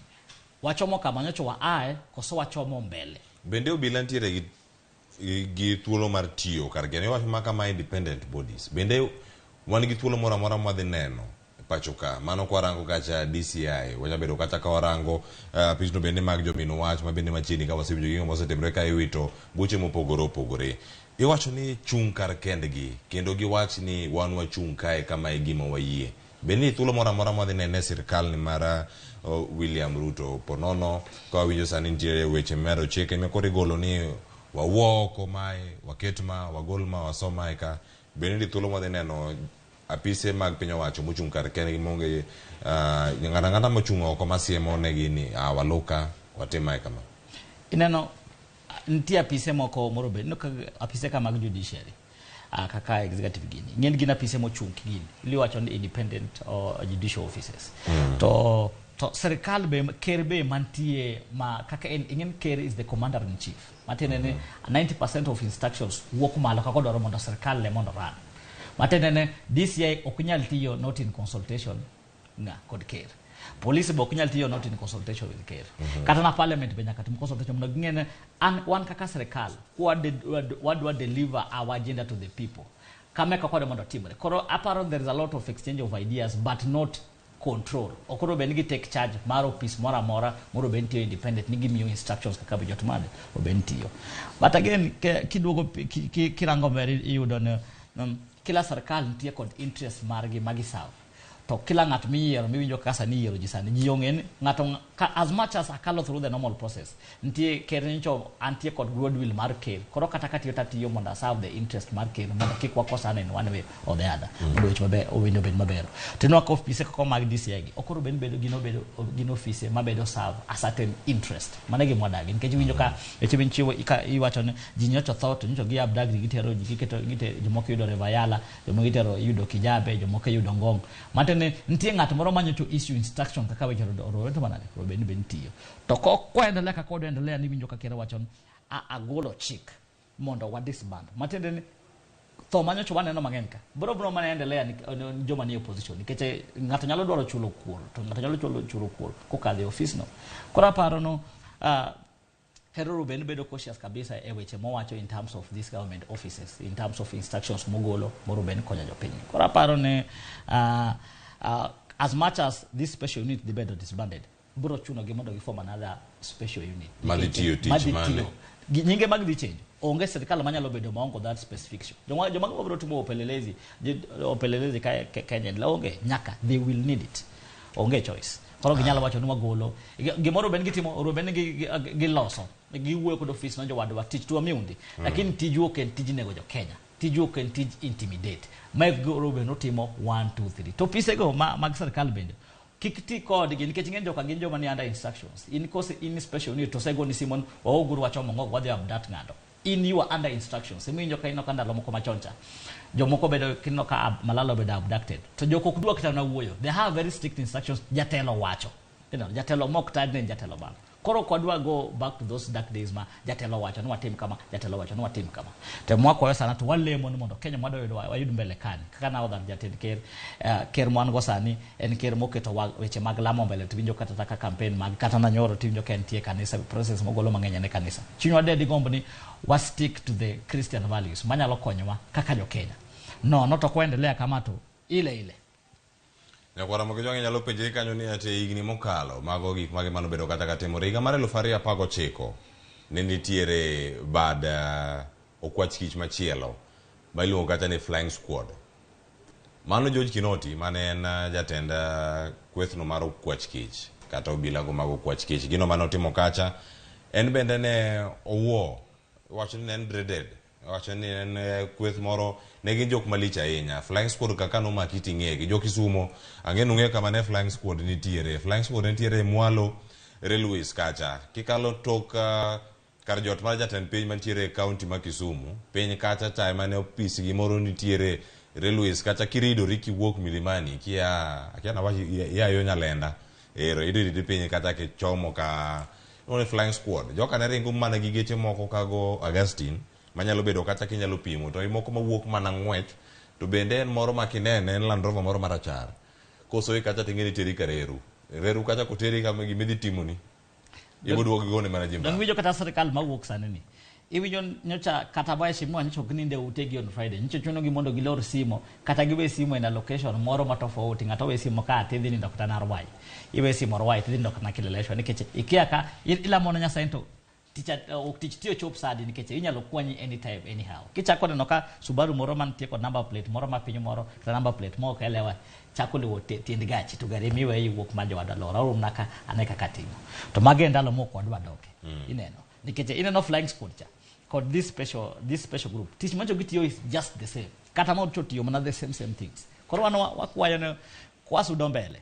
Wachomo kama nyocha wa ae koso wachomo mbele. Bende obila nitiere gi thuolo mar tiyo kar kende iwacho ma kama independent bodies? Bende wan gi thuolo moro amora mwadhi neno e pacho ka mano kwarango kacha DCI wanyabedo kata ka warango apisno bende mag jomin wach ma bende machiegni ka wasewinjo gigo mosetimore ka iwito buche mopogore opogore. Iwacho ni chung' kar kendgi kendo giwach ni wan wachung' kae kama e gima wayie. Bende ni thuolo moro amora mwadhi nene e sirkal ni mar William Ruto ponono ka wawinjo sani nitiere weche medo chike ma koro igolo ni wawuo oko mae waket ma wagol ma wasom mae ka bende ni thuolo mwadhi neno apise mag piny owacho mochung' kar kendgi maonge ng'ato ang'ata mochung' oko masiemo negi ni waluka watim mae kama. Ineno nitie apise moko moro bed no ka apise ka mag judiciary, kaka executive gini ng'eny gin apise mochung' gini iwacho ni independent judicial offices. To sirkal be, ker be mantie ma kaka en ing'en ker is the commander in chief, matiende ni 90% of instructions wuok malo kaka odwaro mondo sirkal ne mondo run, matiende ni DCI ok nyal tiyo not in consultation nga kod ker, police be ok nyal tiyo not in consultation with ker. Kata na parliament be nyaka tim consultation mondo ging'e ni an wan kaka sirkal wadwa deliver our agenda to the people kame kaka wadwa mondo timre. Koro aparo there is a lot of exchange of ideas but not control. Ok onego bed ni gi take charge mar office moro amora moro bed ni tiyo independent ni gimiyo instructions kaka be jot mane obed ni tiyo. But again kiduogo kirango mbele iyudo ni kila sirkal nitie kod interest margi magiserve. To kila ng'at miyiero miwinjo kaka sani iyiero ji sani ji ong'e ni ng'ato ka, as much as akalo through the normal process, nitie ker nyicho antie kod goodwill mar ker. Koro kata katiyo tatiyo mondo a serve the interest mar ker mondo kik wakosane in one way or the other, mondo weche maber owinjo obed maber. To ineno ka ofise kaka mag DCI gi ok oro bed ni bedo gin obedo gin ofise mabedo serve a certain interest. Mano e gima wadagi nikech iwinjo ka weche minchiwo iwacho ni ji nyocha tho to nyocha gi abduct gitero ji giketo gite jomoko yudo River Yala, jomoko itero yudo Kijabe, jomoko yudo Ngong. Matiende ni nitie ng'at moro manyocha issue instruction kaka weche orore to manade koro bed ni bed ni tiyo. To ko endelea kaka wadwa endelea ni winjo ka ker wacho ni agolo chik mondo wa disband. Matiende ni tho manyocha waneno mang'eny ka bro mana endelea ni joma nie opposition nikech ng'ato nyalo dwaro chulo kuor to ng'ato nyalo chulo kuor kokadho e ofis no. Koro aparo no Hero Ruben bedo cautious kabisa e weche mowacho in terms of these government offices, in terms of instructions mogolo moro ben konyo jopiny. Koro aparo ni as much as this special unit dhi bedo disbanded, biro chuno gi mondo giform another special unit. Madhi tiyo tich Madhi mane? tiyo. Nyinge mag dhi change. Onge sirikal manyalo bedo maongo that specific issue. Joma biro timo upelelezi ka Kenya onge nyaka they will need it. Onge choice. Koro ginyalo wacho ni wagolo. Gimoro ben gitimo, oro ben giloso. Giwuoyo kod ofis no jowadwa tich tuwa miundi. Lakini tiju ok en tij nego jo Kenya. Tiju ok en tij intimidate. Mae oro ben otimo 1 2 3. To ofise go mag sirikal bende kik ti kodgi nikech ing'e joka gin joma ni under instructions. In kose in special unit to osegoni Simon waoguru wachomo ng'ok wadhi abduct ng'ato. In you are under instructions. Emiwinjo ka ineno ka ndalo moko machon cha jomoko bedo kineno ka Malala obedo abducted to jok ok dwa kata mana wuoyo. They have very strict instructions. Jatelo wacho. Jatelo mok taj ne en jatelo bang'. Koro ok wadwa go back to those dark days ma jatelo owacho ni watim kama, jatelo owacho ni watim kama. To mwakwayo sana to walemo ni mondo Kenya mwadwa yudo wayud mbele kani. Kaka now that jatend ker, ker mwan go sani en ker moketo weche mag lamo mbele to winjo kata kaka campaign mag kata na nyoro to winjo ka entie kanisa process mogolo mang'eny en e kanisa. Chunywa de digomb ni wa stick to the Christian values manyalo konyowa kaka jo Kenya. Nono to kwaendelea kama to ile ile. Nyakwar Ramogi Ojwang' inyalo penjri kanyo ni ati e higni mokalo mago gik mage mane obedo kata ka timore. Higa mar 2019 ne nitiere bad okwach kich machielo ma iluongo kacha ni Flying Squad. Mano George Kinoti mane en jatend kwethno mar okwach kich kata obila go mag okwach kich. Gino mane otimo kacha en bende ne owuo wacho ni ne en dreaded Wacho ni en kweth moro ne gin jok malich ahinya. Flying Squad kaka nomaki ting'egi. Jo Kisumo ang'e ni ung'eyo kama ne Flying Squad nitiere. Flying Squad nitiere mwalo Railways kacha. Kikalo tok kar jot mar jatend piny mantiere e county ma Kisumu, piny kacha cha ema ne opis gi moro nitiere Railways kacha kiridori kiwuok Milimani kia akia nawach ia yo Nyalenda. Ero iridori piny kacha kichomo ka Iluongo ni Flying Squad. Joka ne ringo mana gi geche moko kago Augustine manyalo bedo kata kinyalo pimo to moko mawuok mana ng'wech to bende en moro ma kinene en Land Rover moro marachar. Kosoyi kacha ting'e ni teri ka reru. Reru kacha koteri kama gima idhi timoni ibo duogo gigone mana ji Donge mbaka. iwinjo kata sirkal mawuok sani ni iwinjo nyocha kata mheshimiwa nyocha ok ninde utegi on Friday nyocha chunogi mondo gilor simo kata giwe simo in a location moro ma tofauti ng'ato we simo ka tidhi nindo kata Narwai iwe simo Rwai tidhi nindo kata Kileleshwa nikech ikia ka ilamo ne Nyasaye to tich ok tich tiyo chop saa adi nikech inyalo kwanyi anytime anyhow kichako neno ka Subaru moro mantie kod number plate moro ma piny moro kata number plate ma ok elewa chako luwo tiend gachi to gari miwe iwuok ma jowadwa lor aoromna ka ane kaka timo to mago e ndalo mok wadwa doke ineno nikech ineno flying squad cha kod this special group tich mancho gitiyo is just the same kata ma tiyo mana the same same things koro wan wakwayo ni kwasudo mbele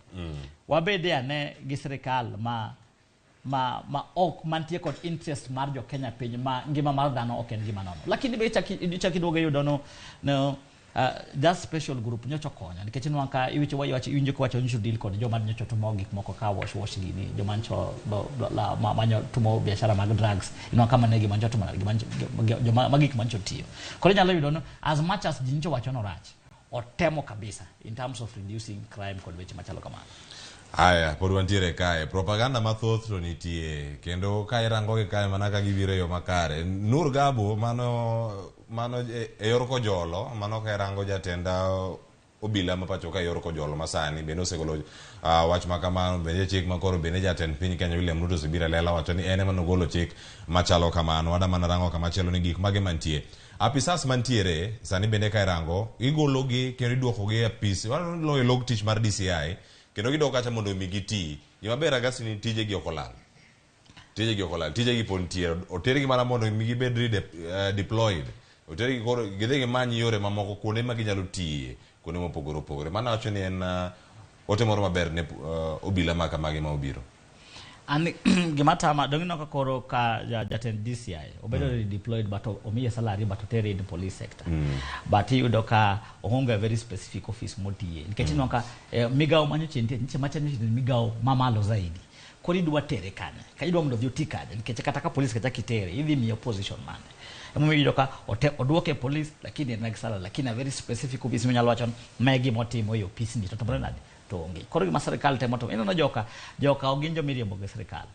wabede ane gi sirikal ma ok mantie kod interest mar jo Kenya piny ma ngima mar dhano ok en gima nono lakini be ichak iduogo iyudo no that special group nyocha okonyo nikech inwang'o ka iwicho wacho iwinjo kiwacho nyocha deal kod joma nyocha timo gik moko ka wash wash gini joma nyocha manyo timo biashara mag drugs inwang'o ka mano e gima nyocha timo gima joma ma gik manyocha tiyo koro inyalo yudo no as much as ji nyocha wacho norach otemo kabisa in terms of reducing crime kod weche machalo kamano. Aya, pod wantiere kae. Propaganda mathoth to nitie. Kendo ka irango gi kae mana ka gibiro e yo makare. Nur Gabo, mano e yor Kojolo, mano ka irango jatend obila ma pacho ka e yor Kojolo masani, bende osegolo wach ma kamano. Bende chik ma koro bende jatend piny Kenya William Ruto osebiro e lela wacho ni en ema nogolo chik machalo kamano. Wada mana rango kamachielo ni gik mage mantie. Apisas mantiere sani bende ka irango, igologi kendo iduokogi e apis, waloyo log tich mar DCI, kendo gidok kacha mondo mi giti. Gima ber Agasti ni tijegi ok olal. Tijegi ok olal, tijegi pod nitie. Otergi mana mondo mi gibed deployed. Otergi koro gidhi gimany yore mamoko kuonde ma ginyalo tiye, kuonde mopogore opogore. Mano awacho ni en ote moro maber ne obila ma kamagi ma obiro. An gima tama dong ineno ka koro ka jatend DCI obedo deployed but omiye salary but otere in police sector. But iyudo ka oonge a very specific office motiye. Nikech ineno ka migawo manyocha nitie, nitie macha nitie migawo mamalo zaidi. Koro idwa tere kanye? Ka idwa mondo odhi oti kanye? Nikech kata ka police kacha kitere, idhi miye position mane? Emomiyo iyudo ka oduoke e police lakini en gi salary, lakini a very specific office minyalo wacho ni ma e gima otimo e ofisni to timore nade? To onge. Koro gima sirikal temo timo, ineno joka ok gin joma iriembo gi sirikal.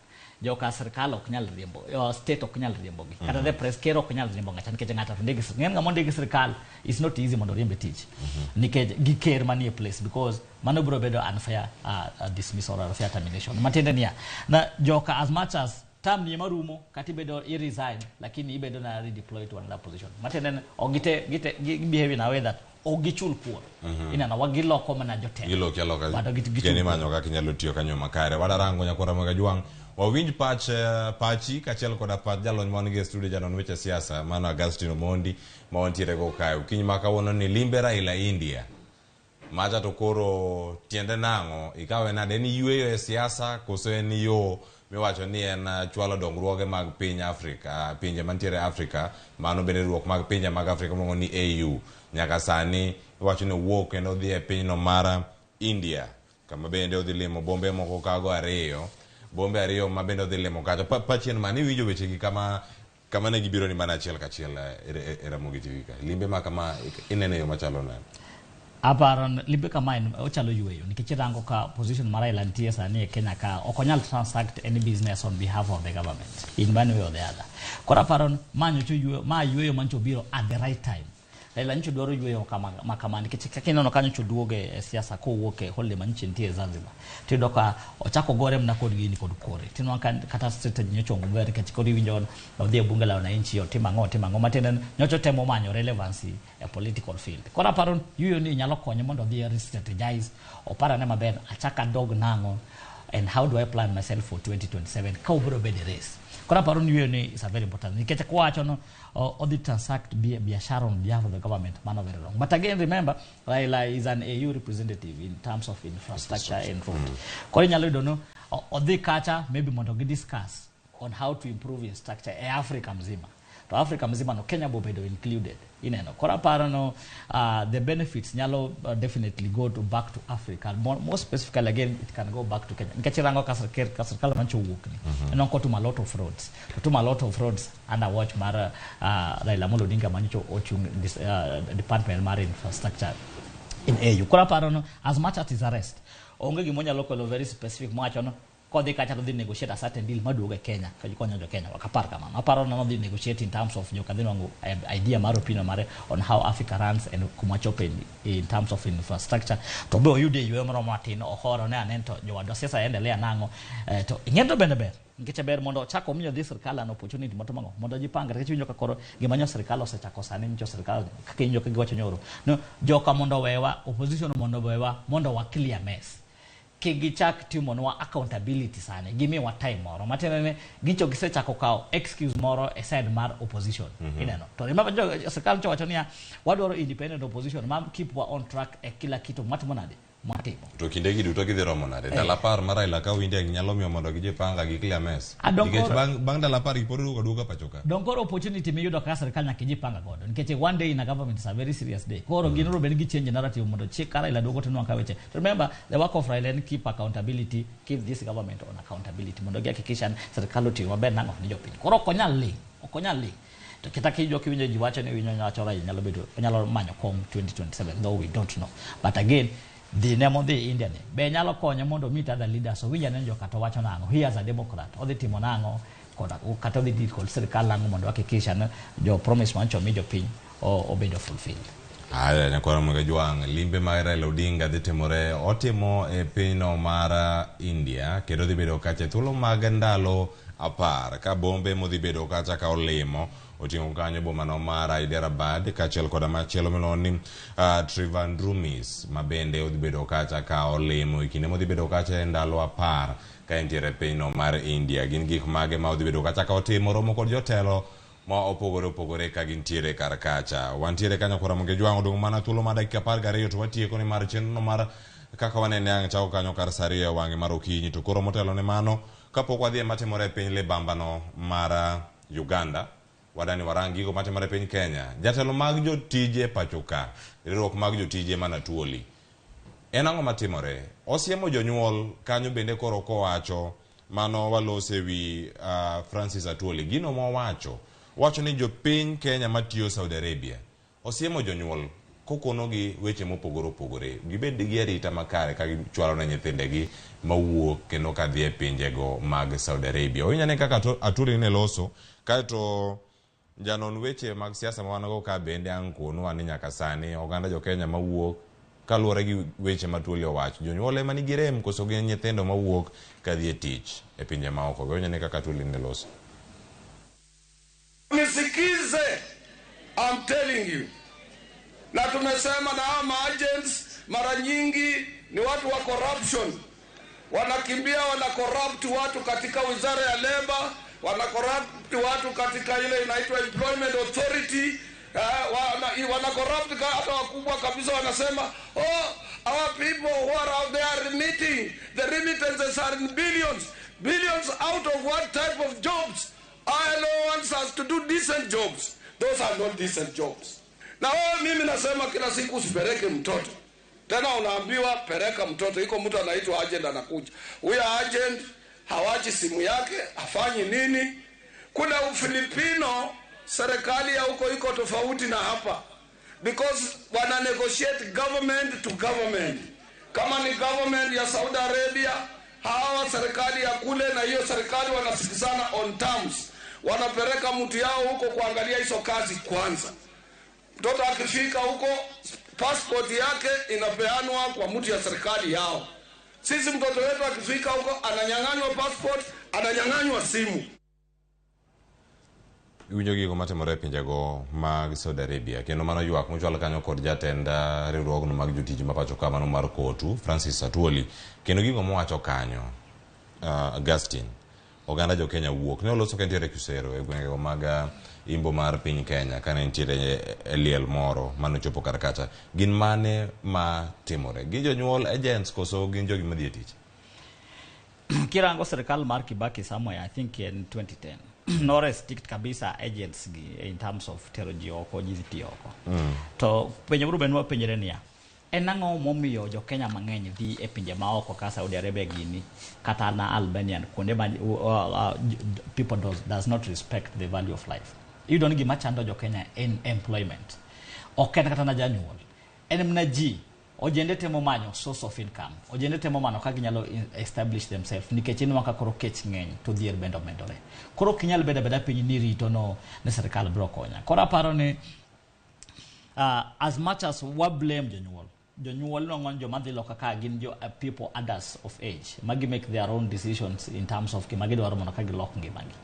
Joka sirikal ok nyal riembo, state ok nyal riembo gi. Kata the press ker ok nyal riembo ng'acha nikech ng'ato ondiki sirikal. Ng'en ng'ama ondiki sirikal is not easy mondo oriemb e tich. Nikech gi ker manie place because mano biro bedo unfair dismissal or unfair termination. Matiende niya, na joka as much as term ni ema rumo kata ibedo i resign lakini ibedo na redeploy to another position. Matiende ni ok gite gi behave in a way that ok gichul kuor. Ineno wa giloko mana jotelo. Giloki aloka. But ok gichul Kendo kuor. imanyo kaka inyalo tiyo kanyo makare. Wadarango nyakwara Ramogi Ajwang', wawinj pachi kaachiel koda pach jalony ma wan go e studio janon weche siasa mano Augustine Omondi ma wantiere go kae. Okinyi ma kawuono ni limbe Raila India. Macha to koro tiende nang'o? Ikawe nade? En yweyo e siasa koso en yo miwacho ni en chwalo dongruoge mag piny Afrika, pinje mantiere Afrika, mano bende riwruok mag pinje mag Afrika miluongo ni AU. Nyaka sani iwacho ni owuok kendo odhi e pinyno mar India, kama bende odhi limo bombe moko kago ariyo, bombe ariyo ma bende odhi limo kacha. Pachien mane iwinjo wechegi kama kama ne gibiro ni mana achiel kachiel e Ramogi TV ka. Limbe ma kama ineno e yo machalo nade? Aparo limbe kama en ochalo yweyo nikech irango ka position mar Raila nitie sani e Kenya ka ok onyal transact any business on behalf of the government in one way or the other. Koro aparo ma nyocha oyweyo, ma yweyo manyocha obiro at the right time. Raila nyocha dwaro yweyo kama ma kama nikech kaka ineno ka nyocha oduogo e siasa kowuok e holiday manyocha nitie e Zanzibar. Tiyudo ka ochako gore mana kod gini kod kore. Tinwang'o ka kata strategy nyocha onge maber nikech koro iwinjo odhi e bunge la wananchi otimo ang'o otimo ang'o matiende ni nyocha otemo manyo relevancy e political field. Koro aparo yueyo ni nyalo konye mondo odhi re-strategize, oparane maber achak adog nang'o and how do I plan myself for 2027 ka obiro bedo e race. Koro aparo ni yueyo ni is a very important nikech kwawacho no odhi transact biashara on behalf of the government, mano very wrong. But again remember Raila is an AU representative in terms of infrastructure and road. Koro inyalo yudo no odhi kacha maybe mondo gi discuss on how to improve infrastructure e Africa mzima. To Africa mzima no Kenya bobedo included. Ineno. Koro aparo no the benefits nyalo definitely go to back to Africa. More specifically again it can go back to Kenya. Nikech irango ka sirkal mancho owuok ni. Ineno kotimo a lot of roads. Otimo a lot of roads under watch mar Raila Amolo Odinga manyocha ochung this department mar infrastructure in AU. Koro aparo no as much as his arrest onge gima onyalo kelo very specific mowacho no kodhi kacha to dhi negotiate a certain deal maduogo e Kenya ka konyo jo Kenya. Ok apar kamano. Aparo ni nodhi negotiate in terms of joka dhi nwang'o idea mar opinion mare on how Africa runs and kuma chope in terms of infrastructure. To be oyude yweyo moro matin ohoro ne anen to jowadwa siasa endelea nang'o. To ing'e to bende ber. Nikech ber mondo ochak omiyo dhi sirkal an opportunity mondo mang'o mondo jipangre nikech iwinjo ka koro gima nyo sirkal osechako sani nyo sirkal kaka iwinjo ka giwacho nyoro no joka mondo owewa opposition mondo owewa mondo wa clear mess. Kik gichak timonwa accountability sani, gimiwa time moro matiende ni gicho gisechako kawo excuse moro e side mar opposition. Ineno to remember jo sirkal nyocha wacho niya wadwaro independent opposition ma keep wa on track e kila kitu mwatimo nade mwatimo. To kindegi duto gidhi romo nade? Ndalo 10 mar Raila ka India nyalo miyo mondo gijipanga gi clear mess. Nikech bang' ndalo 10 gipod duogo aduoga pacho ka. Dong koro opportunity miyudo kaka sirkal nyaka ijipanga godo nikech one day in a government is a very serious day. Koro gin bed gi change narrative mondo chik ka Raila duogo to nwang' ka weche. Remember the work of Raila en keep accountability, keep this government on accountability mondo gihakikisha ni sirkal otiyo maber nang'o ne jopiny. Koro ok onyal ling, ok onyal ling. To kata kijo kiwinjo ji wacho ni winjo wacho Raila nyalo bedo onyalo manyo kom 2027 though we don't know. But again dhi ne modhi India ni be nyalo konye mondo meet other leaders owinj ane joka to wacho nang'o he as a democrat odhi timo nang'o koda kata odhi deal kod sirkal nang'o mondo hakikisha ni jo promise mancho mi jopiny obedo fulfilled. Haya, nyakwara Ramogi Jwang', limbe mar Raila Odinga dhi timore otimo e pinyno mar India kendo dhi bedo kacha e thuolo mag ndalo 10 ka bombe modhi bedo kacha ka olimo oting'o kanyo bomano mar Hyderabad kaachiel koda machielo miluongo ni Trivandrumis ma bende odhi bedo kacha ka olimo e kinde modhi bedo kacha e ndalo 10 ka entiere e pinyno mar India. Gin gik mage ma odhi bedo kacha ka otimo romo kod jotelo ma opogore opogore ka gintiere kar kacha. Wantiere kanyo kora Ramogi Jwang' odong' mana thuolo mar dakika 12 to watieko ni mar chenro mar kaka wanene ang' chako kanyo kar saa 2 e wang'e mar okinyi. To koro motelo ne mano kapok wadhi e matimore e piny libambano mar Uganda, wadani warang gigo matimore e piny Kenya. Jatelo mag jotije pacho ka, riwruok mag jotije mana Atwoli. En ang'o matimore? Osiemo jonyuol kanyo bende koro kowacho mano walose wi Francis Atwoli. Gino mowacho, wacho ni jopiny Kenya matiyo Saudi Arabia osiemo jonyuol kokonogi weche mopogore opogore. Gibed gi arita makare ka gichwalo ne nyithindegi mawuok kendo kadhi e pinjego mag Saudi Arabia. Owinjo kaka Atwoli ne loso kaeto janon weche mag siasa ma wan go ka bende ang' konwa ni nyaka sani oganda jo Kenya mawuok kaluwore gi weche ma Atwoli owacho. Jonyuol ema nigi rem koso gin nyithindo mawuok kadhi e tich e pinje maoko. Winjo ne kaka Atwoli ne loso. Nisikize, I'm telling you. Na tumesema na hawa agents mara nyingi ni watu wa corruption. Wanakimbia wana corrupt watu katika wizara ya labor, wana corrupt watu katika ile inaitwa Employment Authority, wana corrupt hata wakubwa kabisa wanasema, oh, Our people who are out there remitting, the remittances are in billions. Billions out of what type of jobs? ILO wants us to do decent jobs. Those are not decent jobs. Na wewe mimi nasema kila siku usipeleke mtoto. Tena unaambiwa peleka mtoto. Iko mtu anaitwa agent anakuja. Huyo agent hawachi simu yake, hafanyi nini. Kuna Ufilipino, serikali ya huko iko tofauti na hapa. Because wana negotiate government to government. Kama ni government ya Saudi Arabia, hawa serikali ya kule na hiyo serikali wanasikizana on terms. Wanapeleka mtu yao huko kuangalia hizo kazi kwanza. Mtoto akifika huko, passport yake inapeanwa kwa mtu ya serikali yao. Sisi mtoto wetu akifika huko ananyang'anywa passport, ananyang'anywa simu. Iwinjo gigo matimore e pinjego mag Saudi Arabia kendo mano ywak mochwal kanyo kod jatend riwruogno mag jotich ma pacho ka mano mar KOTU Francis Atwoli kendo gigo mowacho kanyo Augustine oganda jo Kenya wuok ne oloso ka entiere Kisero e gwengego mag imbo mar piny Kenya kane nitiere e liel moro manochopo kar kacha. Gin mane ma timore? Gin jonyuol agents koso gin jogi madhi e tich? Kirango serikal mar Kibaki somewhere I think in 2010 no restrict kabisa agents gi in terms of tero ji oko, ji dhi tiyo oko. To penjo biro bedo penjore niya, en ang'o momiyo jo Kenya mang'eny dhi e pinje maoko ka Saudi Arabia gini kata na Albania kuonde ma people does not respect the value of life. Iyudo ni gima chando jo Kenya en employment. Ok en kata na janyuol. En mana ji ojende temo manyo source of income. Ojende temo manyo kaka ginyalo establish themselves nikech ineno ka koro kech ng'eny to dhier bende omedore. Koro ok inyal bedo abeda piny ni rito no ni sirikal biro konya. Koro aparo ni as much as wa blame jonyuol, jonyuol nong'o joma dhi loka ka gin jo people adults of age magi make their own decisions in terms of gima gidwaro mondo ka gilok ngimagi.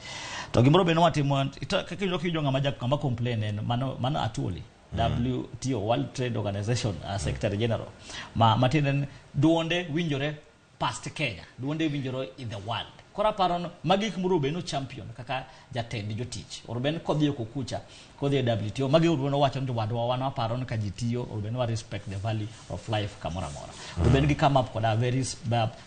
To gimoro bende watimo kaka iyudo kiwinjo ng'ama ng'ama complain en mano Atwoli. WTO, World Trade Organization Secretary General ma tiende ni duonde winjore past Kenya, duonde winjore in the world. Koro aparo ni magi gik moro bende champion kaka jatend jotich. Or bende kodhi oko kucha, kodhi e WTO, magi oruben owacho ni jowadwa wan waparo ni ka ji tiyo, oruben wa respect the value of life kamoro amora. Oruben gi come up koda very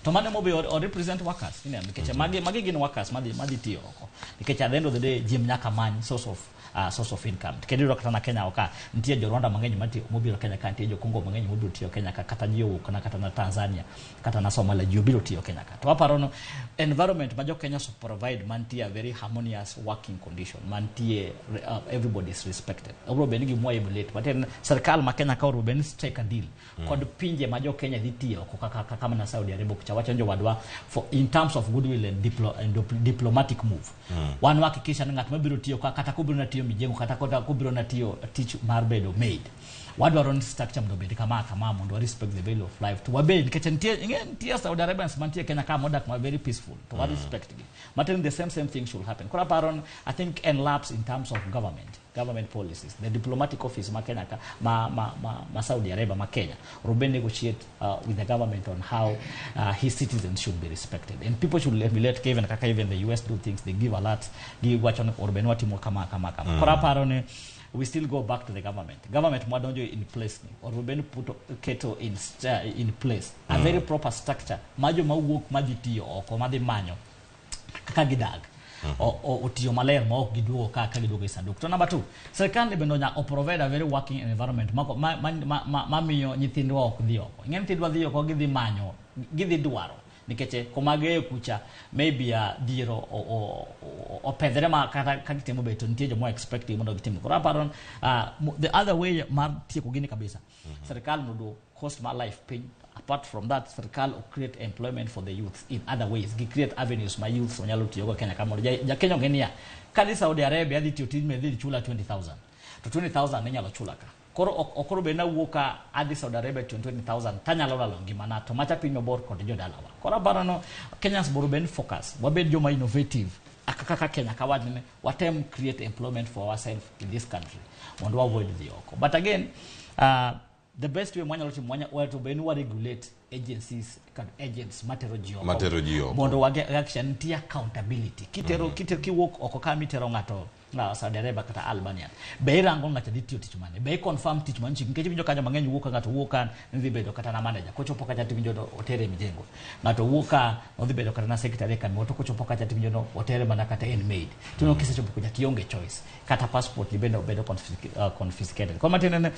to mano emomiyo o represent workers, ineno, nikech magi gin workers madhi tiyo oko. Nikech at the end of the day ji nyaka many source of income. Kendo iyudo kata na Kenya oka, nitie jo Rwanda mang'eny matiyo mobiro Kenya ka, nitie jo Congo mang'eny mobiro tiyo Kenya ka, kata ji owuok na kata na Tanzania, kata na Somalia ji obiro tiyo Kenya ka. To aparo no environment ma jo Kenya so provide mantie a very harmonious working condition, mantie everybody is respected. Obiro bedo ni gimwa emulate, but en sirkal ma Kenya ka obiro bedo ni strike a deal kod pinje ma jo Kenya dhi tiyo oko kaka mana Saudi Arabia kucha wacho jowadwa for in terms of goodwill and diplomatic move. Wan wahakikisha ni ng'at mabiro tiyo ka kata kobiro na tiyo mijengo kata kobiro na tiyo tich mar bedo maid. Wadwaro ni structure mondo obed kama kama mondo wa respect the value of life. To wabed nikech nitie Saudi Arabians mantie Kenya ka modak ma very peaceful. To wa respect gi. But the same thing should happen. Koro aparo I think en lapse in terms of government policies. The diplomatic office ma Kenya ka ma Saudi Arabia ma Kenya Ruben negotiate with the government on how his citizens should be respected. And people should emulate even kaka even the US do things. They give a lot, give wacho ni Ruben watimo kama kama kama. Koro aparo ni we still go back to the government. Government mwadonjo in place ni or Ruben put keto in place a very proper structure. Majo mawuok madhi tiyo oko madhi manyo kaka gidag. Otiyo maler ma ok giduogo kaka giduogo e sanduk. To number 2, sirkal bende onya provide a very working environment ma miyo nyithindwa ok dhi oko. Ing'e nyithindwa dhi oko gidhi manyo, gidhi dwaro nikech kuma giaye kucha maybe dhier opedhre ma kata ka gitimo be to nitie joma expect mondo gitim. Koro aparo the other way mar tieko gini kabisa, sirkal mondo cost mar life piny. Apart from that, sirkal create employment for the youth in other ways. Gi create avenues ma youths onyalo tiyogo Kenya ka mondo ja Kenya ong'e niya, kadhi Saudi Arabia adhi tiyo tij dhi chula 20,000 to 20,000 inyalo chula ka. Koro ok bed nawuok ka adhi Saudi Arabia tiyo 20,000 tanyalo lalo ngimana to macha piny mabor kod jodalawa. Koro aparo no Kenyans boro bed focus, wabed joma innovative kaka Kenya ka wachni watem create employment for ourselves in this country mondo avoid dhi oko. But again, the best way mwanyalo timo mwanya to be ni wa regulate agencies kad agents matero ji oko. Matero ji oko. Mondo wahakikisha nitie accountability. Kitero kitero kiwuok oko ka mitero ng'ato Saudi Arabia kata Albania, be irango ng'ato dhi tiyo tich mane, be i confirm tich manchi, nikech iwinjo kanyo mang'eny wuok ka ng'ato wuok ka ni dhi bedo kata na manager, kochopo kacha tiwinjo no otere mjengo, ng'ato wuok ka odhi bedo kata na secretary e kambi, to kochopo kacha tiwinjo no otere mana kata en maid, tineno kisechopo kucha tionge choice, kata passport ni bende obedo confiscated. Koro matiende ni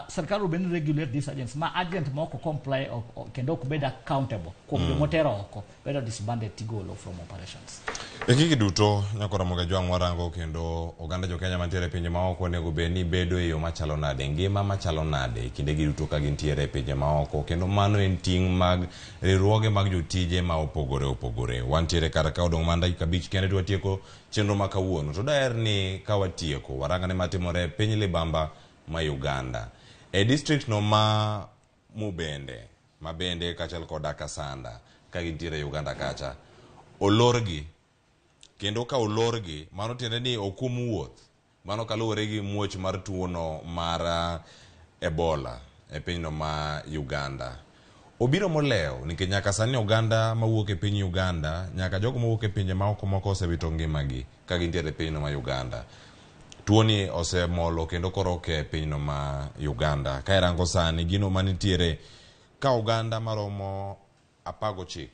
sirkal obedo ni regulate these agents, ma agent moko comply kendo ok bed accountable kuom jomotero oko bedo disbanded tigolo from operations. E gigi duto nyakora Mogajwang' warango kendo oganda jo Kenya mantiere e pinje maoko onego bed ni bedo e yo machalo nade, ngima machalo nade e kindegi duto ka gintiere e pinje maoko, kendo mano en ting' mag riwruoge mag jotije ma opogore opogore. Wantiere kar ka odong' mana dakika 5 kende to watieko chenro ma kawuono. To daher ni ka watieko warangane matimore e piny libamba ma Uganda. E district no ma Mubende, Mabende kaachiel koda Kasanda ka gintiere e Uganda kacha, olorgi, kendo ka olorgi mano tiende ni okum wuoth, mano kaluwore gi muoch mar tuono mar Ebola e pinyno ma Uganda. Obiro molewo nikech nyaka sani oganda mawuok e piny Uganda nyaka jogo mawuok e pinje maoko moko osewito ngimagi ka gintiere e pinyno ma Uganda. Tuoni osemolo kendo koro oke e pinyno ma Uganda. Ka irango sani gino manitiere ka oganda maromo 19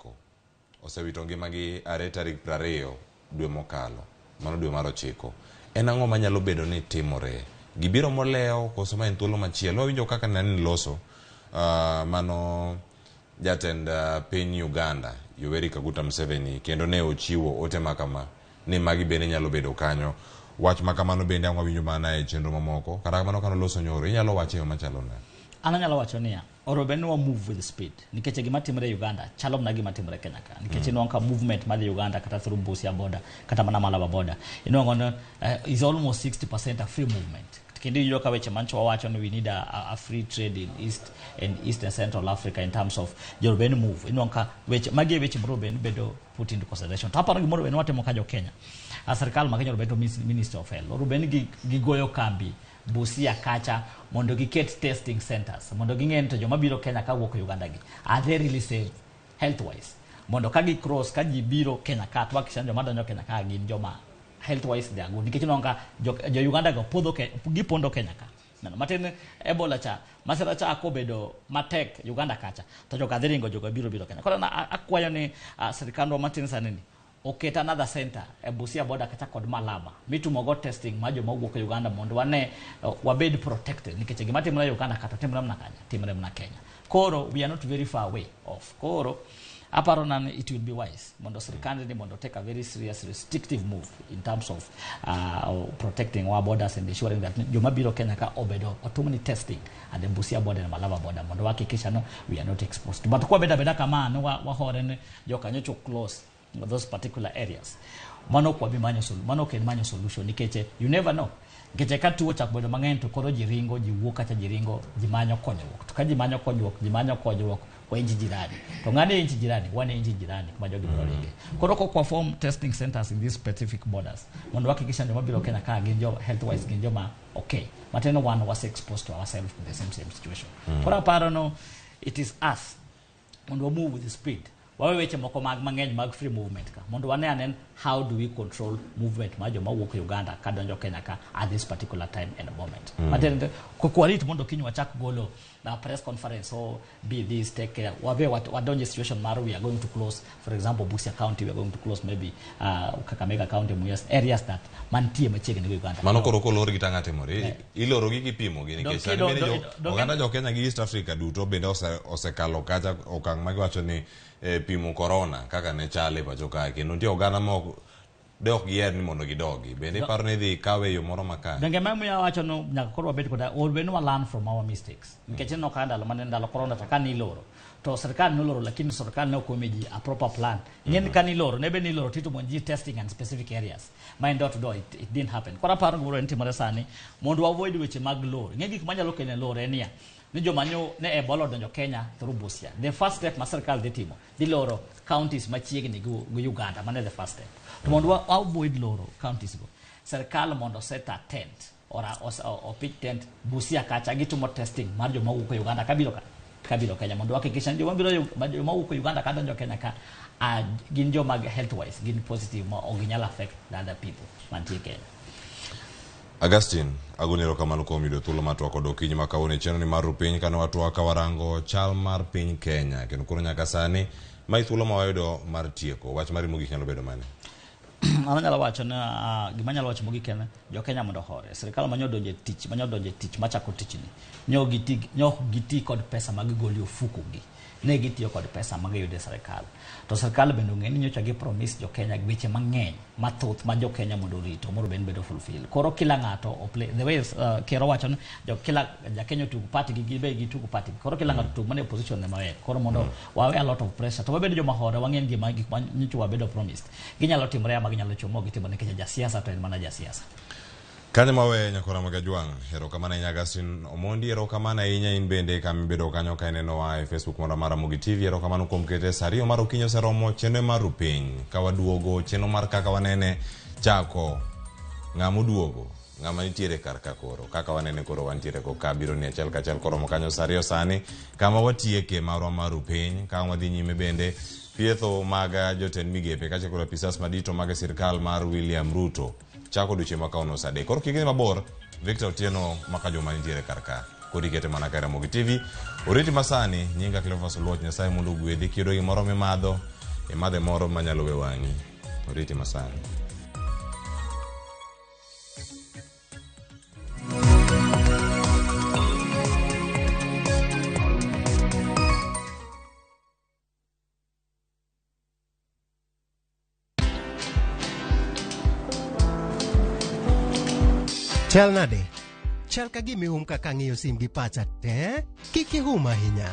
osewito ngimagi are tarik 20 dwe mokalo, mano dwe mar 9. En ang'o manyalo bedo ni timore? Gibiro molewo koso ma en thuolo machielo? Wawinjo kaka nani loso mano jatend piny Uganda Yoweri Kaguta Museveni, kendo ne ochiwo ote makama ni magi bende nyalo bedo kanyo. Wach makamano bende ang' wawinjo mana e chenro mamoko. Kata kamano kane oloso nyoro, inyalo wache e yo machalo nade? An anyalo wacho niya, oro bed ni wa move with speed, nikech gima timore e Uganda chalo mana gima timore Kenya ka, nikech inwang'o ka movement madhi Uganda kata through Busia border kata mana Malaba border, inwang'o ni is almost 60% a free movement. Kendo iyudo ka weche mancho wawacho ni we need a free trade in East and East and Central Africa in terms of joro bed ni move, inwang'o ka weche magi e weche moro bed ni bedo put into consideration. To aparo gimoro bed ni watimo ka jo Kenya, a sirkal ma Kenya oro bed to Ministry of Health oro bed ni gigoyo kambi Busia kacha mondo giket testing centers, mondo ging'e ni to joma biro Kenya kawuok Uganda gi, are they really safe health wise, mondo ka gi cross ka ji biro Kenya ka to hakikisha ni joma donjo Kenya ka gin joma health wise they are good, nikech inwang'o ka jo Uganda go podho ke, gipondo Kenya ka. Neno, matin Ebola cha, masira cha kobedo matek Uganda kacha, to joka dhi ringo, jogo biro Kenya. Koro akwayo ni sirkandwa matin sani ni oket another center e Busia border kacha kod Malaba mitumo go testing ma joma wuok e Uganda, mondo wane wabed protected, nikech gima timore Uganda kata timore mana kanya, timore mana Kenya. Koro we are not very far away off. Koro aparo na ni it will be wise mondo sirkand ni mondo take a very serious restrictive move in terms of protecting our borders and ensuring that joma biro Kenya ka obedo otimni testing at the Busia border and Malaba border, mondo wahakikisha no we are not exposed. But kwa beda beda kama no wahore ni jokanyo cho close those particular areas, mano ok wabi manyo solution, mano ok en manyo solution, nikech you never know, nikech ka tuo ochako bedo mang'eny to koro ji ringo, ji wuok kacha, ji ringo, ji manyo konyruok, to ka ji manyo konyruok, ji manyo konyruok kwa nchi jirani, to ng'ane e nchi jirani, wan e nchi jirani kuma jogi biro ringe. Koro kok wa form testing centers in these specific borders mondo wahakikisha joma biro Kenya ka gin jo health wise gin joma okay, mateno wan was exposed to ourselves to the same situation. Koro aparo no it is us mondo wa move with the speed, wawe weche moko mag mang'eny mag free movement ka, mondo wane anen how do we control movement mar joma wuok Uganda kadonjo Kenya ka at this particular time and moment. Matiende kok warit mondo kiny wachak golo na press conference or be this take care, wabe wadonje situation mar we are going to close, for example, Busia County, we are going to close maybe Kakamega County, Mumias areas that mantie machiegni gi Uganda. Mano koro kolor gi tang'a timore, iloro gi gipimo gi nikech sani bende oganda jo Kenya gi East Africa duto bende osekalo kacha okang' ma giwacho ni pimo corona kaka ne chale pacho kae, kendo nitie oganda ma ok de ok giher ni mondo gidogi. Bende iparo ni idhi kawe e yo moro makare? Donge ma miyo awacho no nyaka koro wabed koda or bed ni wa learn from our mistakes, nikech ineno ka ndalo mane ndalo corona cha ka niloro to sirkal noloro, lakini sirkal ne ok omiyo ji a proper plan. Ing'e ni ka niloro ne be niloro titimo ji testing and specific areas ma en door to door, it didn't happen. Koro aparo gimoro en timore sani mondo wa avoid weche mag loro. Ing'e gik manyalo kelo loro en niya, ni joma nyo ne Ebola odonjo Kenya through Busia, the first step ma sirkal dhi timo, dhi loro counties machiegni gi Uganda. Mano e the first step. To mondo wa avoid loro counties go, sirkal mondo set a tent or a pitch tent Busia kacha, gitimo testing mar joma wuok e Uganda kabiro ka kabiro Kenya, mondo wahakikisha ni joma biro joma wuok e Uganda kadonjo Kenya ka gin joma health wise gin positive ma ok ginyal affect the other people mantie Kenya. Augustine, agoni erokamano kuom yudo thuolo mar twak kod okinyi ma kawuono e chenro ni mar Rupiny kane watwak ka warango chal mar piny Kenya kendo koro nyaka sani mae thuolo ma wayudo mar tieko. Wach mari mogik nyalo bedo mane? An anyalo wacho ni gima anyalo wacho mogik en jo Kenya mondo ohore. Sirikal manyo donjo e tich, manyo donjo e tich machako tichni. Nyo giti nyo ok giti kod pesa ma gigolo e ofuku gi. Ne gitiyo kod pesa ma giyudo e sirikal. To sirikal bende ong'e ni nyocha gi promise jo Kenya weche mang'eny mathoth ma jo Kenya mondo orito mondo bed bedo fulfill. Koro kila ng'ato o play the way ker owacho ni jo kila ja Kenya otug part gi gibe gitug part gi. Koro kila ng'ato otug mana e position ne maber. Koro mondo wawe a lot of pressure to wabedo joma hore wang'e ni gima gik ma nyocha wabedo promised. Ginyalo timore ama ginyalo chomo gitimo nikech jasiasa to en mana jasiasa. Kanyo mawe nyakora Magajwang', erokamano ahinya Augustine Omondi, erokamano ahinya in bende kama ibedo kanyo ka inenowa e Facebook moro mar Ramogi TV, erokamano kuom kete sa ariyo mar okinyi oseromo chenro mar Rupiny. Ka waduogo chenro mar kaka wanene chako ng'ama oduogo ng'ama nitiere kar ka koro kaka wanene koro wantiere ko ka biro ni achiel kachiel koromo kanyo sa ariyo sani kama watieke marwa mar Rupiny ka wadhi nyime bende pietho mag jotend migepe kaachiel kod apisas madito mag sirkal mar William Ruto chako odiochieng' ma kawuono sa adek. Koro kik idhi mabor, Victor Otieno maka joma nitiere kar ka. Koro ikete mana ka Ramogi TV. Oriti masani, nyinga Cleophas Oluoch, Nyasaye mondo ogwedhi. Kiyudo gimoro mimadho, imadhe moro manyalo we wang'i. Oriti masani. Chal nade? Chal ka gima ihum kaka ang'iyo sim gi pacha te. Kik ihum ahinya.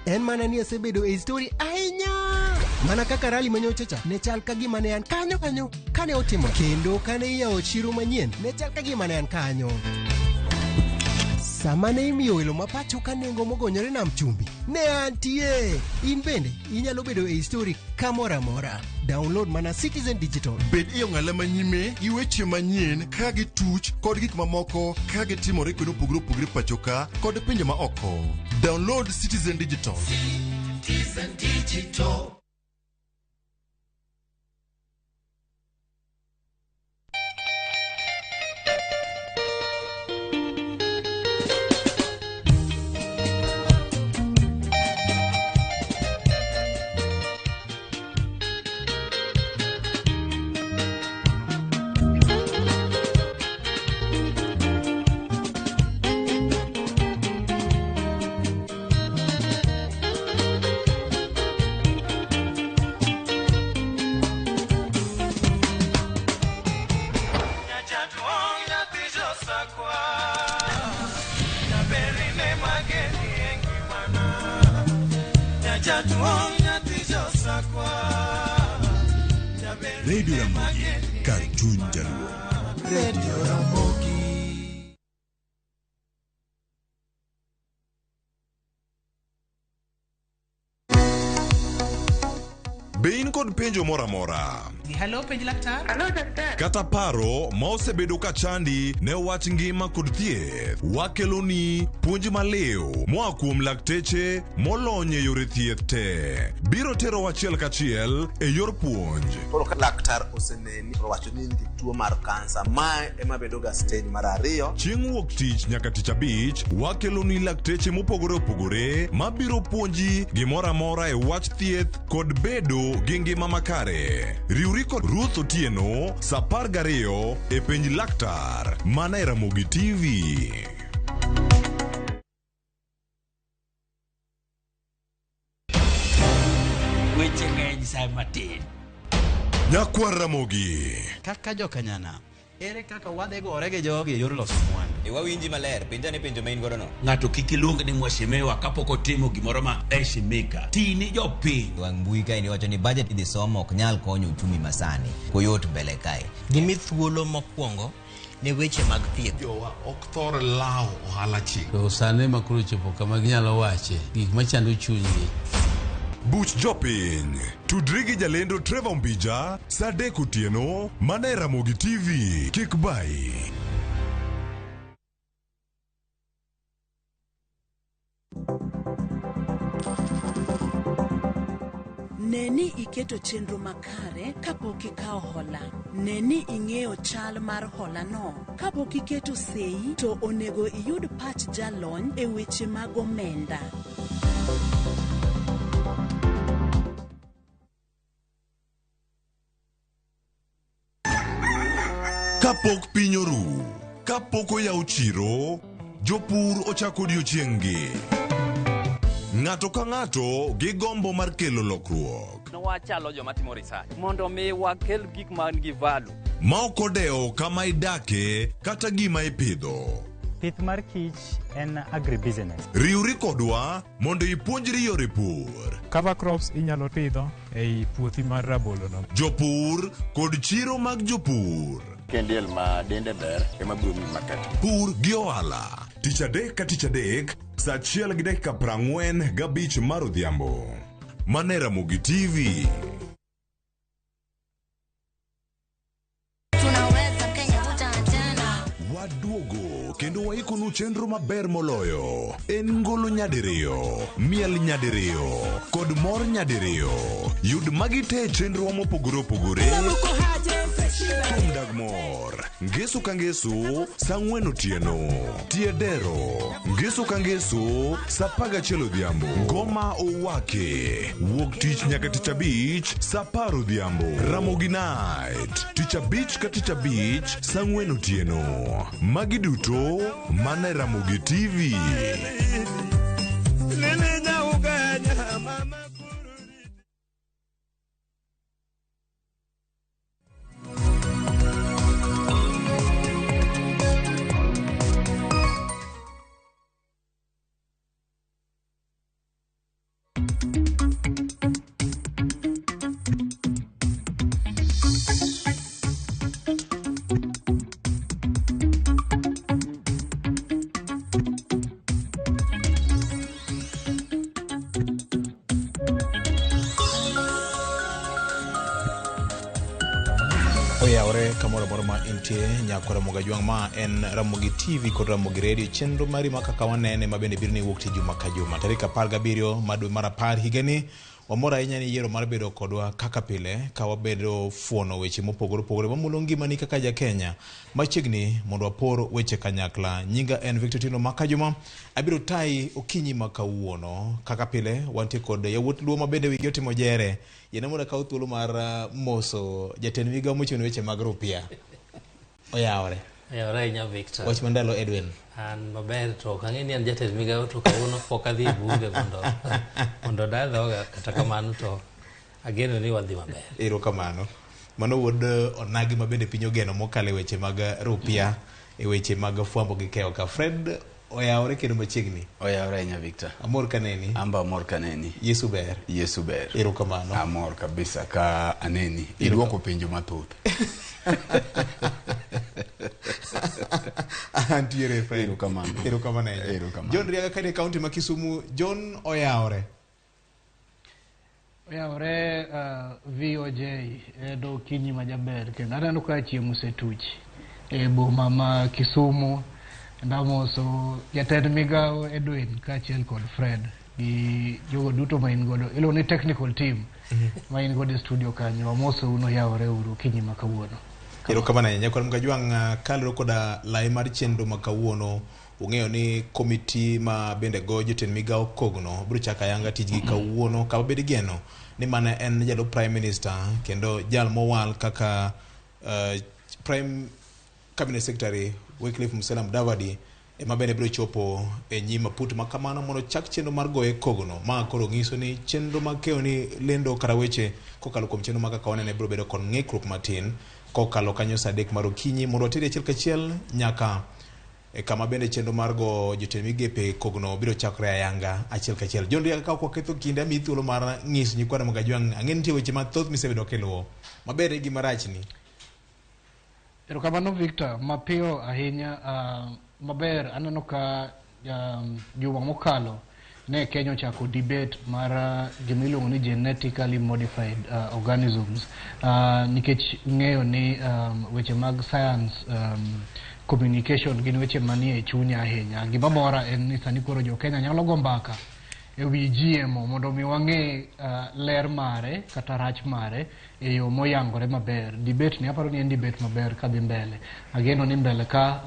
En mana ni asebedo e story ahinya. Mana kaka rali manyocha cha ne chal ka gima ne an kanyo kanyo kane otimo kendo kane iyawo chiro manyien ne chal ka gima ne an kanyo. Sama ne imiyo welo ma pacho ka nengo mogonyore nam chumbi, ne antie. In bende inyalo bedo e story kamoro amora. Download mana Citizen Digital. Bed e ong'ala manyime gi weche manyien ka gituch kod gik mamoko ka gitimore kuonde mopogore opogore pacho ka kod pinje ma oko. Download Citizen Digital. Citizen Digital. Radio Ramogi, kar chuny jaluo. Radio Ramogi. Be in kod penjo moro amora? Hello, penj laktar. Hello, daktari. Kata paro ma osebedo ka chandi ne wach ngima kod thieth, wakeloni puonj maliw moa kuom lakteche molony e yore thieth te. Biro terowa achiel kachiel e yor puonj. Koro ka laktar oseneni owacho ni in gi tuo mar kansa, mae ema bedo ga stage mar ariyo. Chieng' wuok tich nyaka tich abich, wakeloni lakteche mopogore opogore mabiro puonji gimoro amora e wach thieth kod bedo gi ngima makare. Riwri kod Ruth Otieno sa 12 e penj laktar mana e Ramogi TV. Weche ng'eny sa matin. Nyakwar Ramogi. Kaka jokanyana, ere kaka wadhi gore gi jogi e yor loso mwandu? E wawinji maler, penja ne penjo ma in godo no. Ng'ato kik iluong ni mheshimiwa kapok otimo gimoro ma heshimika. Ti ni jopiny. Wang' mbui kae ni wacho ni budget idhi somo ok nyal konyo uchumi masani. Koyot mbele kae. Gimi thuolo mokwongo ne weche mag thieth. Jowa ok thor lawo ohala chik. To sani ma koro chopo kama ginyalo wache gik machando chunygi. Buch jopiny. Tudri gi jalendo Trevor Mbija sa 3 otieno mana e Ramogi TV. Kik bayi. Ne ni iketo chenro makare kapok ikawo hola. Ne ni ing'eyo chal mar holano. Kapok iketo sei to onego iyud pach jalony e weche mag omenda. Kapok piny oru, kapok oyaw chiro, jopur ochako odiochieng'-gi. Ng'ato ka ng'ato gi gombo mar kelo lokruok. Wachalo joma timo research mondo mi wakel gik man gi value. Ma ok odewo kama idake kata gima ipidho. Pith mar kich en agribusiness. Riwri kodwa mondo ipuonjri yore pur. Cover crops inyalo pidho ei puothi mar rabolo no. Jopur kod chiro mag jopur. Kendiel ma dende ber ema biro miyi market. Pur gi ohala. Tich adek ka tich adek, saa achiel gi dakika 45 mar odhiambo. Mana e Ramogi TV. Tunaweza Kenya tena. Waduogo kendo waikonu chenro maber moloyo. En ngolo nyadiriyo, miel nyadiriyo, kod mor nyadiriyo. Yud magi te e chenrowa mopogore opogore. Thum dag mor, ngeso ka ngeso, saa ang'wen otieno. Tie dero, ngeso ka ngeso, saa 11 odhiambo. Ngoma owake, wuok tich nyaka tich abich, saa 10 odhiambo. Ramogi Night, tich abich ka tich abich, saa ang'wen otieno. Magi duto, mana e Ramogi TV. Oyawore kamoro amora ma intie nyako Ramogi Ajwang' ma en Ramogi TV kod Ramogi Radio chenro mari ma kaka wanene ma bende biro ni wuok tich juma ka juma tarik 17 mar dwe mar apar higani wamor ahinya ni yiero mar bedo kodwa kaka pile ka wabedo fuono weche mopogore opogore mamulo ngimani kaka ja Kenya machiegni mondo wapor weche kanyakla. Nyinga en Victor Tino Makajuma, abiro tayi okinyi ma kawuono. Kaka pile wantie kod yawuot Luo ma bende wigi otimo jere. Yiena mondo akaw thuolo mar moso jatend migawo mochung' ne weche mag rupia. Oyawore. Oyawore ahinya Victor. Wach mandalo Edwin. An maber to ok ang'e ni an jatend migawo to kawuono pok adhi e bunge mondo mondo oda dhoga kata kamano to ageno ni wadhi maber. Erokamano. Mano wuod onagi ma bende piny ogeno mokalo e weche mag rupia, e weche mag fwambo gi keyo ka. Fred oyawore kendo machiegni. Oyawore ahinya Victor. Amor kaneni. Amba amor kaneni. Yesu ber. Yesu ber. Erokamano. Amor kabisa ka aneni. Idwoko penjo mathoth. Antiere Fred. Erokamano. Erokamano ahinya. Erokamano. John Riaga kanie kaunti ma Kisumu, John oyawore. Oyawore VOJ en okinyi ma jaber kendo aneno ka chieng' osetuch e boma ma Kisumu. Ndamoso jatend migawo Edwin kaachiel kod Fred gi jogo duto ma in godo iluongo ni technical team ma in godo e studio kanyo. Wamoso un oyawore uru okinyi ma kawuono. Erokamano ahinya. Nyakwar Mgajwang' kaluwore koda lai mar chenro ma kawuono, ung'eyo ni komiti ma bende go jotend migawo kogno biro chako ayanga tijgi kawuono kama bende geno ni mana en jalup Prime Minister kendo jal mowal kaka Prime Cabinet Secretary Wycliffe Musalia Mudavadi ema bende biro chopo e nyim aput ma kamano mondo chak chenro mar goye kogno. Ma koro nyiso ni chenro mag keyo ni lendo kata weche kokalo kuom chenro ma kaka wanene biro bedo kod ng'ikruok matin kokalo kanyo saa 3 mar okinyi mondo wateri achiel kachiel nyaka e kama bende chenro mar go jotend migepe kogno biro chakore ayanga achiel kachiel. John Riaga, ka ok waketho kinde, amiyi thuolo mar nyiso nyikwa Ramogi Ajwang' ang'e nitie weche mathoth misebedo kiluwo maber gi marachni. Erokamano Victor, mapiyo ahinya maber aneno ka juma mokalo ne Kenya ochako debate mar gima iluongo ni genetically modified organisms nikech ng'eyo ni weche mag science communication gin weche manie e chunya ahinya. Gima mora en ni sani koro jo Kenya nyalo go mbaka e wi GMO mondo mi wang'e ler mare kata rach mare e yo moyangore maber. Debate ni aparo ni en debate maber kadhi mbele. Ageno ni mbele ka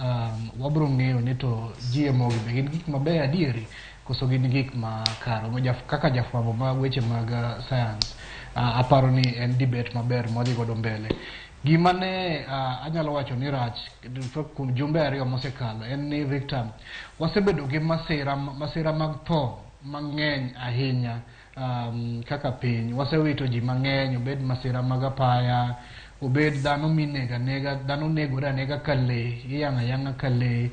wabro ng'eyo ni to GMO gi be gin gik mabeyo adieri koso gin gik ma kare. Omiyo kaka jafwambo ma weche mag science, aparo ni en debate maber mwadhi godo mbele. Gima ne anyalo wacho ni rach kuom jumbe 2 mosekalo en ni, Victor, wasebedo gi masira mag tho mang'eny ahinya kaka piny. Wasewito ji mang'eny, obed masira mag apaya, obed dhano minego anega, dhano negore anega ka lee, iyang'o ayang'a ka lee.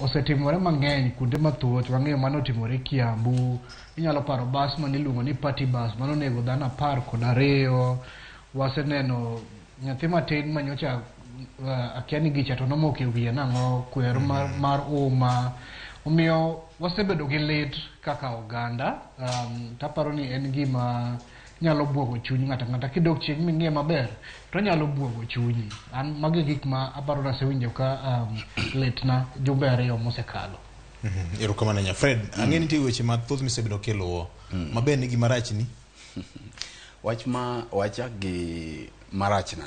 Osetimore mang'eny kuonde mathoth. Wang'eyo mano otimore Kiambu. Inyalo paro bas maniluongo ni party bus manonego dhano 12. Waseneno nyathi matin manyocha akia ni gicha to nomoko e wiye nang'o, kwer mar uma. Omiyo wasebedo gi lit kaka oganda. Taparo ni en gima nyalo buogo chuny ng'ato ang'ata. Kidok chien ming'iye maber to nyalo buogo chunyi. An mago e gik ma aparo ni asewinjo ka litna jumbe 2 mosekalo. Erokamano ahinya. Fred, ang'e ni nitie weche mathoth misebedo kiluwo. Maber ni gima rach ni? Wach ma wachak gi marachna.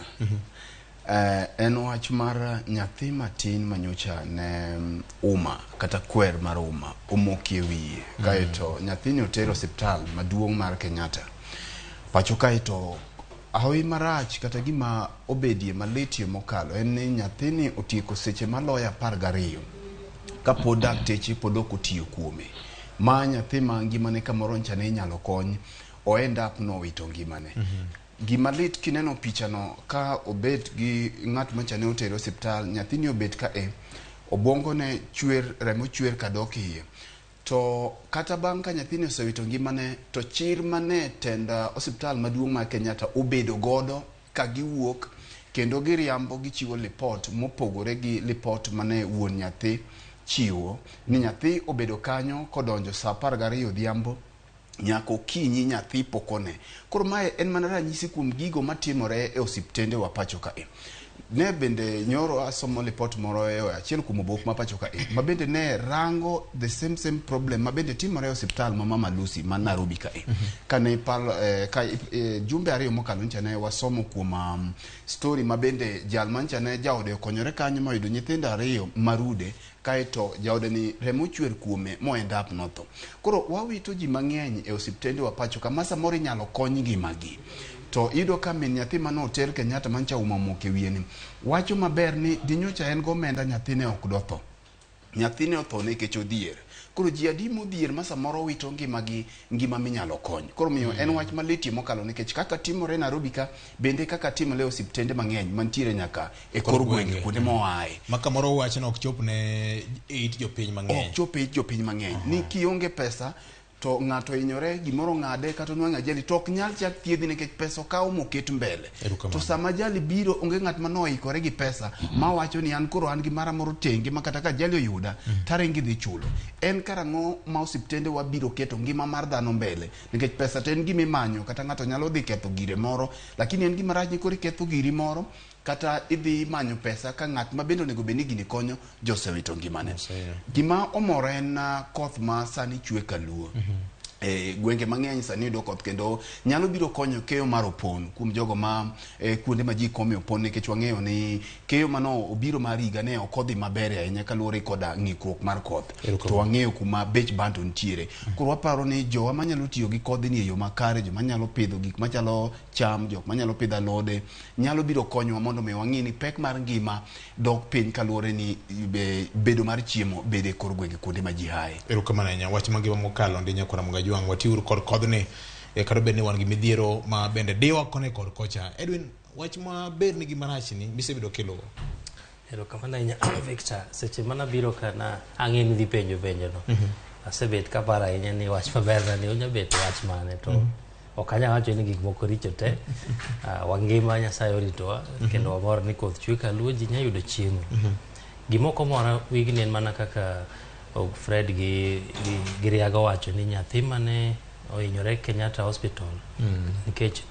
En wach mar nyathi matin manyocha ne uma kata kwer mar uma omoki e wiye. Kaeto nyathini oter osiptal maduong' mar Kenyatta. Pacho kaeto hawi marach kata gima obedie malitie mokalo en ni nyathini otieko seche maloyo 12 kapod dakteche pod ok otiyo kuome. Ma nyathi ma ngimane kamoro ncha ne inyalo kony, o end up nowito ngimane. Gima lit kineno pichano ka obet gi ng'at macha ne otere osiptal, nyathini obet ka e obwongo ne chwer, remo chwer kadok iye. To kata bang' ka nyathini osewito ngimane, to chir mane tend osiptal maduong' mar Kenyatta obedo godo ka giwuok kendo giriambo gichiwo lipot mopogore gi lipot mane wuon nyathi chiwo ni nyathi obedo kanyo kodonjo saa 12 odhiambo nyaka okinyi nyathi pok one. Koro mae en mana ranyisi kuom gigo matimore e osiptende wa pacho kae. Ne bende nyoro asomo lipot moro e achiel kuom obok ma pacho kae ma bende ne rango the same problem ma bende timore e osiptal ma Mama Lucy ma Nairobi kae. Kane pal, ka jumbe 2 mokalo ncha ne wasomo kuom story ma bende jal mancha ne jaode okonyore kanyo moyudo nyithindo 2 marude kaeto jaode ni remo chwer kuome mo end up notho. Koro wawito ji mang'eny e osiptende wa pacho kama samoro inyalo kony ngimagi. To iyudo ka min nyathi mane oter Kenyatta mancha uma omoko e wiye ni wacho maber ni dinyocha en gomenda nyathine ok dotho. Nyathine otho nikech odhier. Koro ji adi modhier ma samoro wito ngimagi ngima minyalo kony. Koro miyo en wach malitie mokalo nikech kaka timore Nairobi ka bende kaka timore e osiptende mang'eny mantiere nyaka e kor gwenge kuonde moaye. Ma kamoro wach no ok chop ne it jopiny mang'eny. Ok chop e it jopiny mang'eny. Ni kionge pesa to ng'ato hinyore, gimoro ng'ade kata onwang'o ajali to ok nyal chak thiedhi nikech pesa okaw moket mbele. To sama ajali biro onge ng'at manoikore gi pesa mawacho ni an koro an gi mara moro tenge ma kata ka ajali oyuda taringi dhi chulo. En karang'o ma osiptende wa biro keto ngima mar dhano mbele nikech pesa to en gima imanyo kata ng'ato nyalo dhi ketho gire moro lakini en gima rach ni koro iketho giri moro kata idhi manyo pesa ka ng'at ma bende onego bed ni gini konyo josewito ngimane. Gima omoro en koth ma sani chwe kaluo. Gwenge mang'eny sani yudo koth kendo nyalo biro konyo keyo mar opon kuom jogo ma kuonde ma ji kome opon nikech wang'eyo ni keyo mano obiro mar higa ne ok odhi maber ahinya kaluwore koda ng'ikruok mar koth. To wang'eyo kuma bech bando nitiere. Koro waparo ni jowa manyalo tiyo gi kodhini e yo makare, joma nyalo pidho gik machalo cham, jok manyalo pidho alode, nyalo biro konyowa mondo mi wang'i ni pek mar ngima dok piny kaluwore ni bedo mar chiemo bede e kor gwenge kuonde ma ji hae. Erokamano ahinya. Wach mangima mokalo ndi nyakwara Mugajwang', watiuru kod kodhni kata bed ni wan gi midhiero ma bende diwa koni kod kocha. Edwin, wach maber nigi marach ni misebedo kiluwo? Erokamano ahinya Victor. Seche mana biro ka na ang'e ni dhi penjo penjo no. Asebet kaparo ahinya ni wach maber na ni onya bet wach mane to ok anyal wacho ni gik moko richo te. Wangima Nyasaye oritowa kendo wamor ni koth chwe kaluo ji nya yudo chiemo. Gima ok omora wigni en mana kaka Fred gi Riaga owacho ni nyathi mane ohinyore Kenyatta Hospital nikech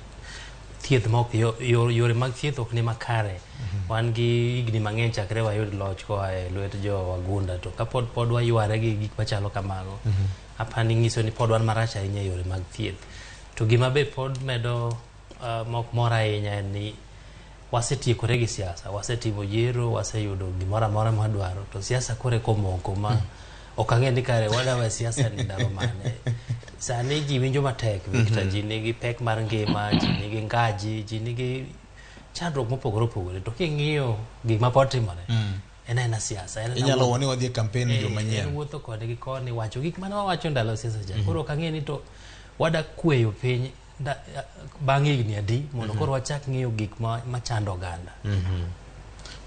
Thieth ma ok yore mag thieth ok ni makare. Wan gi higni mang'eny chakre wayud loch koa e lwet jo wagunda, to kapod pod wayware gi gik machalo kamago, apani nyiso ni pod wan marach ahinya e yore mag thieth. To gima be pod medo mok mor ahinya en ni wasetiekore gi siasa, wasetimo yiero, waseyudo gimoro amora mwadwaro, to siasa koro eka omoko ma ok ang'e ni kare wadawe siasa ni ndalo mane. Sani ji winjo matek, Victor. Ji nigi pek mar ngima, ji nigi ngaji, ji nigi chandruok mopogore opogore, to king'iyo gik ma pod timore, en aena siasa, en aena Inyalo wuo ni wadhi e campaign Eh, jo manyien. en wuotho kode gi koni, wacho gik mane wawacho ndalo siasa cha. Koro ok ang'e ni to wada kweyo piny bang' higni adi mondo koro wachak ng'iyo gik ma machando oganda.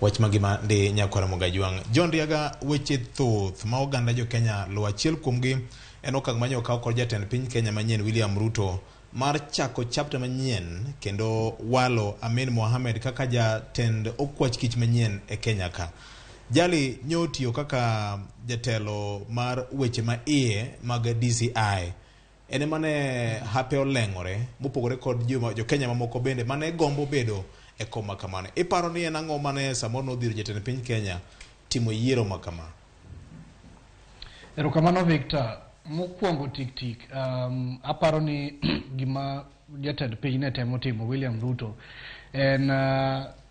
Wach magima ndi nyakwara Mogajwang'. John Riaga, weche thoth ma oganda jo Kenya luwo. Achiel kuomgi en okang' manyo okaw kod jatend piny Kenya manyien William Ruto mar chako chapter manyien kendo walo Amin Mohamed kaka jatend okwach kich manyien e Kenya ka. Jali nyo tiyo kaka jatelo mar weche ma iye mag DCI. En ema ne hape oleng'ore mopogore kod jo Kenya mamoko bende mane gombo bedo e kom ma kamano. Iparo ni en ang'o mane samoro nodhiro jatend piny Kenya timo yiero ma kama? Erokamano Victor. Mokwongo tik tik, aparo ni gima jatend piny ne temo timo William Ruto en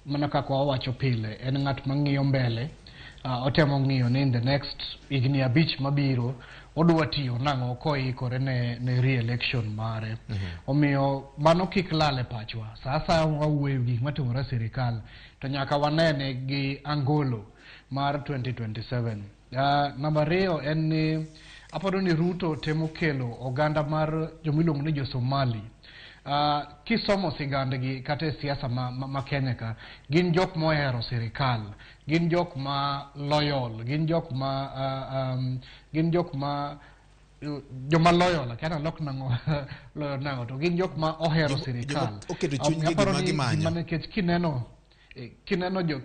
mana kaka wawacho pile, en ng'at mang'iyo mbele. Otemo ng'iyo ni in the next higni 5 mabiro odwa tiyo nang'o koikore ne re-election mare. Omiyo mano kik lal e pachwa. Sa asaya wawuoyo gik matimore e sirikal to nyaka wanene gi angolo mar 2027. Namba 2 en ni aparo ni Ruto temo kelo oganda mar jomiluongo ni jo Somali. Kisomo sigandgi kata e siasa ma Kenya ka, gin jok mohero sirikal, gin jok ma loyal, gin jok ma joma loyal, akia nalok nang'o loyal nang'o, to gin jok ma ohero sirikal. Oketo chunygi Aparo gima ni gimanyo. gima nikech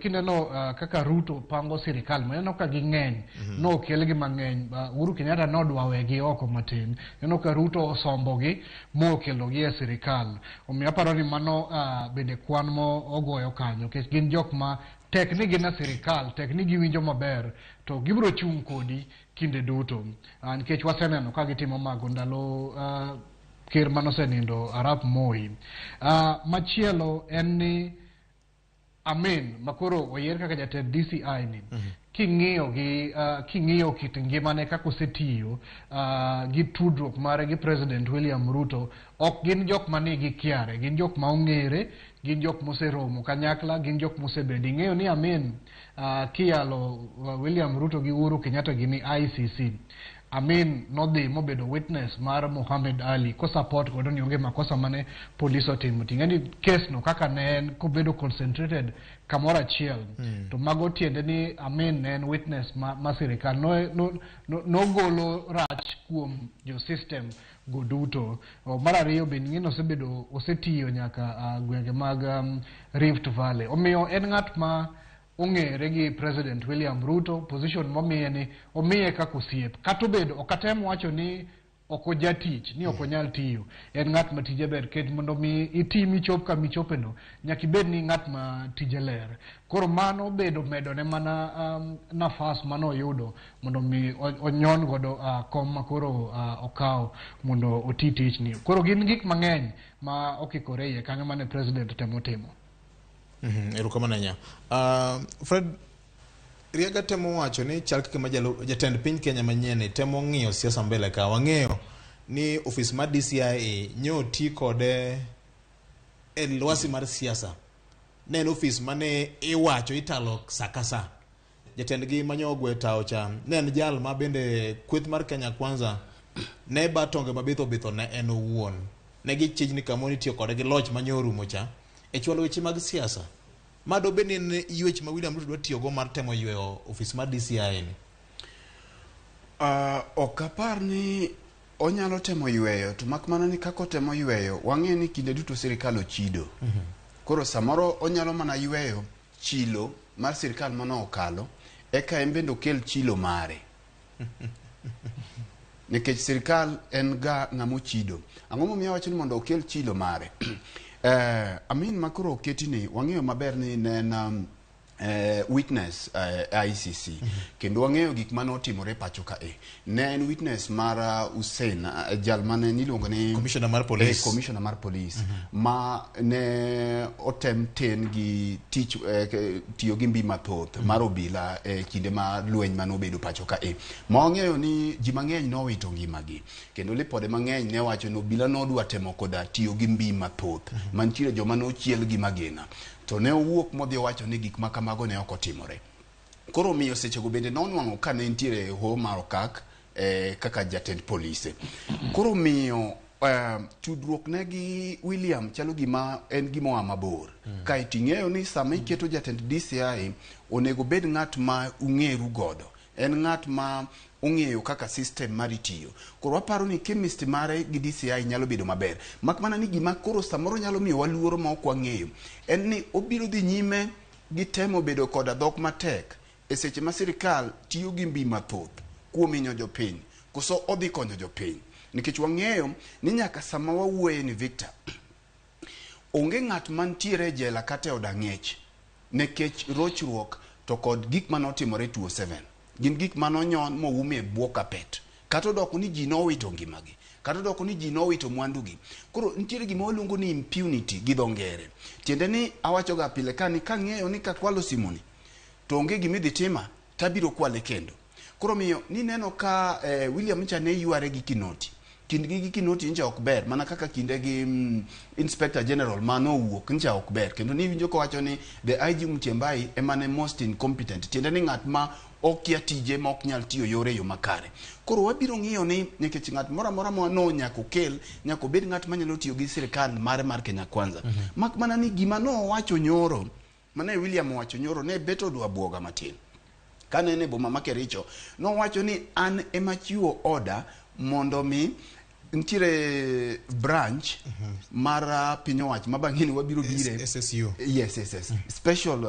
kineno kaka Ruto pango sirikal, maneno ka ging'eny, nokelgi mang'eny. Uhuru Kenyatta nodwa wegi oko matin, ineno ka Ruto osombogi mokelogi e sirikal. Omiyo aparo ni mano bende kwan mo ogoyo kanyo, nikech gin jok ma tek ni gin e sirikal, tek ni giwinjo maber, to gibiro chung' kodi kinde duto. Nikech waseneno ka gitimo mago ndalo ker manosenindo Arap Moi. Machielo en ni Amin makoro oyier kaka jatend DCI ni, king'iyo kit ngimane kaka osetiyo, gi tudruok mare gi President William Ruto, ok gin jok manigi kiare, gin jok ma ong'ere, gin jok moseromo kanyakla, gin jok mosebedo. Ing'eyo ni Amin kiyalo William Ruto gi Uhuru Kenyatta gini ICC. Amin nodhi mobedo witness mar Mohamed Ali kosupport godo ni onge makosa mane polis otimo. Ting'e ni case no kaka ne en kobedo concentrated kamoro achiel, to mago tiende ni Amin ne en witness ma sirikal nogolo rach kuom jo system go duto. Mar ariyo bende ing'e ni osetiyo nyaka gwenge mag Rift Valley. Omiyo en ng'at ma ong'ere gi President William Ruto, position momiye ni omiye kaka osiep. Kata obedo ok atem wacho ni ok ojatich, ni ok onyal tiyo. En ng'at ma tije ber, nikech mondo mi iti michop kama ichopeno, nyaka ibed ni ng'at ma tije ler. Koro mano bedo medone mana nafas mane oyudo mondo mi onyon godo kom ma koro okawo mondo oti tichni. Koro gin gik mang'eny ma okikore iye kanyo mane President temo timo. Erokamano ahinya. Fred, Riaga temo wacho ni chal kaka ma jatend piny Kenya manyien temo ng'iyo siasa mbele ka. Wang'eyo ni ofis mar DCI nyo ti kode e lwasi mar siasa. Ne en ofis mane iwacho italo sa ka sa. Jatendgi manyo ogwe tao cha ne en jal ma bende kweth mar Kenya Kwanza ne ba tonge mabitho bitho ne en owuon. Ne gichijni kama nitiyo kode gi loch manyo orumo cha e chwalo weche mag siasa. Ma dobe ni en ywech ma William Ruto dwa tiyogo mar temo yweyo ofis mar DCI ni? Ok apar ni onyalo temo yweyo, to mak mana ni kaka otemo yweyo, wang'eyo ni kinde duto sirikal ochido. Koro samoro onyalo mana yweyo chilo mar sirikal mane okalo, eka en bende okel chilo mare. Nikech sirikal en ga ng'ama ochido. Ang'o momiyo awacho ni mondo okel chilo mare? Amin makoro oketi ni wang'eyo maber ni ne en witness ICC. Kendo wang'eyo gik mane otimore pacho ka e. Ne en witness mar Hussein, jal mane niluongo ni Commissioner mar police. Commissioner mar police ma ne otem ten gi tich tiyo gi mbi mathoth mar obila e kinde ma lweny mane obedo pacho ka e. Ma wang'eyo ni ji mang'eny nowito ngimagi kendo lipode mang'eny ne wacho ni obila nodwa temo koda tiyo gi mbi mathoth mantiere joma nochiel gi magina to ne owuok modhi owacho ni gik ma kamago ne ok otimore. Koro omiyo sechego bende nonwang'o ka ne nitiere e hoho mar Okak kaka jatend polise. Koro omiyo tudruok ne gi William chalo gima en gima oa mabor. Kaeto ing'eyo ni sama iketo jatend DCI onego bed ng'at ma ung'eru godo. En ng'at ma ong'eyo kaka system mari tiyo. Koro waparo ni chemistry mare gi DCI nyalo bedo maber. Mak mana ni gima koro samoro nyalo miyo waluoro ma ok wang'eyo en ni obiro dhi nyime gi temo bedo koda dhok matek e seche ma sirikal tiyo gi mbi mathoth kuom hinyo jopiny koso odhi konyo jopiny. Nikech wang'eyo ni nyaka sama wawuoye ni Victor, onge ng'at mantiere e jela kata e od ang'ech nikech rochruok to kod gik mane otimore 2007. Gin gik mane onyon moum e bwo kapet. Kata odoko ni ji nowito ngimagi, kata odoko ni ji nowito mwandugi. Koro nitiere gima waluongo ni impunity gi dho ngere. Tiende ni awachoga pile ka ni kang'eyo ni kakwalo simoni to onge gima idhi tima tabiro kwale kendo. Koro miyo nineno ka William ncha ne yware gi Kinoti. Kindgi gi Kinoti ncha ok ber mana kaka kinde gi Inspector General mano owuok ncha ok ber. Kendo niwinjo kowacho ni the IG Mutyambai ema ne most incompetent. Tiende ni ng'at ma okia tije ma ok nyal tiyo yore e yo makare. Koro wabiro ng'iyo ni nikech ng'at moro amora ma no nyaka okel nyaka obed ng'at manyalo tiyo gi sirikal mare mar Kenya Kwanza. Mak mana ni gima nowacho nyoro, mane William owacho nyoro ne bet odwa buoga matin. Kane en e boma ma Kericho, nowacho ni an ema chiwo order mondo mi nitiere branch mar piny owacho ma bang'e ni wabiro bire SSU. Yes. Special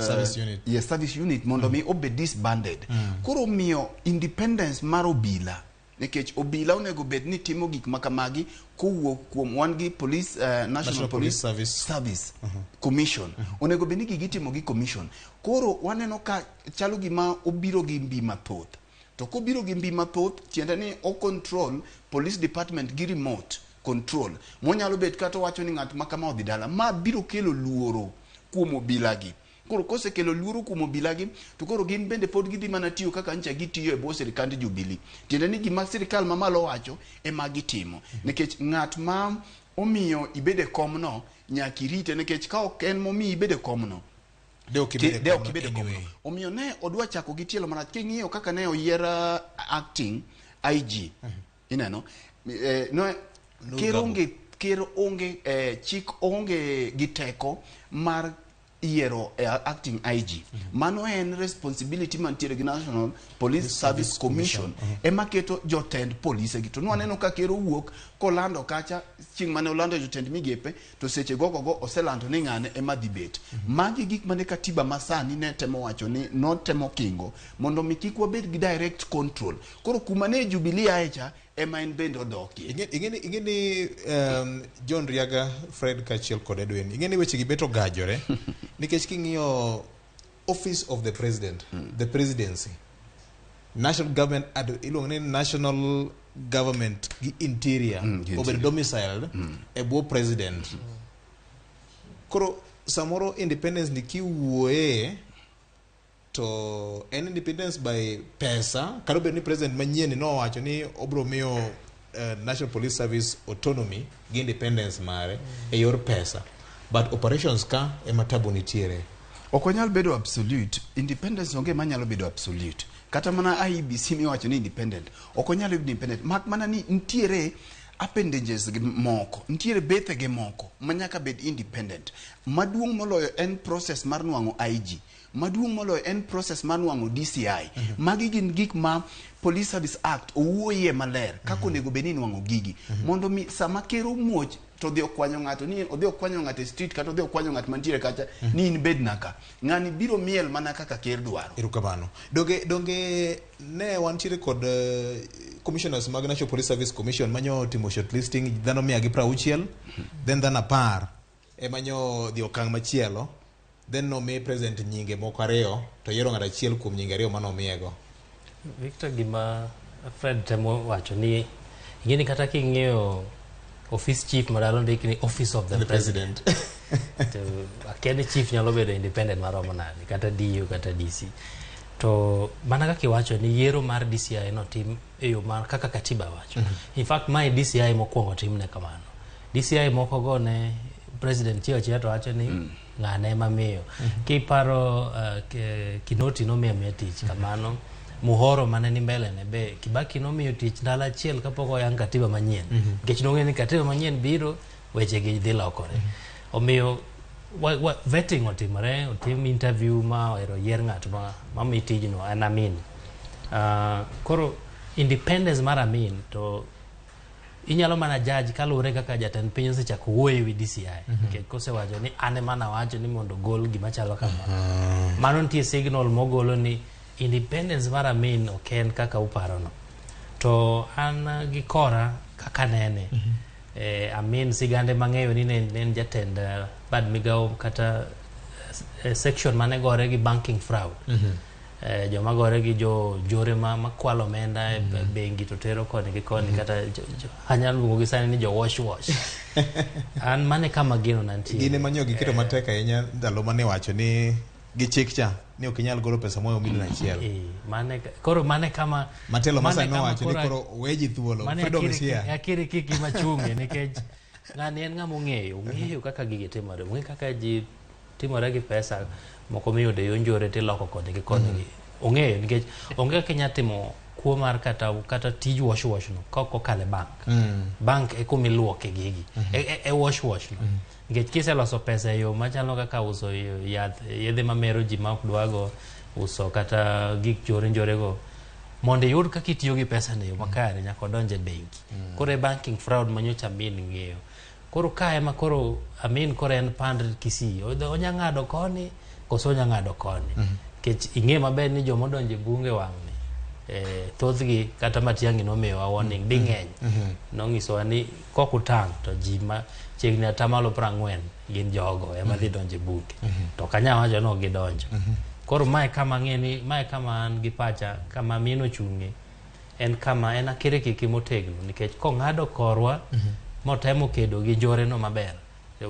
Service unit. Yes, service unit mondo mi obed disbanded. Koro miyo independence mar obila nikech obila onego bed ni timo gik ma kamagi kowuok kuom wan gi police, National, National Police Police Service. Service Commission. Onego bed ni gigi itimo gi commission. Koro waneno ka chalo gima obiro gi mbi mathoth. To kobiro gi mbi mathoth tiende ni o control police department gi remote control. Monyalo bet kata owacho ni ng'at ma kama odhi dala. Ma biro kelo luoro kuom obila gi. Koro kosekelo luoro kuom obila gi, to koro gin bende pod gidhi mana tiyo kaka ncha gitiyo e bwo sirikand Jubilee. Tiende ni gima sirikal mamalo wacho ema gitimo. Nikech ng'at ma omiyo ibed e komno nyaka irite nikech ka ok en momiyi ibed e komno, De ok ibed e de ok komno ibed e komno. anyway. Omiyo ne odwa chako gi tielo marach. King'iyo kaka ne oyier acting IG, ineno, no, ker onge, chik onge gi teko mar yiero acting IG. Mano en responsibility mantiere gi National Police Service Commission ema keto jotend polise gi. To nwaneno ka ker owuok kolando kacha chieng' mane olando jotend migepe to seche gogogo oselando ni ng'ane ema dhi bet. Magi gik mane katiba masani ne temo wacho ni notemo kingo mondo mi kik wabed gi direct control. Koro kuma ne Jubilee ae cha ema en bende odokie. Ing'e ni John Riaga, Fred kaachiel kod Edwin, ing'e ni weche gi bet ogajore nikech king'iyo Office of the President, the Presidency, National Government, iluongo ni National Government gi Interior, obedo domiciled e bwo President. Koro samoro independence ni kiwuoye to en independence by pesa, kata obedo ni president manyien nowacho ni obro miyo National Police Service autonomy gi independence mare e yor pesa, but operations ka ema tabu nitiere. Ok onyal bedo absolute. Independence onge manyalo bedo absolute. Kata mana IEBC miwacho ni independent, ok onyal bedo independent. Mak mana ni nitiere appendages gi moko, nitiere bethe gi moko ma nyaka bed independent. Maduong' moloyo en process mar nwang'o IG. Maduong' moloyo en process mar nwang'o DCI. Magi gin gik ma Police Service Act owuoye maler kaka onego bed ni inwang'o gigi. Mondo mi sama ker omuoch to odhi okwanyo ng'ato ni odhi okwanyo ng'ato e street kata odhi okwanyo ng'at mantiere kacha ni in bed naka. Ng'ani biro miel mana kaka ker dwaro. Erokamano. Donge ne wantiere kod commissioners mag National Police Service Commission manyo timo shortlisting dhano 160, then dhano 10 ema nyo dhi okang' machielo, then nomi president nyinge moko ariyo to yiero ng'ato achiel kuom nyinge ariyo manomiyego. Victor, gima Fred temo wacho ni ing'eni kata king'iyo office chief madalo ndik ni office of the, The president, to akia ni chief nyalo bedo independent maromo nade, kata DU kata DC. To mana kaka iwacho ni yiero mar DCI notim e yo mar kaka katiba wacho. In fact, mae DCI mokwongo timne kamano. DCI moko go ne president chiwo achiwa to wacho ni ng'ane ema miyo. Kiparo Kinoti nomiyo amiya tich kamano. Muhoro mane ni mbele ne be Kibaki nomiyo tich ndalo achiel kapok oyang katiba manyien. Nikech nong'eyo ni katiba manyien biro, weche gi dhi lokore. Omiyo vetting otimore, otim interview ma ohero yier ng'at ma mi tijno en Amin. Koro independence mar Amin to inyalo mana judge kaluwore kaka jatend piny osechako wuoyo ewi DCI. Nikech kosewacho ni an ema nawacho ni mondo ogol gima chalo kama. Mano nitie signal mogolo ni independence mar Amin ok en kaka uparono. To an gi kora kaka nene. Amin sigande mang'eyo ni ne en jatend bad migawo kata section mane gore gi banking fraud. Joma gore gi jo jore ma makwalo omenda e bengi to tero koni gi koni, kata anyalo luongo gi sani ni jo wash wash. An mane kama geno nantie. Gin ema nyo giketo matek ahinya ndalo mane wacho ni gi chik cha ni ok inyal golo pesa moyo milion 1. Mane koro mane kama Matelo mane masa kama nowacho ni koro weji thuolo, mane freedom is here. Akiri kiki machunge nikech ng'ani en ng'ama ong'eyo kaka gigi timore, ong'eyo kaka ji timore gi pesa moko miyudo e yo njore tiloko koni gi koni gi. Ong'eyo nikech onge kaka inya timo kuo mar kata tij wash wash no ka ok okalo e bank. Bank e kuma iluoke gigi. E wash wash no. Nikech kiseloso pesa e yo machalo kaka uso yath, yedhe mamero ji ma ok dwago, uso kata gik njore njore go, mondo iyud kaka itiyo gi pesa no e yo makare nyaka odonj e bengi. Koro e banking fraud ma nyocha Amin ng'eyo. Koro ka ema koro Amin koro en pand Kisii, onya ng'ado koni koso onya ng'ado koni. Nikech ing'e maber ni joma odonjo e bunge wang'ni, thothgi kata Matiang'i nomiyowa warning ding'eny. Nong'isowa ni kok utang' to ji ma chiegni 40% gin jogo ema dhi donjo e bunge. To ok anyal wacho ni ok gidonjo. Koro mae kama ang'e ni mae kama an gi pacha kama Amin ochung'e en kama en akirikiki motegno nikech kong'ado korwa motemo kedo gi njore no maber,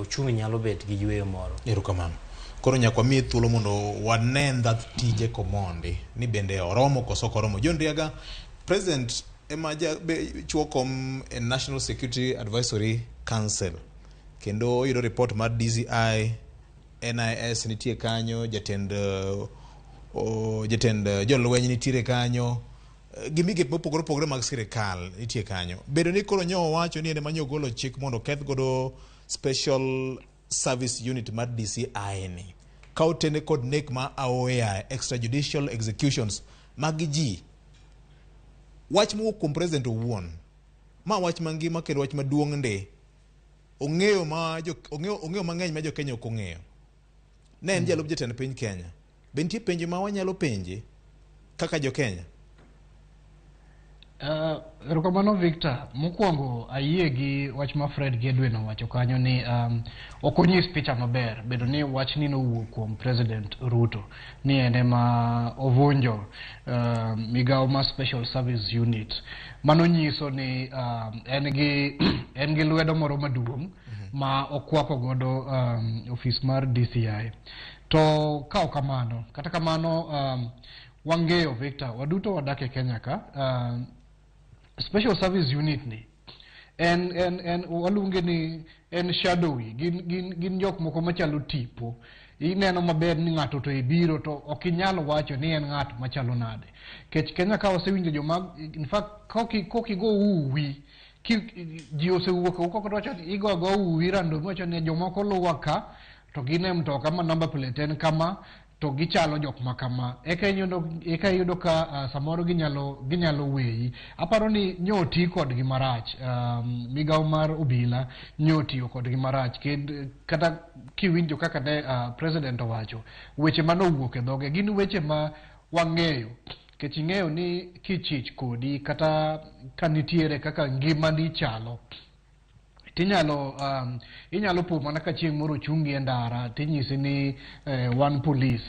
uchumi nyalo bet gi yweyo moro. Erokamano. Koro nyaka wamiye thuolo mondo wane ndhath tije komondi ni bende oromo koso ok oromo. John Riaga, president ema chuo kom e National Security Advisory Council kendo oyudo report mar DCI, NIS nitie kanyo, jatend jolweny nitiere kanyo, gi migepe mopogore opogore mag sirikal nitie kanyo. Bedo ni koro nyo owacho ni en ema nyo ogolo chik mondo oketh godo Special Service Unit mar DCI ni, ka otene kod nek ma aoya, extrajudicial executions mag ji. Wach mowuok kuom president owuon, ma wach mangima kendo wach maduong' ndi. Ong'eyo mang'eny ma jo Kenya ok ong'eyo. Ne en jalup jatend piny Kenya. Be nitie penjo ma wanyalo penje kaka jo Kenya? Erokamano Victor. Mokwongo ayie gi wach ma Fred gi Edwin owacho kanyo ni ok onyis picha maber bedo ni wachni nowuok kuom President Ruto ni en ema ovunjo migawo mar Special Service Unit. Mano nyiso ni en gi lwedo moro maduong' ma okwako godo ofis mar DCI. To ka ok kamano, kata kamano wang'eyo Victor, waduto wadak e Kenya ka, Special Service Unit ni en waluonge ni en shadowy, gin jok moko machalo tipo. Ineno maber ni ng'ato to ibiro to ok inyal wacho ni en ng'at machalo nade. Kech Kenya ka wasewinjo joma, in fact koki go uwi, ji osewuok oko to wacho ni igo go uwi random, wacho ni jomoko luwa ka to gin e mtoka ma number plate en kama to gichalo jok ma kama. Eka iyudo ka samoro ginyalo weyi. Aparo ni nyo oti kodgi marach, migawo mar obila nyo otiyo kodgi marach. Kata kiwinjo kaka ne president owacho, weche manowuok e dhoge gin weche ma wang'eyo. Nikech ing'eyo ni kichich kodi kata ka nitiere kaka ngimani chalo, Tinyalo inyalo po mana ka chieng' moro ochungi e ndara tinyisi ni wan polis,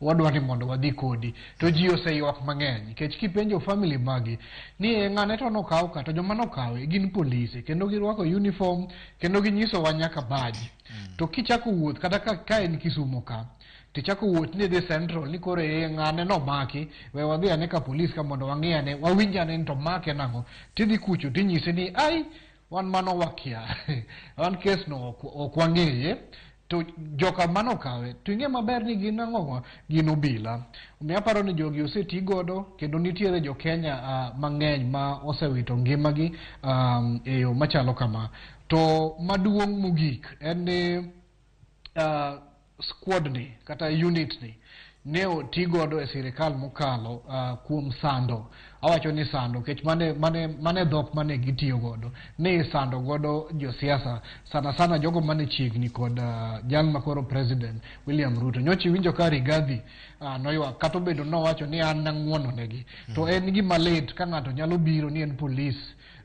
wadwa ni mondo wadhi kodi. To ji oseywak mang'eny nikech kipenjo family magi ni e ng'ane to nokaw ka, to joma nokawe gin polise kendo girwako uniform kendo ginyisowa nyaka badge. To kichako wuoth kata ka en Kisumo ka, tichako wuoth ni idhi Central ni koro e ng'ane nomaki, we wadhi ane ka polis ka mondo wang'i ane, wawinj ane ni to make nang'o. Tidhi kucho tinyisi ni ai, wan mano wakia, wan kes no ok wang'eye. To joka manokawe to ing'e maber ni gin ang'o, gin obila. Omiyo aparo ni jogi oseti godo kendo nitiere jo Kenya mang'eny ma osewito ngimagi e yo machalo kama. To maduong' mogik en ni squad ni kata unit ni ne oti godo e sirikal mokalo kuom sando. Awacho ni sando nikech mane dhok mane gitiyo godo, ne isando godo josiasa sana sana jogo mane chiegni kod jal makoro president William Ruto. Nyocha iwinjo ka Rigathi noywak kata obedo nowacho ni an nang'uono negi. To en gima lit ka ng'ato nyalo biro ni en polis,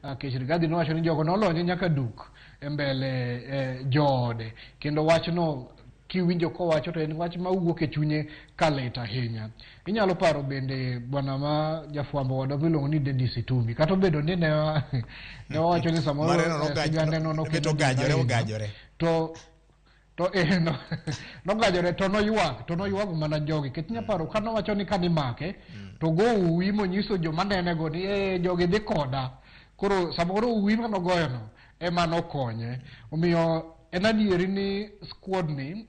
nikech Rigathi nowacho ni jogo nolonye nyaka duk e mbele joode, kendo wachno kiwinjo kowacho to en wach mawuok e chunye kalit ahinya. Inyalo paro bende bwana ma jafwambo wadwa miluongo ni Dennis Itumbi, kata obedo ni ne wawacho ni samoro sigande no nogajore to nogajore to noywak mana jogi nikech nyaparo ka nowacho ni kanimake to go uwi monyiso joma nenego ni jogi dhi koda. Koro samoro uwi manogoyono ema nokonye. Omiyo en adieri ni squad ni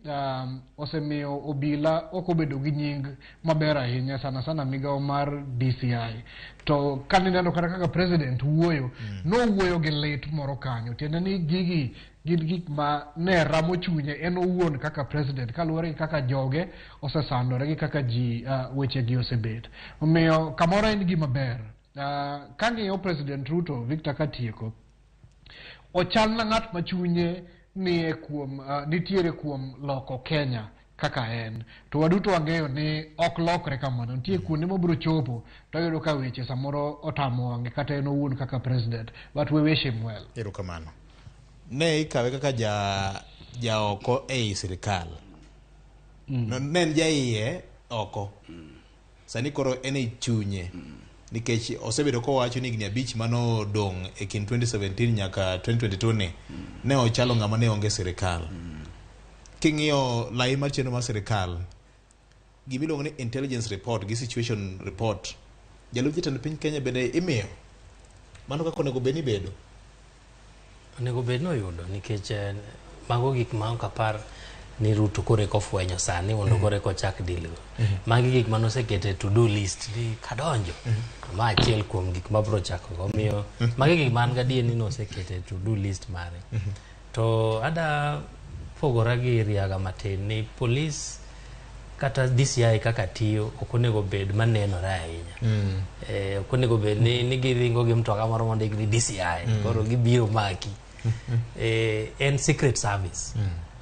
osemiyo obila ok obedo gi nying maber ahinya, sana sana migawo mar DCI. To kanineno kata kaka president wuoyo, nowuoyo gi lit moro kanyo, tiende ni gigi gin gik ma ne ramo chunye en owuon kaka president, kaluwore gi kaka joge osesandore gi kaka ji wechegi osebet. Omiyo kamoro en gima ber. Kang'iyo President Ruto, Victor katieko, ochal na ng'at ma chunye nie kuom nitiere kuom loko Kenya kaka en. To waduto wang'eyo ni ok lokre kamano. Nitie kuonde mobiro chopo to yudo ka weche samoro otamo wang'e kata en owuon kaka president. But we wish him well. Erokamano. Ne ikawe kaka jaoko ei sirikal. Ne en jaiye oko. Sani koro en e chunye. Nikech osebedo kowacho ni higni 5 manodong' e kind 2017 nyaka 2022 ni ne ochalo ng'ama ne onge sirikal. King'iyo lai mar chenro mar sirikal, gimiluongo ni intelligence report gi situation report, jalup jatend piny Kenya bende imiyo mano kaka onego bed ni bedo. Onego bed ni oyudo nikech mago gik ma ok apar ni Ruto koro eka ofwenyo sani mondo koro eka ochak deal go. Magi gik mane osekete to do list ni kadonjo ma achiel kuom gik mabiro chako go. Omiyo magi gik man gadier ni nosekete to do list mare. To ada pogora gi Riaga matin ni polis kata DCI kaka tiyo ok onego bed manenore ahinya. Ok onego bed ni giringo gi mtoka moro mondik ni DCI koro gibiro maki. En secret service.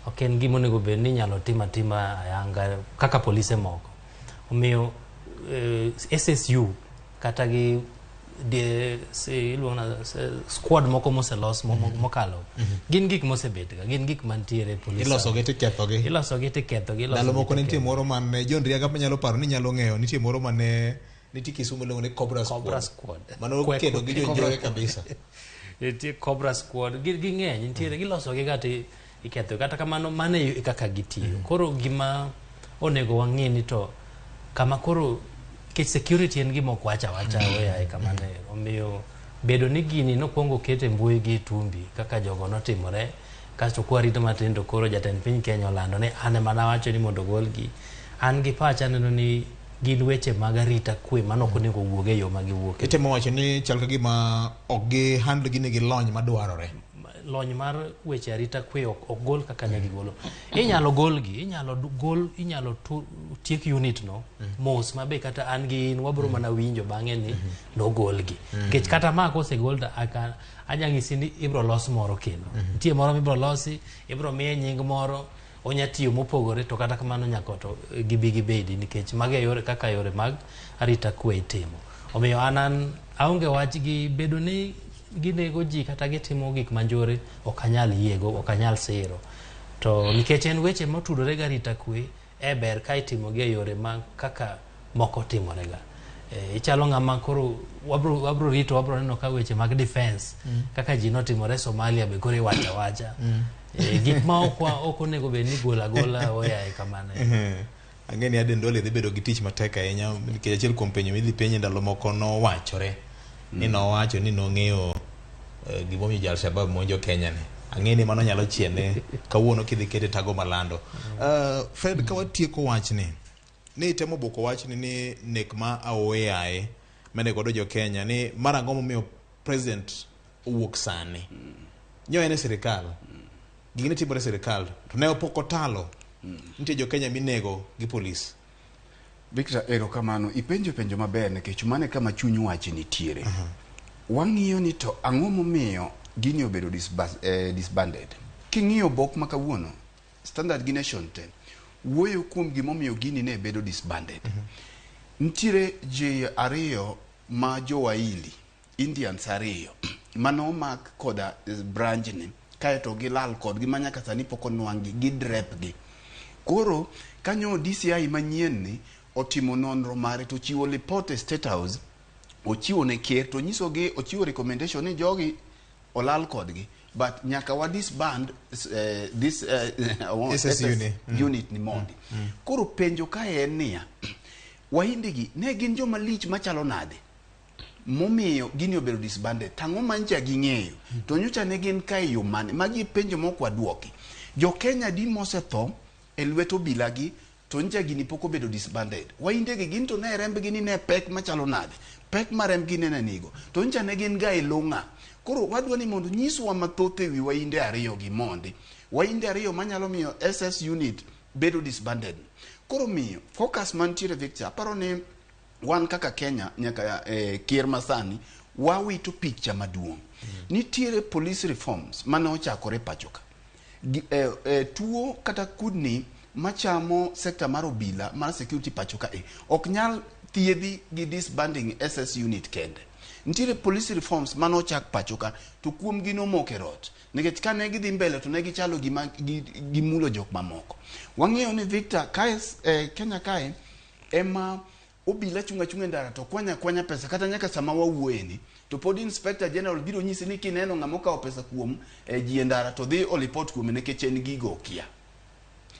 Ok en gima onego bed ni inyalo tim atima ayanga kaka polise moko. Omiyo SSU kata gi squad moko moselos mokalo gin gik mosebetga, gin gik mantiere police. Ilosogi tikethogi. Ilosogi tikethogi. Ndalo moko ne nitie moro mane John Riaga manyalo paro ni nyalo ng'eyo, nitie moro mane nitie Kisumu iluongo ni Cobra Squad. Cobra Squad. Mano kedo gi jonjore kabisa. Nitie Cobra Squad, ging'eny nitiere, gilosogi kata iketho. Kata kamano mano e kaka gitiyo. Koro gima onego wang'e ni to kama koro nikech security en gima ok wach awacha oyaye kamano. Omiyo bedo ni gini nokwongo ket e mbui gi Itumbi kaka jogo notimore, kasto kwarito matin to koro jatend piny Kenya olando ni an ema nawacho ni mondo ogolgi. An gi pacha aneno ni gin weche mag arita kwe mano ok onego wuog e yo ma giwuoke. Itemo wacho ni chal ka gima ok gi handle gini gi lony madwarore. Lony mar weche arita kwe ok gol kaka ne gigolo. Inyalo golgi, inyalo tiek unit no mos mabe kata an gi in wabro mana winjo bang'e ni nogolgi. Nikech kata ma kosegol to anya nyisi ni ibro los moro kendo. Nitie moro mibro losi, ibro miye nying moro, onya tiyo mopogore to kata kamano nyaka to gibi gibedi nikech mage yore kaka yore mag arita kwe itimo. Omiyo an aonge wach gi bedo ni ginego ji kata gitimo gik manjore ok anyal yiego, ok anyal siro. To nikech en weche motudore gi arita kwe, e ber ka itimogi e yore ma kaka moko timorega. Ichalo ng'ama koro wabro rito, wabro neno ka weche mag defense kaka ji notimore Somalia be koro iwacho awacha. Gik ma ok onego bed ni gola gola oyaye kamano. Ang'e ni Aden Duale dhi bedo gi tich matek ahinya nikech achiel kuom penjo midhi penje ndalo moko nowachore ni nowacho ni nong'eyo gimomiyo jo Al-Shabaab monjo Kenya ni. Ang'e ni mano nyalo chiene kawuono kidhi kete tago malando. Fred, ka watieko wachni, ni itemo boko wachni ni nek ma aoyaye mane godo jo Kenya ni mar ang'o momiyo president owuok sani. Nyo en e sirikal. Gini timore e sirikal to ne pok otalo. Nitie jo Kenya minego gi polis. Victor, erokamano. Ipenjo penjo maber nikech mano e kama chuny wach nitiere. Wang'iyo ni to ang'o momiyo gini obedo disbanded. King'iyo bok ma kawuono, Standard gi Nation te, wuoyo kuom gimomiyo gini ne bedo disbanded. Nitiere ji ariyo ma jo-Wahindi, Indians ariyo, manomak koda branch ni, kaeto gilal kodgi ma nyaka sani pok onwang'gi, gidrep gi. Koro, kanyo DCI manyien ni otimo nonro mare to ochiwo report e State House, ochiwo ne ker to onyisogi, ochiwo recommendation ni jogi olal kodgi, but nyaka wa disband this SS unit. Unit ni mondi. Koro penjo kae en niya, Wahindi gi ne gin joma lich machalo nade momiyo gini obedo disbanded? Tang'o mancha ging'eyo? To nyocha ne gin ka e yo mane? Magi e penjo mok waduoki. Jo Kenya di mosetho e lwet obila gi to ncha gini pok obedo disbanded. Wahinde gi gin to ne rembgi ni ne pek machalo nade? Pek ma rembgi ne nigo. To ncha ne gin ga e lo ng'a? Koro wadwa ni mondo nyiswa mathoth ewi Wahinde ariyo gi mondi. Wahinde ariyo manyalo miyo SS unit bedo disbanded. Koro miyo focus mantiere Victor, aparo ni wan kaka Kenya nyaka ker masani wawito picha maduong'. Nitiere police reforms mane ochakore pacho ka. Tuo kata kudni machamo sekta mar obila mar security pacho ka ok nyal thiedhi gi disbanding SS unit kende. Nitiere police reforms mane ochak pacho ka to kuom gi nomoko e rot. Nikech kane gidhi mbele to ne gichalo gima gimulo jok mamoko. Wang'eyo ni Victor kae Kenya kae ema obila chung' achung'a e ndara to kwanya kwanya pesa kata nyaka sama wawuoye ni to pod Inspector General biro nyisi ni kineno ng'ama okawo pesa kuom ji e ndara to dhi olipot kuome nikech en gigo okia.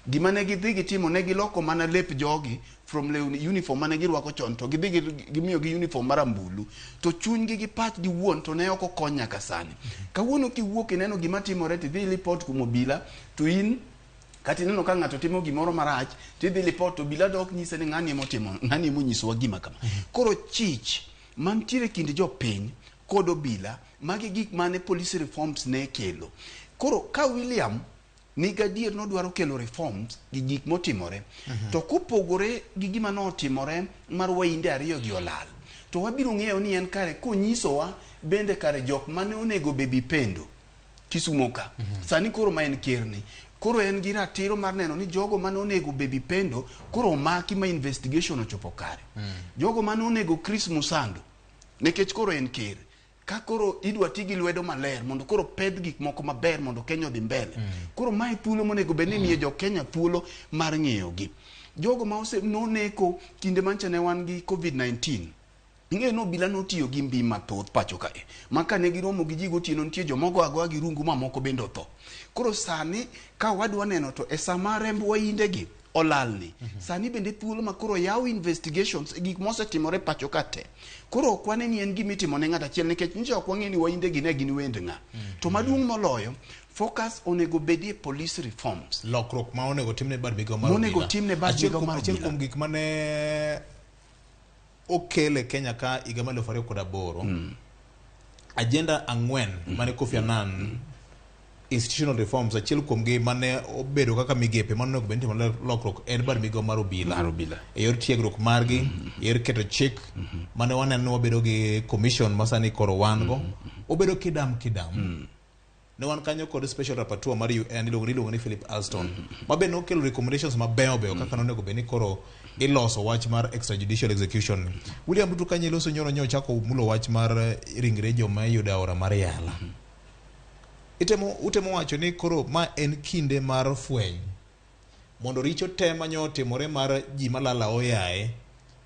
Gima ne gidhi gitimo ne giloko mana lep jogi from lewni uniform mane girwako chon to gidhi gimiyo gi uniform marambulu to chunygi gi pachgi wuon to ne ok okony nyaka sani. Kawuono kiwuok ineno gima timore tidhi lipot kuom obila to in kata ineno ka ng'ato timo gimoro marach tidhi lipot to obila dok nyise ni ng'ani emotimo ng'ani emonyisowa gima kama. Koro chich mantiere kind jopiny kod obila magi gik mane police reforms ne kelo. Koro ka William ni gadier nodwaro kelo reforms gi gik motimore to kopogore gi gima notimore mar Wahinde ariyo gi olal to wabiro ng'eyo ni en kare konyisowa bende kare jok mane onego Baby Pendo Kisumo ka sani koro ma en kerni koro en gi ratiro mar neno ni jogo mane onego Baby Pendo koro omaki ma investigation ochopo kare. Jogo mane onego Chris Musando nikech koro en ker ka koro idwa ti gi lwedo maler mondo koro pedh gik moko maber mondo Kenya odhi mbele. Koro mae thuolo monego bed ni imiyo jo Kenya thuolo mar ng'eyo gi. Jogo ma ose noneko kinde mancha ne wan gi COVID-19. Ing'eyo ni obila notiyo gi mbi mathoth pacho kae. Ma kane giromo gi ji gotieno nitie joma ogo agoya gi rungu ma moko bende otho. Koro sani ka wadwa neno to e sama remb Wahinde gi olalni. Sani bende thuolo ma koro yaw investigations e gik mosetimore pacho ka te. Koro ok wane ni en gima itimo ne ng'ato achiel nikech nyicha ok wang'e ni Wahinde gi ne gin wend ng'a. To maduong' moloyo, focus onego bedie police reforms. Lokruok ma onego timne bad migawo mar Monego obila. timne bad Achiel migawo kuom mar achiel obila. kuom gik mane okele Kenya ka higa mar 2008 agenda 4 mane Kofi Annan institutional reforms achiel kuomgi mane obedo kaka migepe mane onego bed ni itimo lokruok en bad migawo mar obila e yor tiegruok margi e yor keto chik mane waneno ni wabedo gi commission ma sani koro wan go obedo kidam kidam. Ne wan kanyo kod special rapporteur mar UN iluongo ni Philip Alston, ma be nokelo recommendations mabeyo beyo kaka nonego bed ni koro iloso wach mar extrajudicial execution. William Ruto kanyo iloso nyoro nyo chako mulo wach mar ringre joma iyudo e aora mar Yala. Utemo wacho ni koro ma en kinde mar fweny mondo richo te manyo otimore mar ji malala oyaye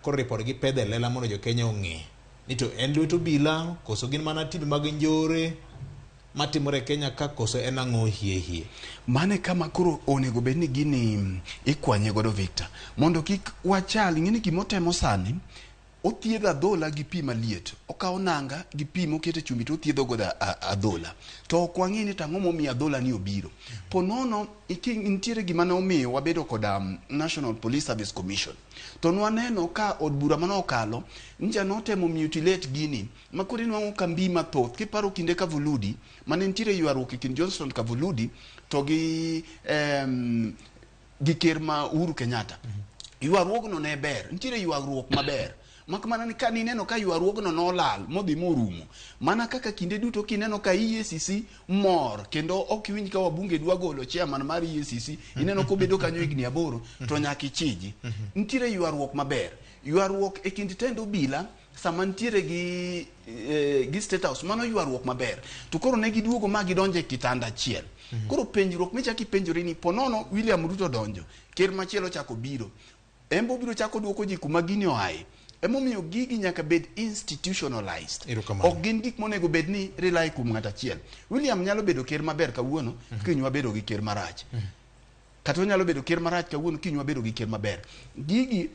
koro ripod gi pedhe lela mondo jo Kenya ong'e ni to en lwet obila koso gin mana timbe mag njore matimore e Kenya ka koso en ang'o hie hie. Mane kama koro onego bed ni gini ikwanye godo Victor, mondo kik wachal ing'e ni gimotemo sani othiedho adhola gi pi maliet, okawo nanga gi pi mokete chumbi to othiedho godo adhola, to ok wang'e ni to ang'o momiyo adhola ni obiro. Po nono nitiere gima ne omiyo wabedo koda National Police Service Commission, to nwaneno ka od bura mane okalo nja notemo mutilate gini ma koro inwang'o kambi mathoth. Kiparo kinde Kavuludi mane nitiere ywaruok e kind Johnson Kavuludi to gi ker ma Uhuru Kenyatta, ywaruogno ne ber, nitiere ywaruok maber, mak mana ni ka nineno ka ywaruogno nolal modhi morumo. Mana kaka kinde duto kineno ka EACC mor kendo ok iwinj ka wabunge dwa golo chairman mar EACC, ineno kobedo kanyo higni 8 to nyaka ichiji. Nitiere ywaruok maber, ywaruok e kind tend obila sama nitiere gi State House, mano ywaruok maber. To koro ne giduogo ma gidonjo e kitanda achiel. Koro penjruok michako ipenjori ni ponono William Ruto donjo, ker machielo chako biro, en bo biro chako duoko ji kuma gini oaye. Emomiyo gigi nyaka bed institutionalized. Ok gin gik monego bed ni rely kuom ng'at achiel. William nyalo bedo ker maber kawuono, kiny wabedo gi ker marach. Kata onyalo bedo ker marach kawuono, kiny wabedo gi ker maber. Gigi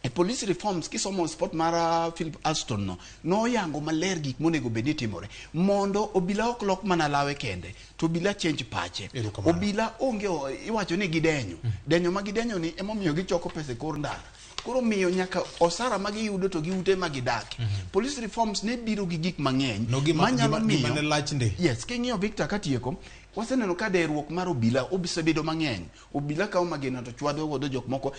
e police reforms kisomo spot mar Philip Alston no noyango maler gik monego bed ni timore mondo obila ok lok mana lawe kende, to obila change pache. Obila onge iwacho ni gidenyo. Denyo ma gidenyo ni emomiyo gichoko pesa e kor ndara. Koro miyo nyaka osara ma giyudo to gi ute ma gidake. Police reforms ne biro gi gik mang'eny manyalo miyo. Yes, king'iyo Victor katieko, waseneno ka deruok mar obila osebedo mang'eny. Obila kawo magina to chwado godo jok moko,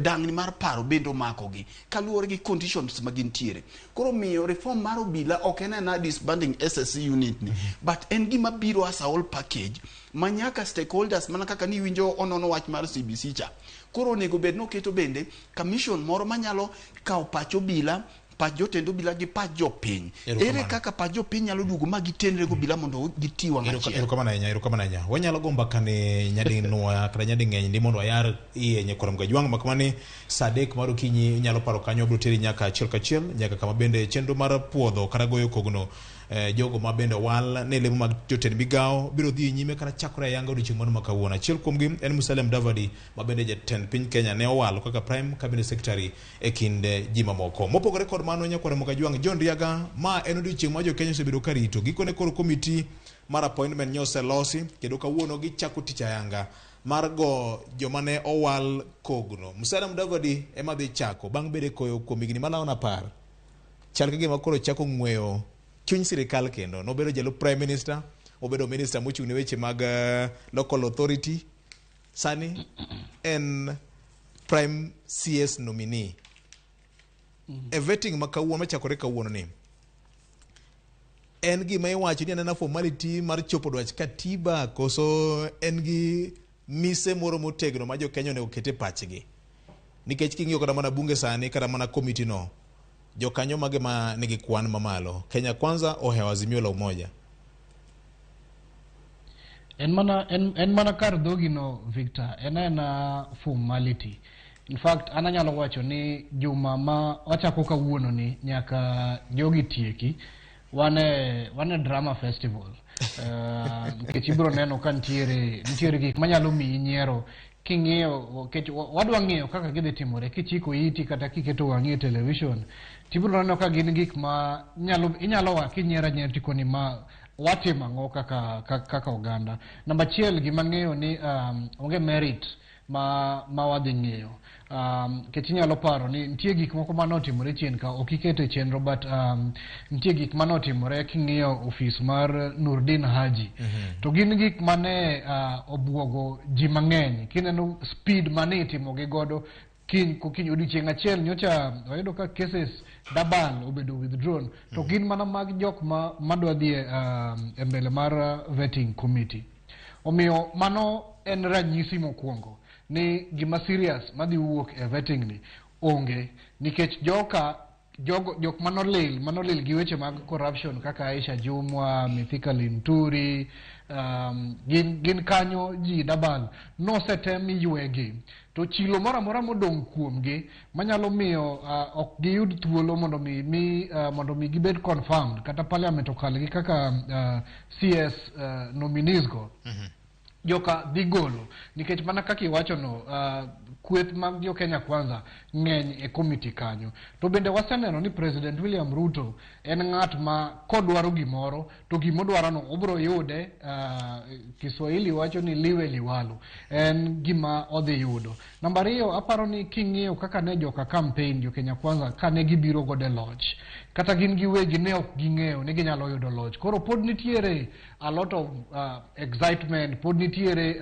dangni mar paro bende omakogi kaluwore gi conditions ma gintiere. Koro miyo reform mar obila ok en ena disbanding SSC unit ni, but en gima biro as a whole package ma nyaka stakeholders mana kaka ni winjo onono wach mar CBC cha. Koro onego bed noketo bende commission moro manyalo kawo pach obila, pach jotend obila gi pach jopiny. Ere kaka pach jopiny nyalo duogo ma gitenre go obila mondo giti wang' achiel. Erokamano ahinya. Wanyalo go mbaka ne nyadinwoya kata nyading'eny ndi mondo wayar iye nyakwar Mgajwang' mak mana ni saa 3 mar okinyi inyalo paro kanyo wabiro teri nyaka achiel kachiel nyaka kama bende chenro mar puodho kata goyo kogno jogo ma bende owal ne lemo mag jotend migawo biro dhi nyime kata chakore ayanga odiochieng' mano ma kawuono. Achiel kuomgi en Musalia Mudavadi ma bende jatend piny Kenya ne owalo kaka Prime Cabinet Secretary e kind ji mamoko. Mopogore kod mano nyakwar Mgajwang' John Riaga, ma en odiochieng' ma jo Kenya osebedo ka rito. Gikone koro komiti mar appointment nyo oselosi kendo kawuono gichako tich ayanga mar go joma ne owal kogno. Musalia Mudavadi ema dhi chako bang' bedo e koyo kuom higni malawo 10. Chal ka gima koro chako ng'weyo chuny sirikal kendo. Nobedo jalup Prime Minister, obedo minister mochung' ne weche mag local authority. Sani en Prime CS nominee. E vetting ma kawuono machakore kawuono ni en gima iwacho ni anena formality mar chopo dwach katiba koso en gi mise moro motegno ma jo Kenya onego ket e pachgi. Nikech king'iyo kata mana bunge sani kata mana komiti no, jokanyo mage ma nigi kwan mamalo, Kenya Kwanza ohewo Azimio la Umoja. En mana kar dhogi no Victor, en ena formality. In fact, an anyalo wacho ni juma ma wachako kawuono ni nyaka jogi tieki, wane drama festival. Nikech ibiro neno ka nitiere gik manyalo miyi nyiero king'iyo, nikech wadwa ng'iyo kaka gidhi timore, kichiko iti kata kiketo wang'i e television, tibiro neno ka gin gik ma inyalo wa kinyiero anyiera tikoni ma watimo ang'o kaka oganda. Namba achiel, gima ng'eyo ni onge merit ma wadhi ng'iyo. Nikech inyalo paro ni nitie gik moko manotimore chien ka ok iketo e chenro, but nitie gik manotimore king'iyo ofis mar Nurdin Haji. To gin gik mane obuogo ji mang'eny. Kineno speed mane itimogi godo, Kiny kokinyi odiochieng' achiel nyocha wayudo ka cases dabal obedo withdrawn to gin mana mag jok ma madwa dhi e mbele mar vetting committee. Omiyo mano en ranyisi mokwongo ni gima serious madhi wuok e vetting ni onge, nikech joka jogo jok manolil gi weche mag corruption kaka Aisha Jumwa, Mithika Linturi, gin kanyo ji dabal nosetem ywegi to chilo moro amora modong' kuomgi manyalo miyo ok giyud thuolo mondo mi gibed confirmed kata parliament okalgi kaka CS nominees go. Joka dhi golo nikech mana kaka iwachono, kweth mag jo Kenya Kwanza ng'eny e committee kanyo. To bende waseneno ni President William Ruto en ng'at ma kodwaro gimoro to gimodwarono obiro yude. Kiswahili wacho ni liwe liwalo, en gima odhi yudo. Namba ariyo, aparo ni king'iyo kaka ne joka campaign jo Kenya Kwanza kane gibiro godo e loch, kata gin giwegi ne ok ging'eyo ni ginyalo yudo loch. Koro pod nitiere a lot of excitement, pod nitiere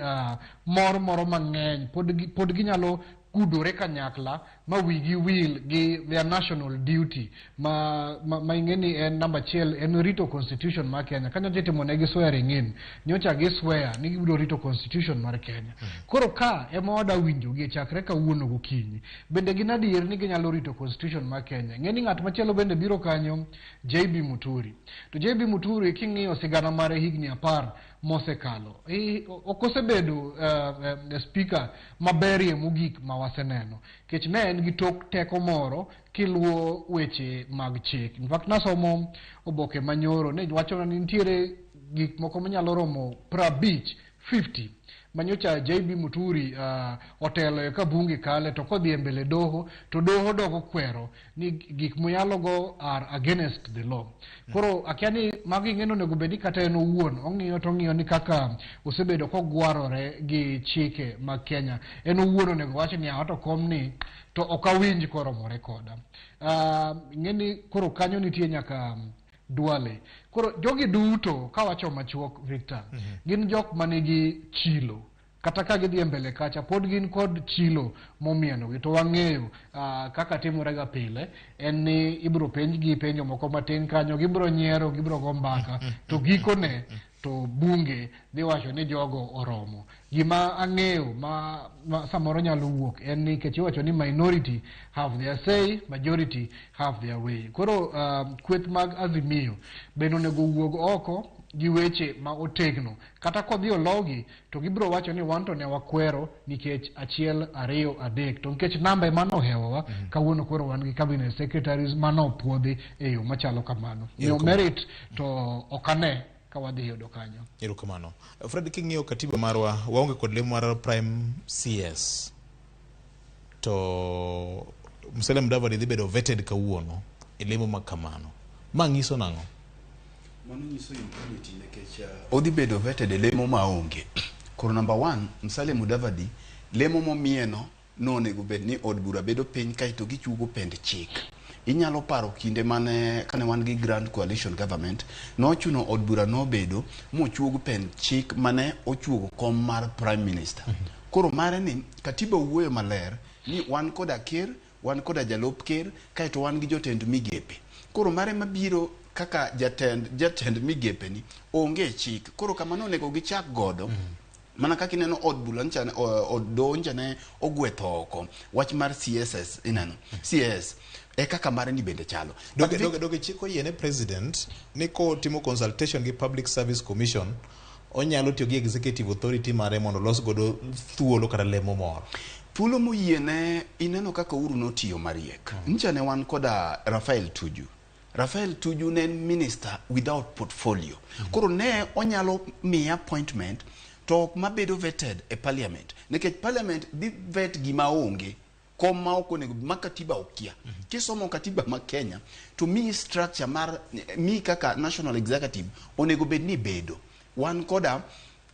mor moro mang'eny, pod ginyalo gudore kanyakla ma wigi wil gi their national duty ma ing'e ni en namba achiel en rito constitution mar Kenya. Ka nyocha itimo negi swearing in, nyocha gi swear ni gibiro rito constitution mar Kenya. Koro ka ema wada winjo gi chakre kawuono gokinyi, bende gin adier ni ginyalo rito constitution mar Kenya. Ng'e ni ng'at machielo bende biro kanyo, JB Muturi. To JB Muturi king'iyo sigana mare higni 10 mosekalo, ok osebedo speaker maberie mogik ma waseneno, nikech ne en gi tok teko moro kiluwo weche mag chik. In fact, nasomo oboke manyoro ne wacho ni nitiere gik moko manyalo romo 50 manyocha JB Muturi otelo e ka bunge kale, to kodhi e mbele doho to doho dogo kwero ni gik moyalogo are against the law. Koro akia ni magi ng'eno onego bed ni kata en owuon ong'iyo to ong'iyo ni kaka osebedo kogwarore gi chike mag Kenya, en owuon onego wach ni ato kom ni to ok awinj koromore koda. Ng'eni koro kanyo nitie nyaka Duale. Koro jogi duto kawacho machuok, Victor, gin jok manigi chilo. Kata ka gidhi e mbele kacha pod gin kod chilo momienogi. To wang'eyo kaka timore ga pile en ni ibiro penjgi penjo moko matin kanyo, gibiro nyiero, gibiro go mbaka, to gikone to bunge dhi wacho ni jogo oromo. Gima ang'eyo ma samoro nyalo wuok en ni nikech iwacho ni minority have their say, majority have their way. Koro kweth mag Azimio bende onego wuog oko gi weche ma otegno. Kata kodhi ologi to gibiro wacho ni wan to ne wakwero nikech 1, 2, 3, to nikech namba ema nohewowa, kawuono koro wan gi cabinet secretaries manopuodhi e yo machalo kamano. Miyo merit to ok ane ka wadhi yudo kanyo. Erokamano. Fred, king'iyo katiba marwa, waonge kod lemo mar prime CS. To Musalia Mudavadi dhi bedo vetted kawuono e lemo ma kamano. Ma nyiso nang'o? Mano nyiso impunity nikech odhi bedo vetted e lemo maonge. Koro number 1, Musalia Mudavadi lemo momieno nonego bed ni od bura bedo piny kaeto gichugo pend chik. Inyalo paro kinde mane kane wan gi Grand Coalition Government, nochuno od bura nobedo mochuog pend chik mane ochuogo kom mar Prime Minister. Koro mare ni katiba wuoyo maler ni wan koda ker, wan koda jalup ker, kaeto wan gi jotend migepe. Koro mare mabiro kaka jatend migepe ni onge chik. Koro kamano onego gichak godo. Mana kaka ineno od bura ncha, od doho ncha ne ogwetho oko wach mar CSS, ineno CS e kaka mare ni bende chalo. Doge chik oyiene president ni kotimo consultation gi Public Service Commission onyalo tiyo gi executive authority mare mondo los godo thuolo kata lemo moro. Thuolo moyiene ineno kaka Uhuru notiyo mariek. Ncha ne wan koda Raphael Tuju. Raphael Tuju ne en minister without portfolio. Koro ne onyalo miye appointment to ok mabedo vetted e parliament. Nikech parliament dhi vet gima onge, kom ma ok onego ma katiba okia. Kisomo katiba ma Kenya to mi structure mar mi kaka national executive onego bed ni bedo. Wan koda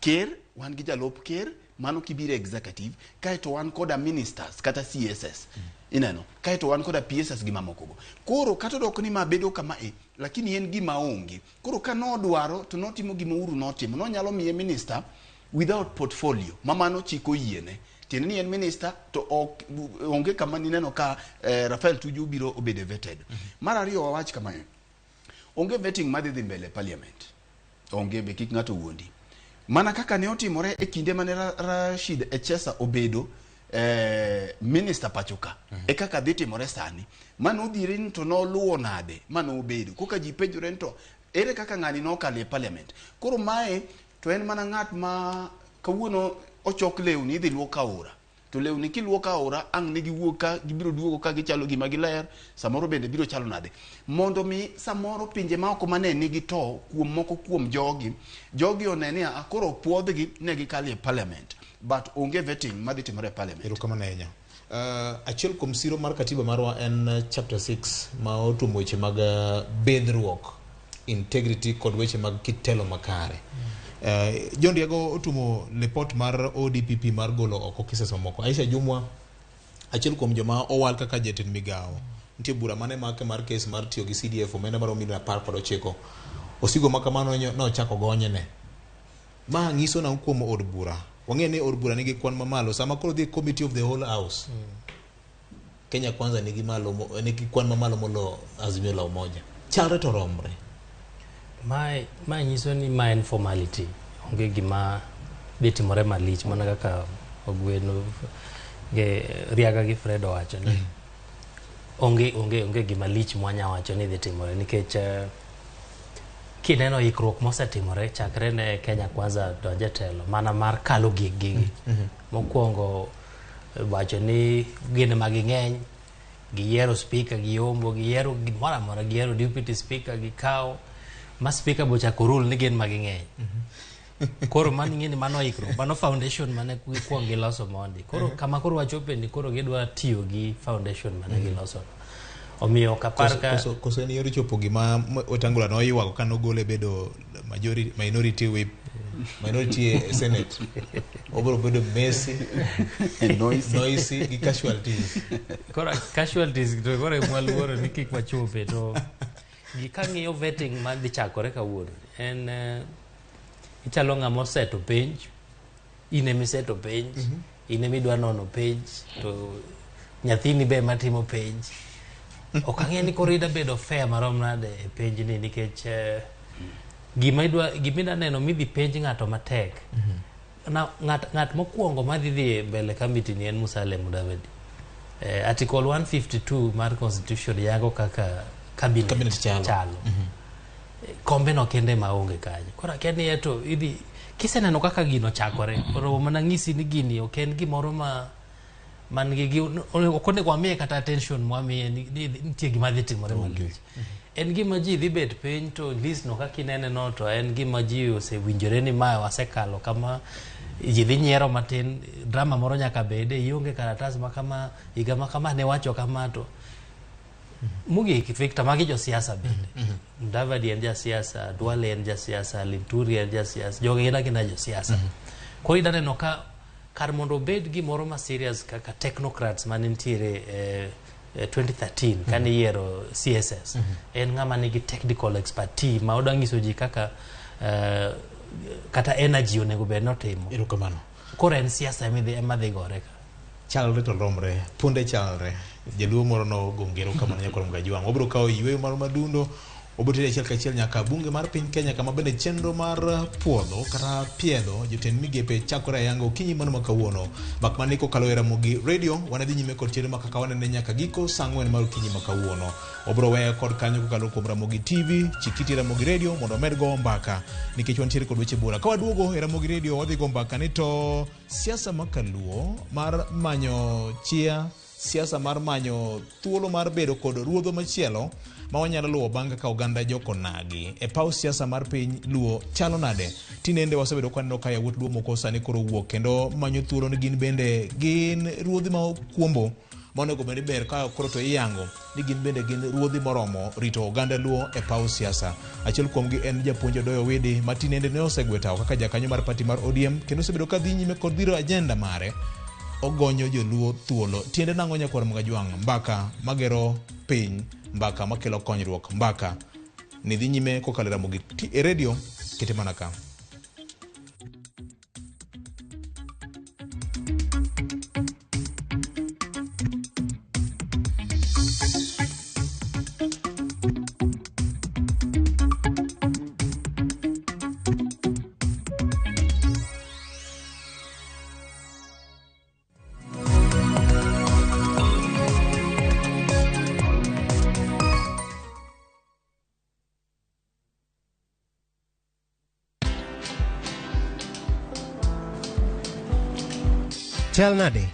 ker, wan gi jalup ker, mano kibiro executive, kaeto wan koda ministers kata CSS. Ineno, kaeto wan koda PSS gi mamoko go. Koro kata odok ni ma bedo kama e, lakini en gima onge. Koro ka nodwaro to notimo gima Uhuru notimo. Nonyalo miye minister without portfolio, ma mano chik oyiene. Tiende ni en minister to ok onge kama nineno ka Rafael Tuju biro obedo vetted. Mar ariyo wawach kamae. Onge vetting madhi dhi mbele e parliament. Onge be kik ng'ato wuondi. Mana kaka ne otimore e kinde mane Rashid Echesa obedo minister pacho ka. E kaka dhi timore sani. Mano odhire ni to noluwo nade mane obedo. Koka ji penjore ni to ere kaka ng'ani nokalo e parliament. Koro mae to en mana ng'at ma kawuono ochok lewni idhi luok aora. To lewni kiluok aora ang' ne giwuog ka gibiro duogo ka gichalo gima giler, samoro bende biro chalo nade. Mondo mi samoro pinje maoko mane nigi to kuom moko kuom jogi, jogi one ni a koro puodhgi ne gikalo e parliament. But onge vetting madhi timore e parliament. Erokamano ahinya. Achiel kuom siro mar katiba marwa en chapter 6 ma otumo weche mag bidhruok, integrity kod weche mag kit telo makare. John Riago otumo lipot mar ODPP mar golo oko cases mamoko. Aisha Jumwa, achiel kuom joma owal kaka jatend migawo. Nitie bura mane make mar kes mar tiyo gi CDF omenda maromo milion 19. Osigo ma kamano nochako gonyne. Ma nyiso nang'o kuom od bura? Wang'eyo ni od bura nigi kwan mamalo. Sama koro dhi committee of the whole house, Kenya Kwanza nigi malo nigi kwan mamalo molo Azimio la Umoja. Chalre to romre. Mae nyiso ni ma en formality. Onge gima dhi timore malich mana kaka Ogweno gi Riaga gi Fred owacho ni onge gima lich mwanya wacho ni dhi timore nikech kineno ikruok mosetimore chakre ne Kenya Kwanza donje telo mana mar kalo gik gigi. Mokwongo wacho ni gin ema ging'eny, giyiero speaker, giyombo, giyiero gimoro amora, giyiero deputy speaker, gikawo ma speaker bochako rule ni gin ma ging'eny. Koro mano ing'e ni mano ikruok, mano foundation mane gikuongo giloso mondi. Koro kama koro wachope ni koro gidwa tiyo gi foundation mane giloso. Omiyo ok apar ka Koso en yor chopo gima Wetangula noywago ka nogole bedo majority, minority whip, minority e Senate. Obiro bedo messy, Noisy. noisy gi casualties. Koro casualties to koro ema waluoro ni kik wachope to gi kang'iyo vetting madhi chakore kawuono en ichalo ng'ama oseto penj, in ema iseto penj, in ema idwa nono penj to nyathini be ema timo penj. Ok ang'e ni koro ida bedo fair marom nade e penj ni nikech gima idwa neno midhi penj ng'ato matek. Na ng'at mokwongo madhi dhi e mbele committee ni en Musalia Mudavadi. Article 152 mar constitution yango kaka cabinet chalo. Kombe no kende maonge kanyo. Koro akia ni eto idhi kiseneno kaka gino chakore, koro mana ng'isi ni gini ok en gimoro ma man gi ok onego wamiye kata attention mwamiye ni nitie gima dhi timore malich. En gima ji dhi bet piny to list no kaka inene no to en gima ji osewinjore ni mae wasekalo kama ji dhi nyiero matin, drama moro nyaka bede, ionge karatas ma kama, higa ma kama ne wacho kama to mogik Victor, magi josiasa bende. Mudavadi en jasiasa, Duale en jasiasa, Linturi en jasiasa, jogi gin agina josiasa. Koro ida neno ka kar mondo obed gimoro ma serious kaka technocrats mane nitiere 2013 kane iyiero CSS, en ng'ama nigi technical expertise ma odwa nyiso ji kaka kata energy onego bed notimo. Erokamano. Koro en siasa ema dhi gore ka. Chalre to romre, punde chalre. Jaluo moro nogo ngero kamano nyakwar Mgajwang'. Wabiro kawo yweyo mar madundo, wabiro tero achiel kachiel nyaka bunge mar piny Kenya kama bende chenro mar puodho kata piedho jotend migepe chakore ayanga okinyi mano ma kawuono. Mak mana ni kokalo e Ramogi Radio, wanadhi nyime kod chenro ma kaka wanene nyaka giko saa 4 mar okinyi ma kawuono. Wabiro weyo kod kanyo kokalo kuom Ramogi TV, Chikiti Ramogi Radio mondo wamed go mbaka nikech wantiere kod weche buora. Ka waduogo e Ramogi Radio wadhi go mbaka ni to siasa ma kaluo mar manyo chia, siasa mar manyo thuolo mar bedo kod ruodho machielo ma wanyalo luwo bang' ka oganda jokonagi. E paw siasa mar piny Luo chalo nade? Tinende wasebedo ka waneno ka yawuot Luo moko sani koro wuok kendo manyo thuolo ni gin bende gin ruodhi ma okwombo ma onego bed ni ber ka koro to iyango ni gin bende gin ruodhi moromo rito oganda Luo e paw siasa. Achiel kuomgi en japuonj Odoyo Owidi ma tinende ne osegwe tawo kaka jakanyo mar party mar ODM kendo osebedo ka dhi nyime kod dhiro agenda mare ogonyo joluo thuolo. Tiende nang'o nyakwar Mgajwang'? Mbaka magero piny, mbaka makelo konyruok, mbaka ni dhi nyime kokalo e Ramogi e radio, kete mana ka. Chal nade?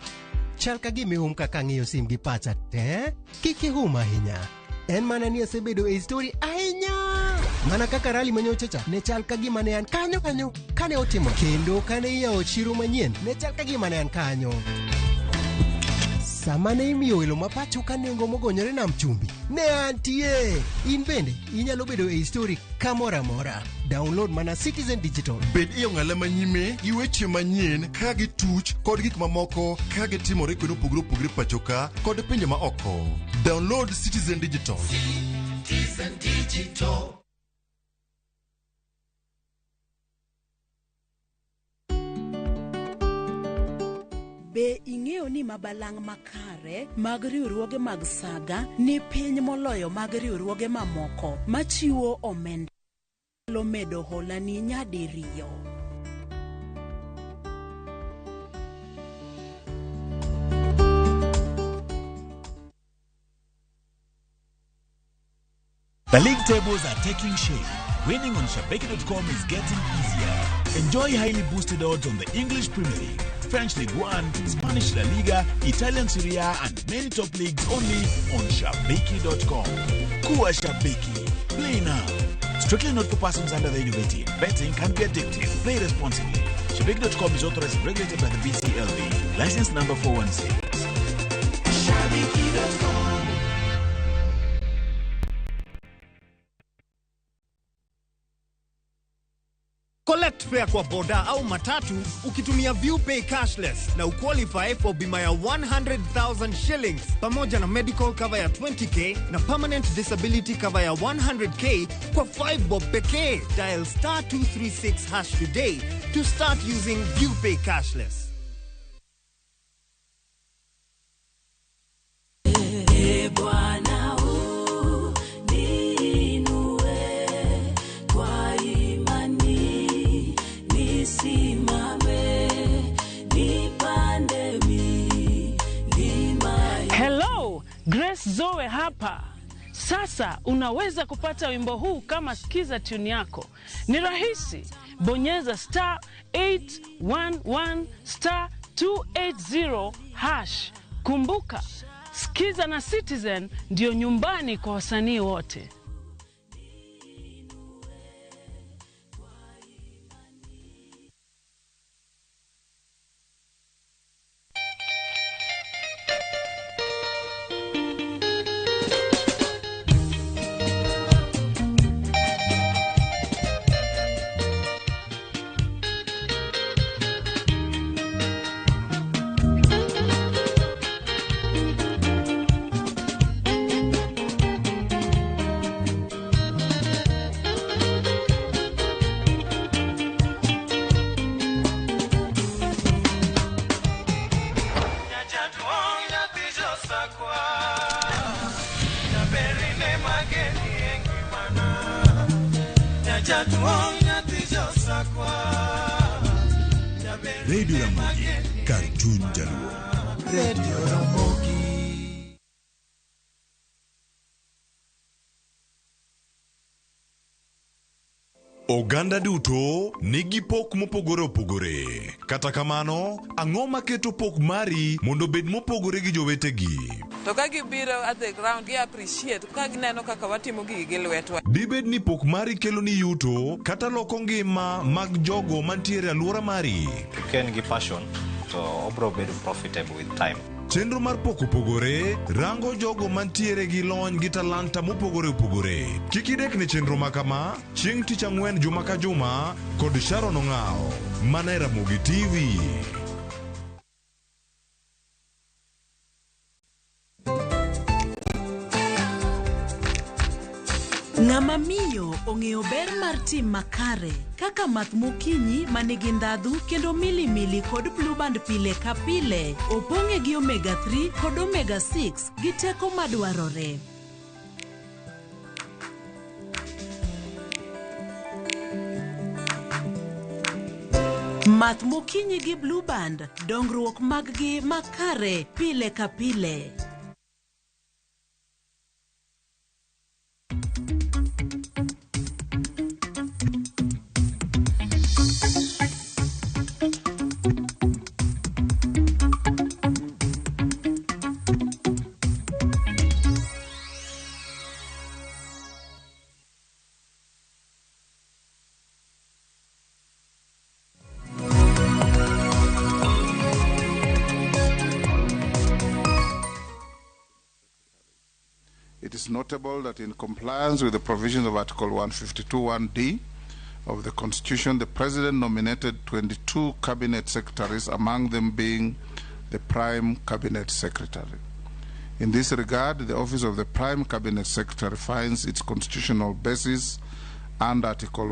Chal ka gima ihum kaka ang'iyo sim gi pacha te. Kik ihum ahinya. En mana ni asebedo e story ahinya. Mana kaka rally manyocha cha ne chal ka gima ne an kanyo kanyo kane otimo kendo kane iyawo chiro manyien ne chal ka gima ne an kanyo. Sama ne imiyo welo ma pacho ka nengo mogonyore nam chumbi, ne antie. In bende inyalo bedo e story kamoro amora. Download mana Citizen Digital. Bed e ong'ala manyime gi weche manyien ka gituch kod gik mamoko ka gitimore kuonde mopogore opogore pacho ka kod pinje ma oko. Download Citizen Digital. Citizen Digital. Be ing'eyo ni mabalang' makare mag riwruoge mag saga ni piny moloyo mag riwruoge mamoko machiwo omenda nyalo medo holani nyadiriyo? The league tables are taking shape. Winning on Shabiki.com is getting easier. Enjoy highly boosted odds on the English Premier League, French League One, Spanish La Liga, Italian Serie A, and many top leagues only on Shabiki.com. Kuwa Shabiki. Play now. Strictly not for persons under the age of 18. Betting can be addictive. Play responsibly. Shabiki.com is authorized and regulated by the BCLB. License number 416. Shabiki.com. Collect fare kwa boda au matatu ukitumia ViewPay cashless na uqualify for bima ya 100,000 shillings pamoja na medical cover ya 20k na permanent disability cover ya 100k kwa 5 bob pekee. Dial star 236 hash today to start using ViewPay cashless. E Bwana uniinue kwa imani, nisimame, nipande milima. Hello, Grace Zoe hapa. Sasa unaweza kupata wimbo huu kama skiza tune yako. Ni rahisi, bonyeza star 811 star 280 hash. Kumbuka, Skiza na Citizen ndio nyumbani kwa wasanii wote. Radio Ramogi, kar chuny Jaluo. Radio Ramogi. Oganda duto nigi pok mopogore opogore. Kata kamano, ang'o maketo pok mari mondo obed mopogore gi jowetegi? To ka gibiro at the ground, gi appreciate ka gineno kaka watimo gigi gi lwetwa. Dibed ni pok mari kelo ni yuto kata loko ngima mag jogo mantiere e alwora mari? Ka en gi passion to obro bedo profitable with time. Chenro mar pok opogore rango jogo mantiere gi lony gi talanta mopogore opogore. Kik idek ne chenro ma kama chieng' tich ang'wen juma ka juma kod Sharon Ong'awo mana e Ramogi TV. Ng'ama miyo ong'eyo ber mar tim makare kaka math mokinyi ma nigi ndhadhu kendo milimili kod blueband pile ka pile opong'e gi omega 3 kod omega 6 gi teko madwarore. Math mokinyi gi blueband, dongruok mag-gi makare pile ka pile. It is notable that in compliance with the provisions of Article 152.1d of the Constitution, the President nominated 22 cabinet secretaries, among them being the Prime Cabinet Secretary. In this regard, the Office of the Prime Cabinet Secretary finds its constitutional basis under Article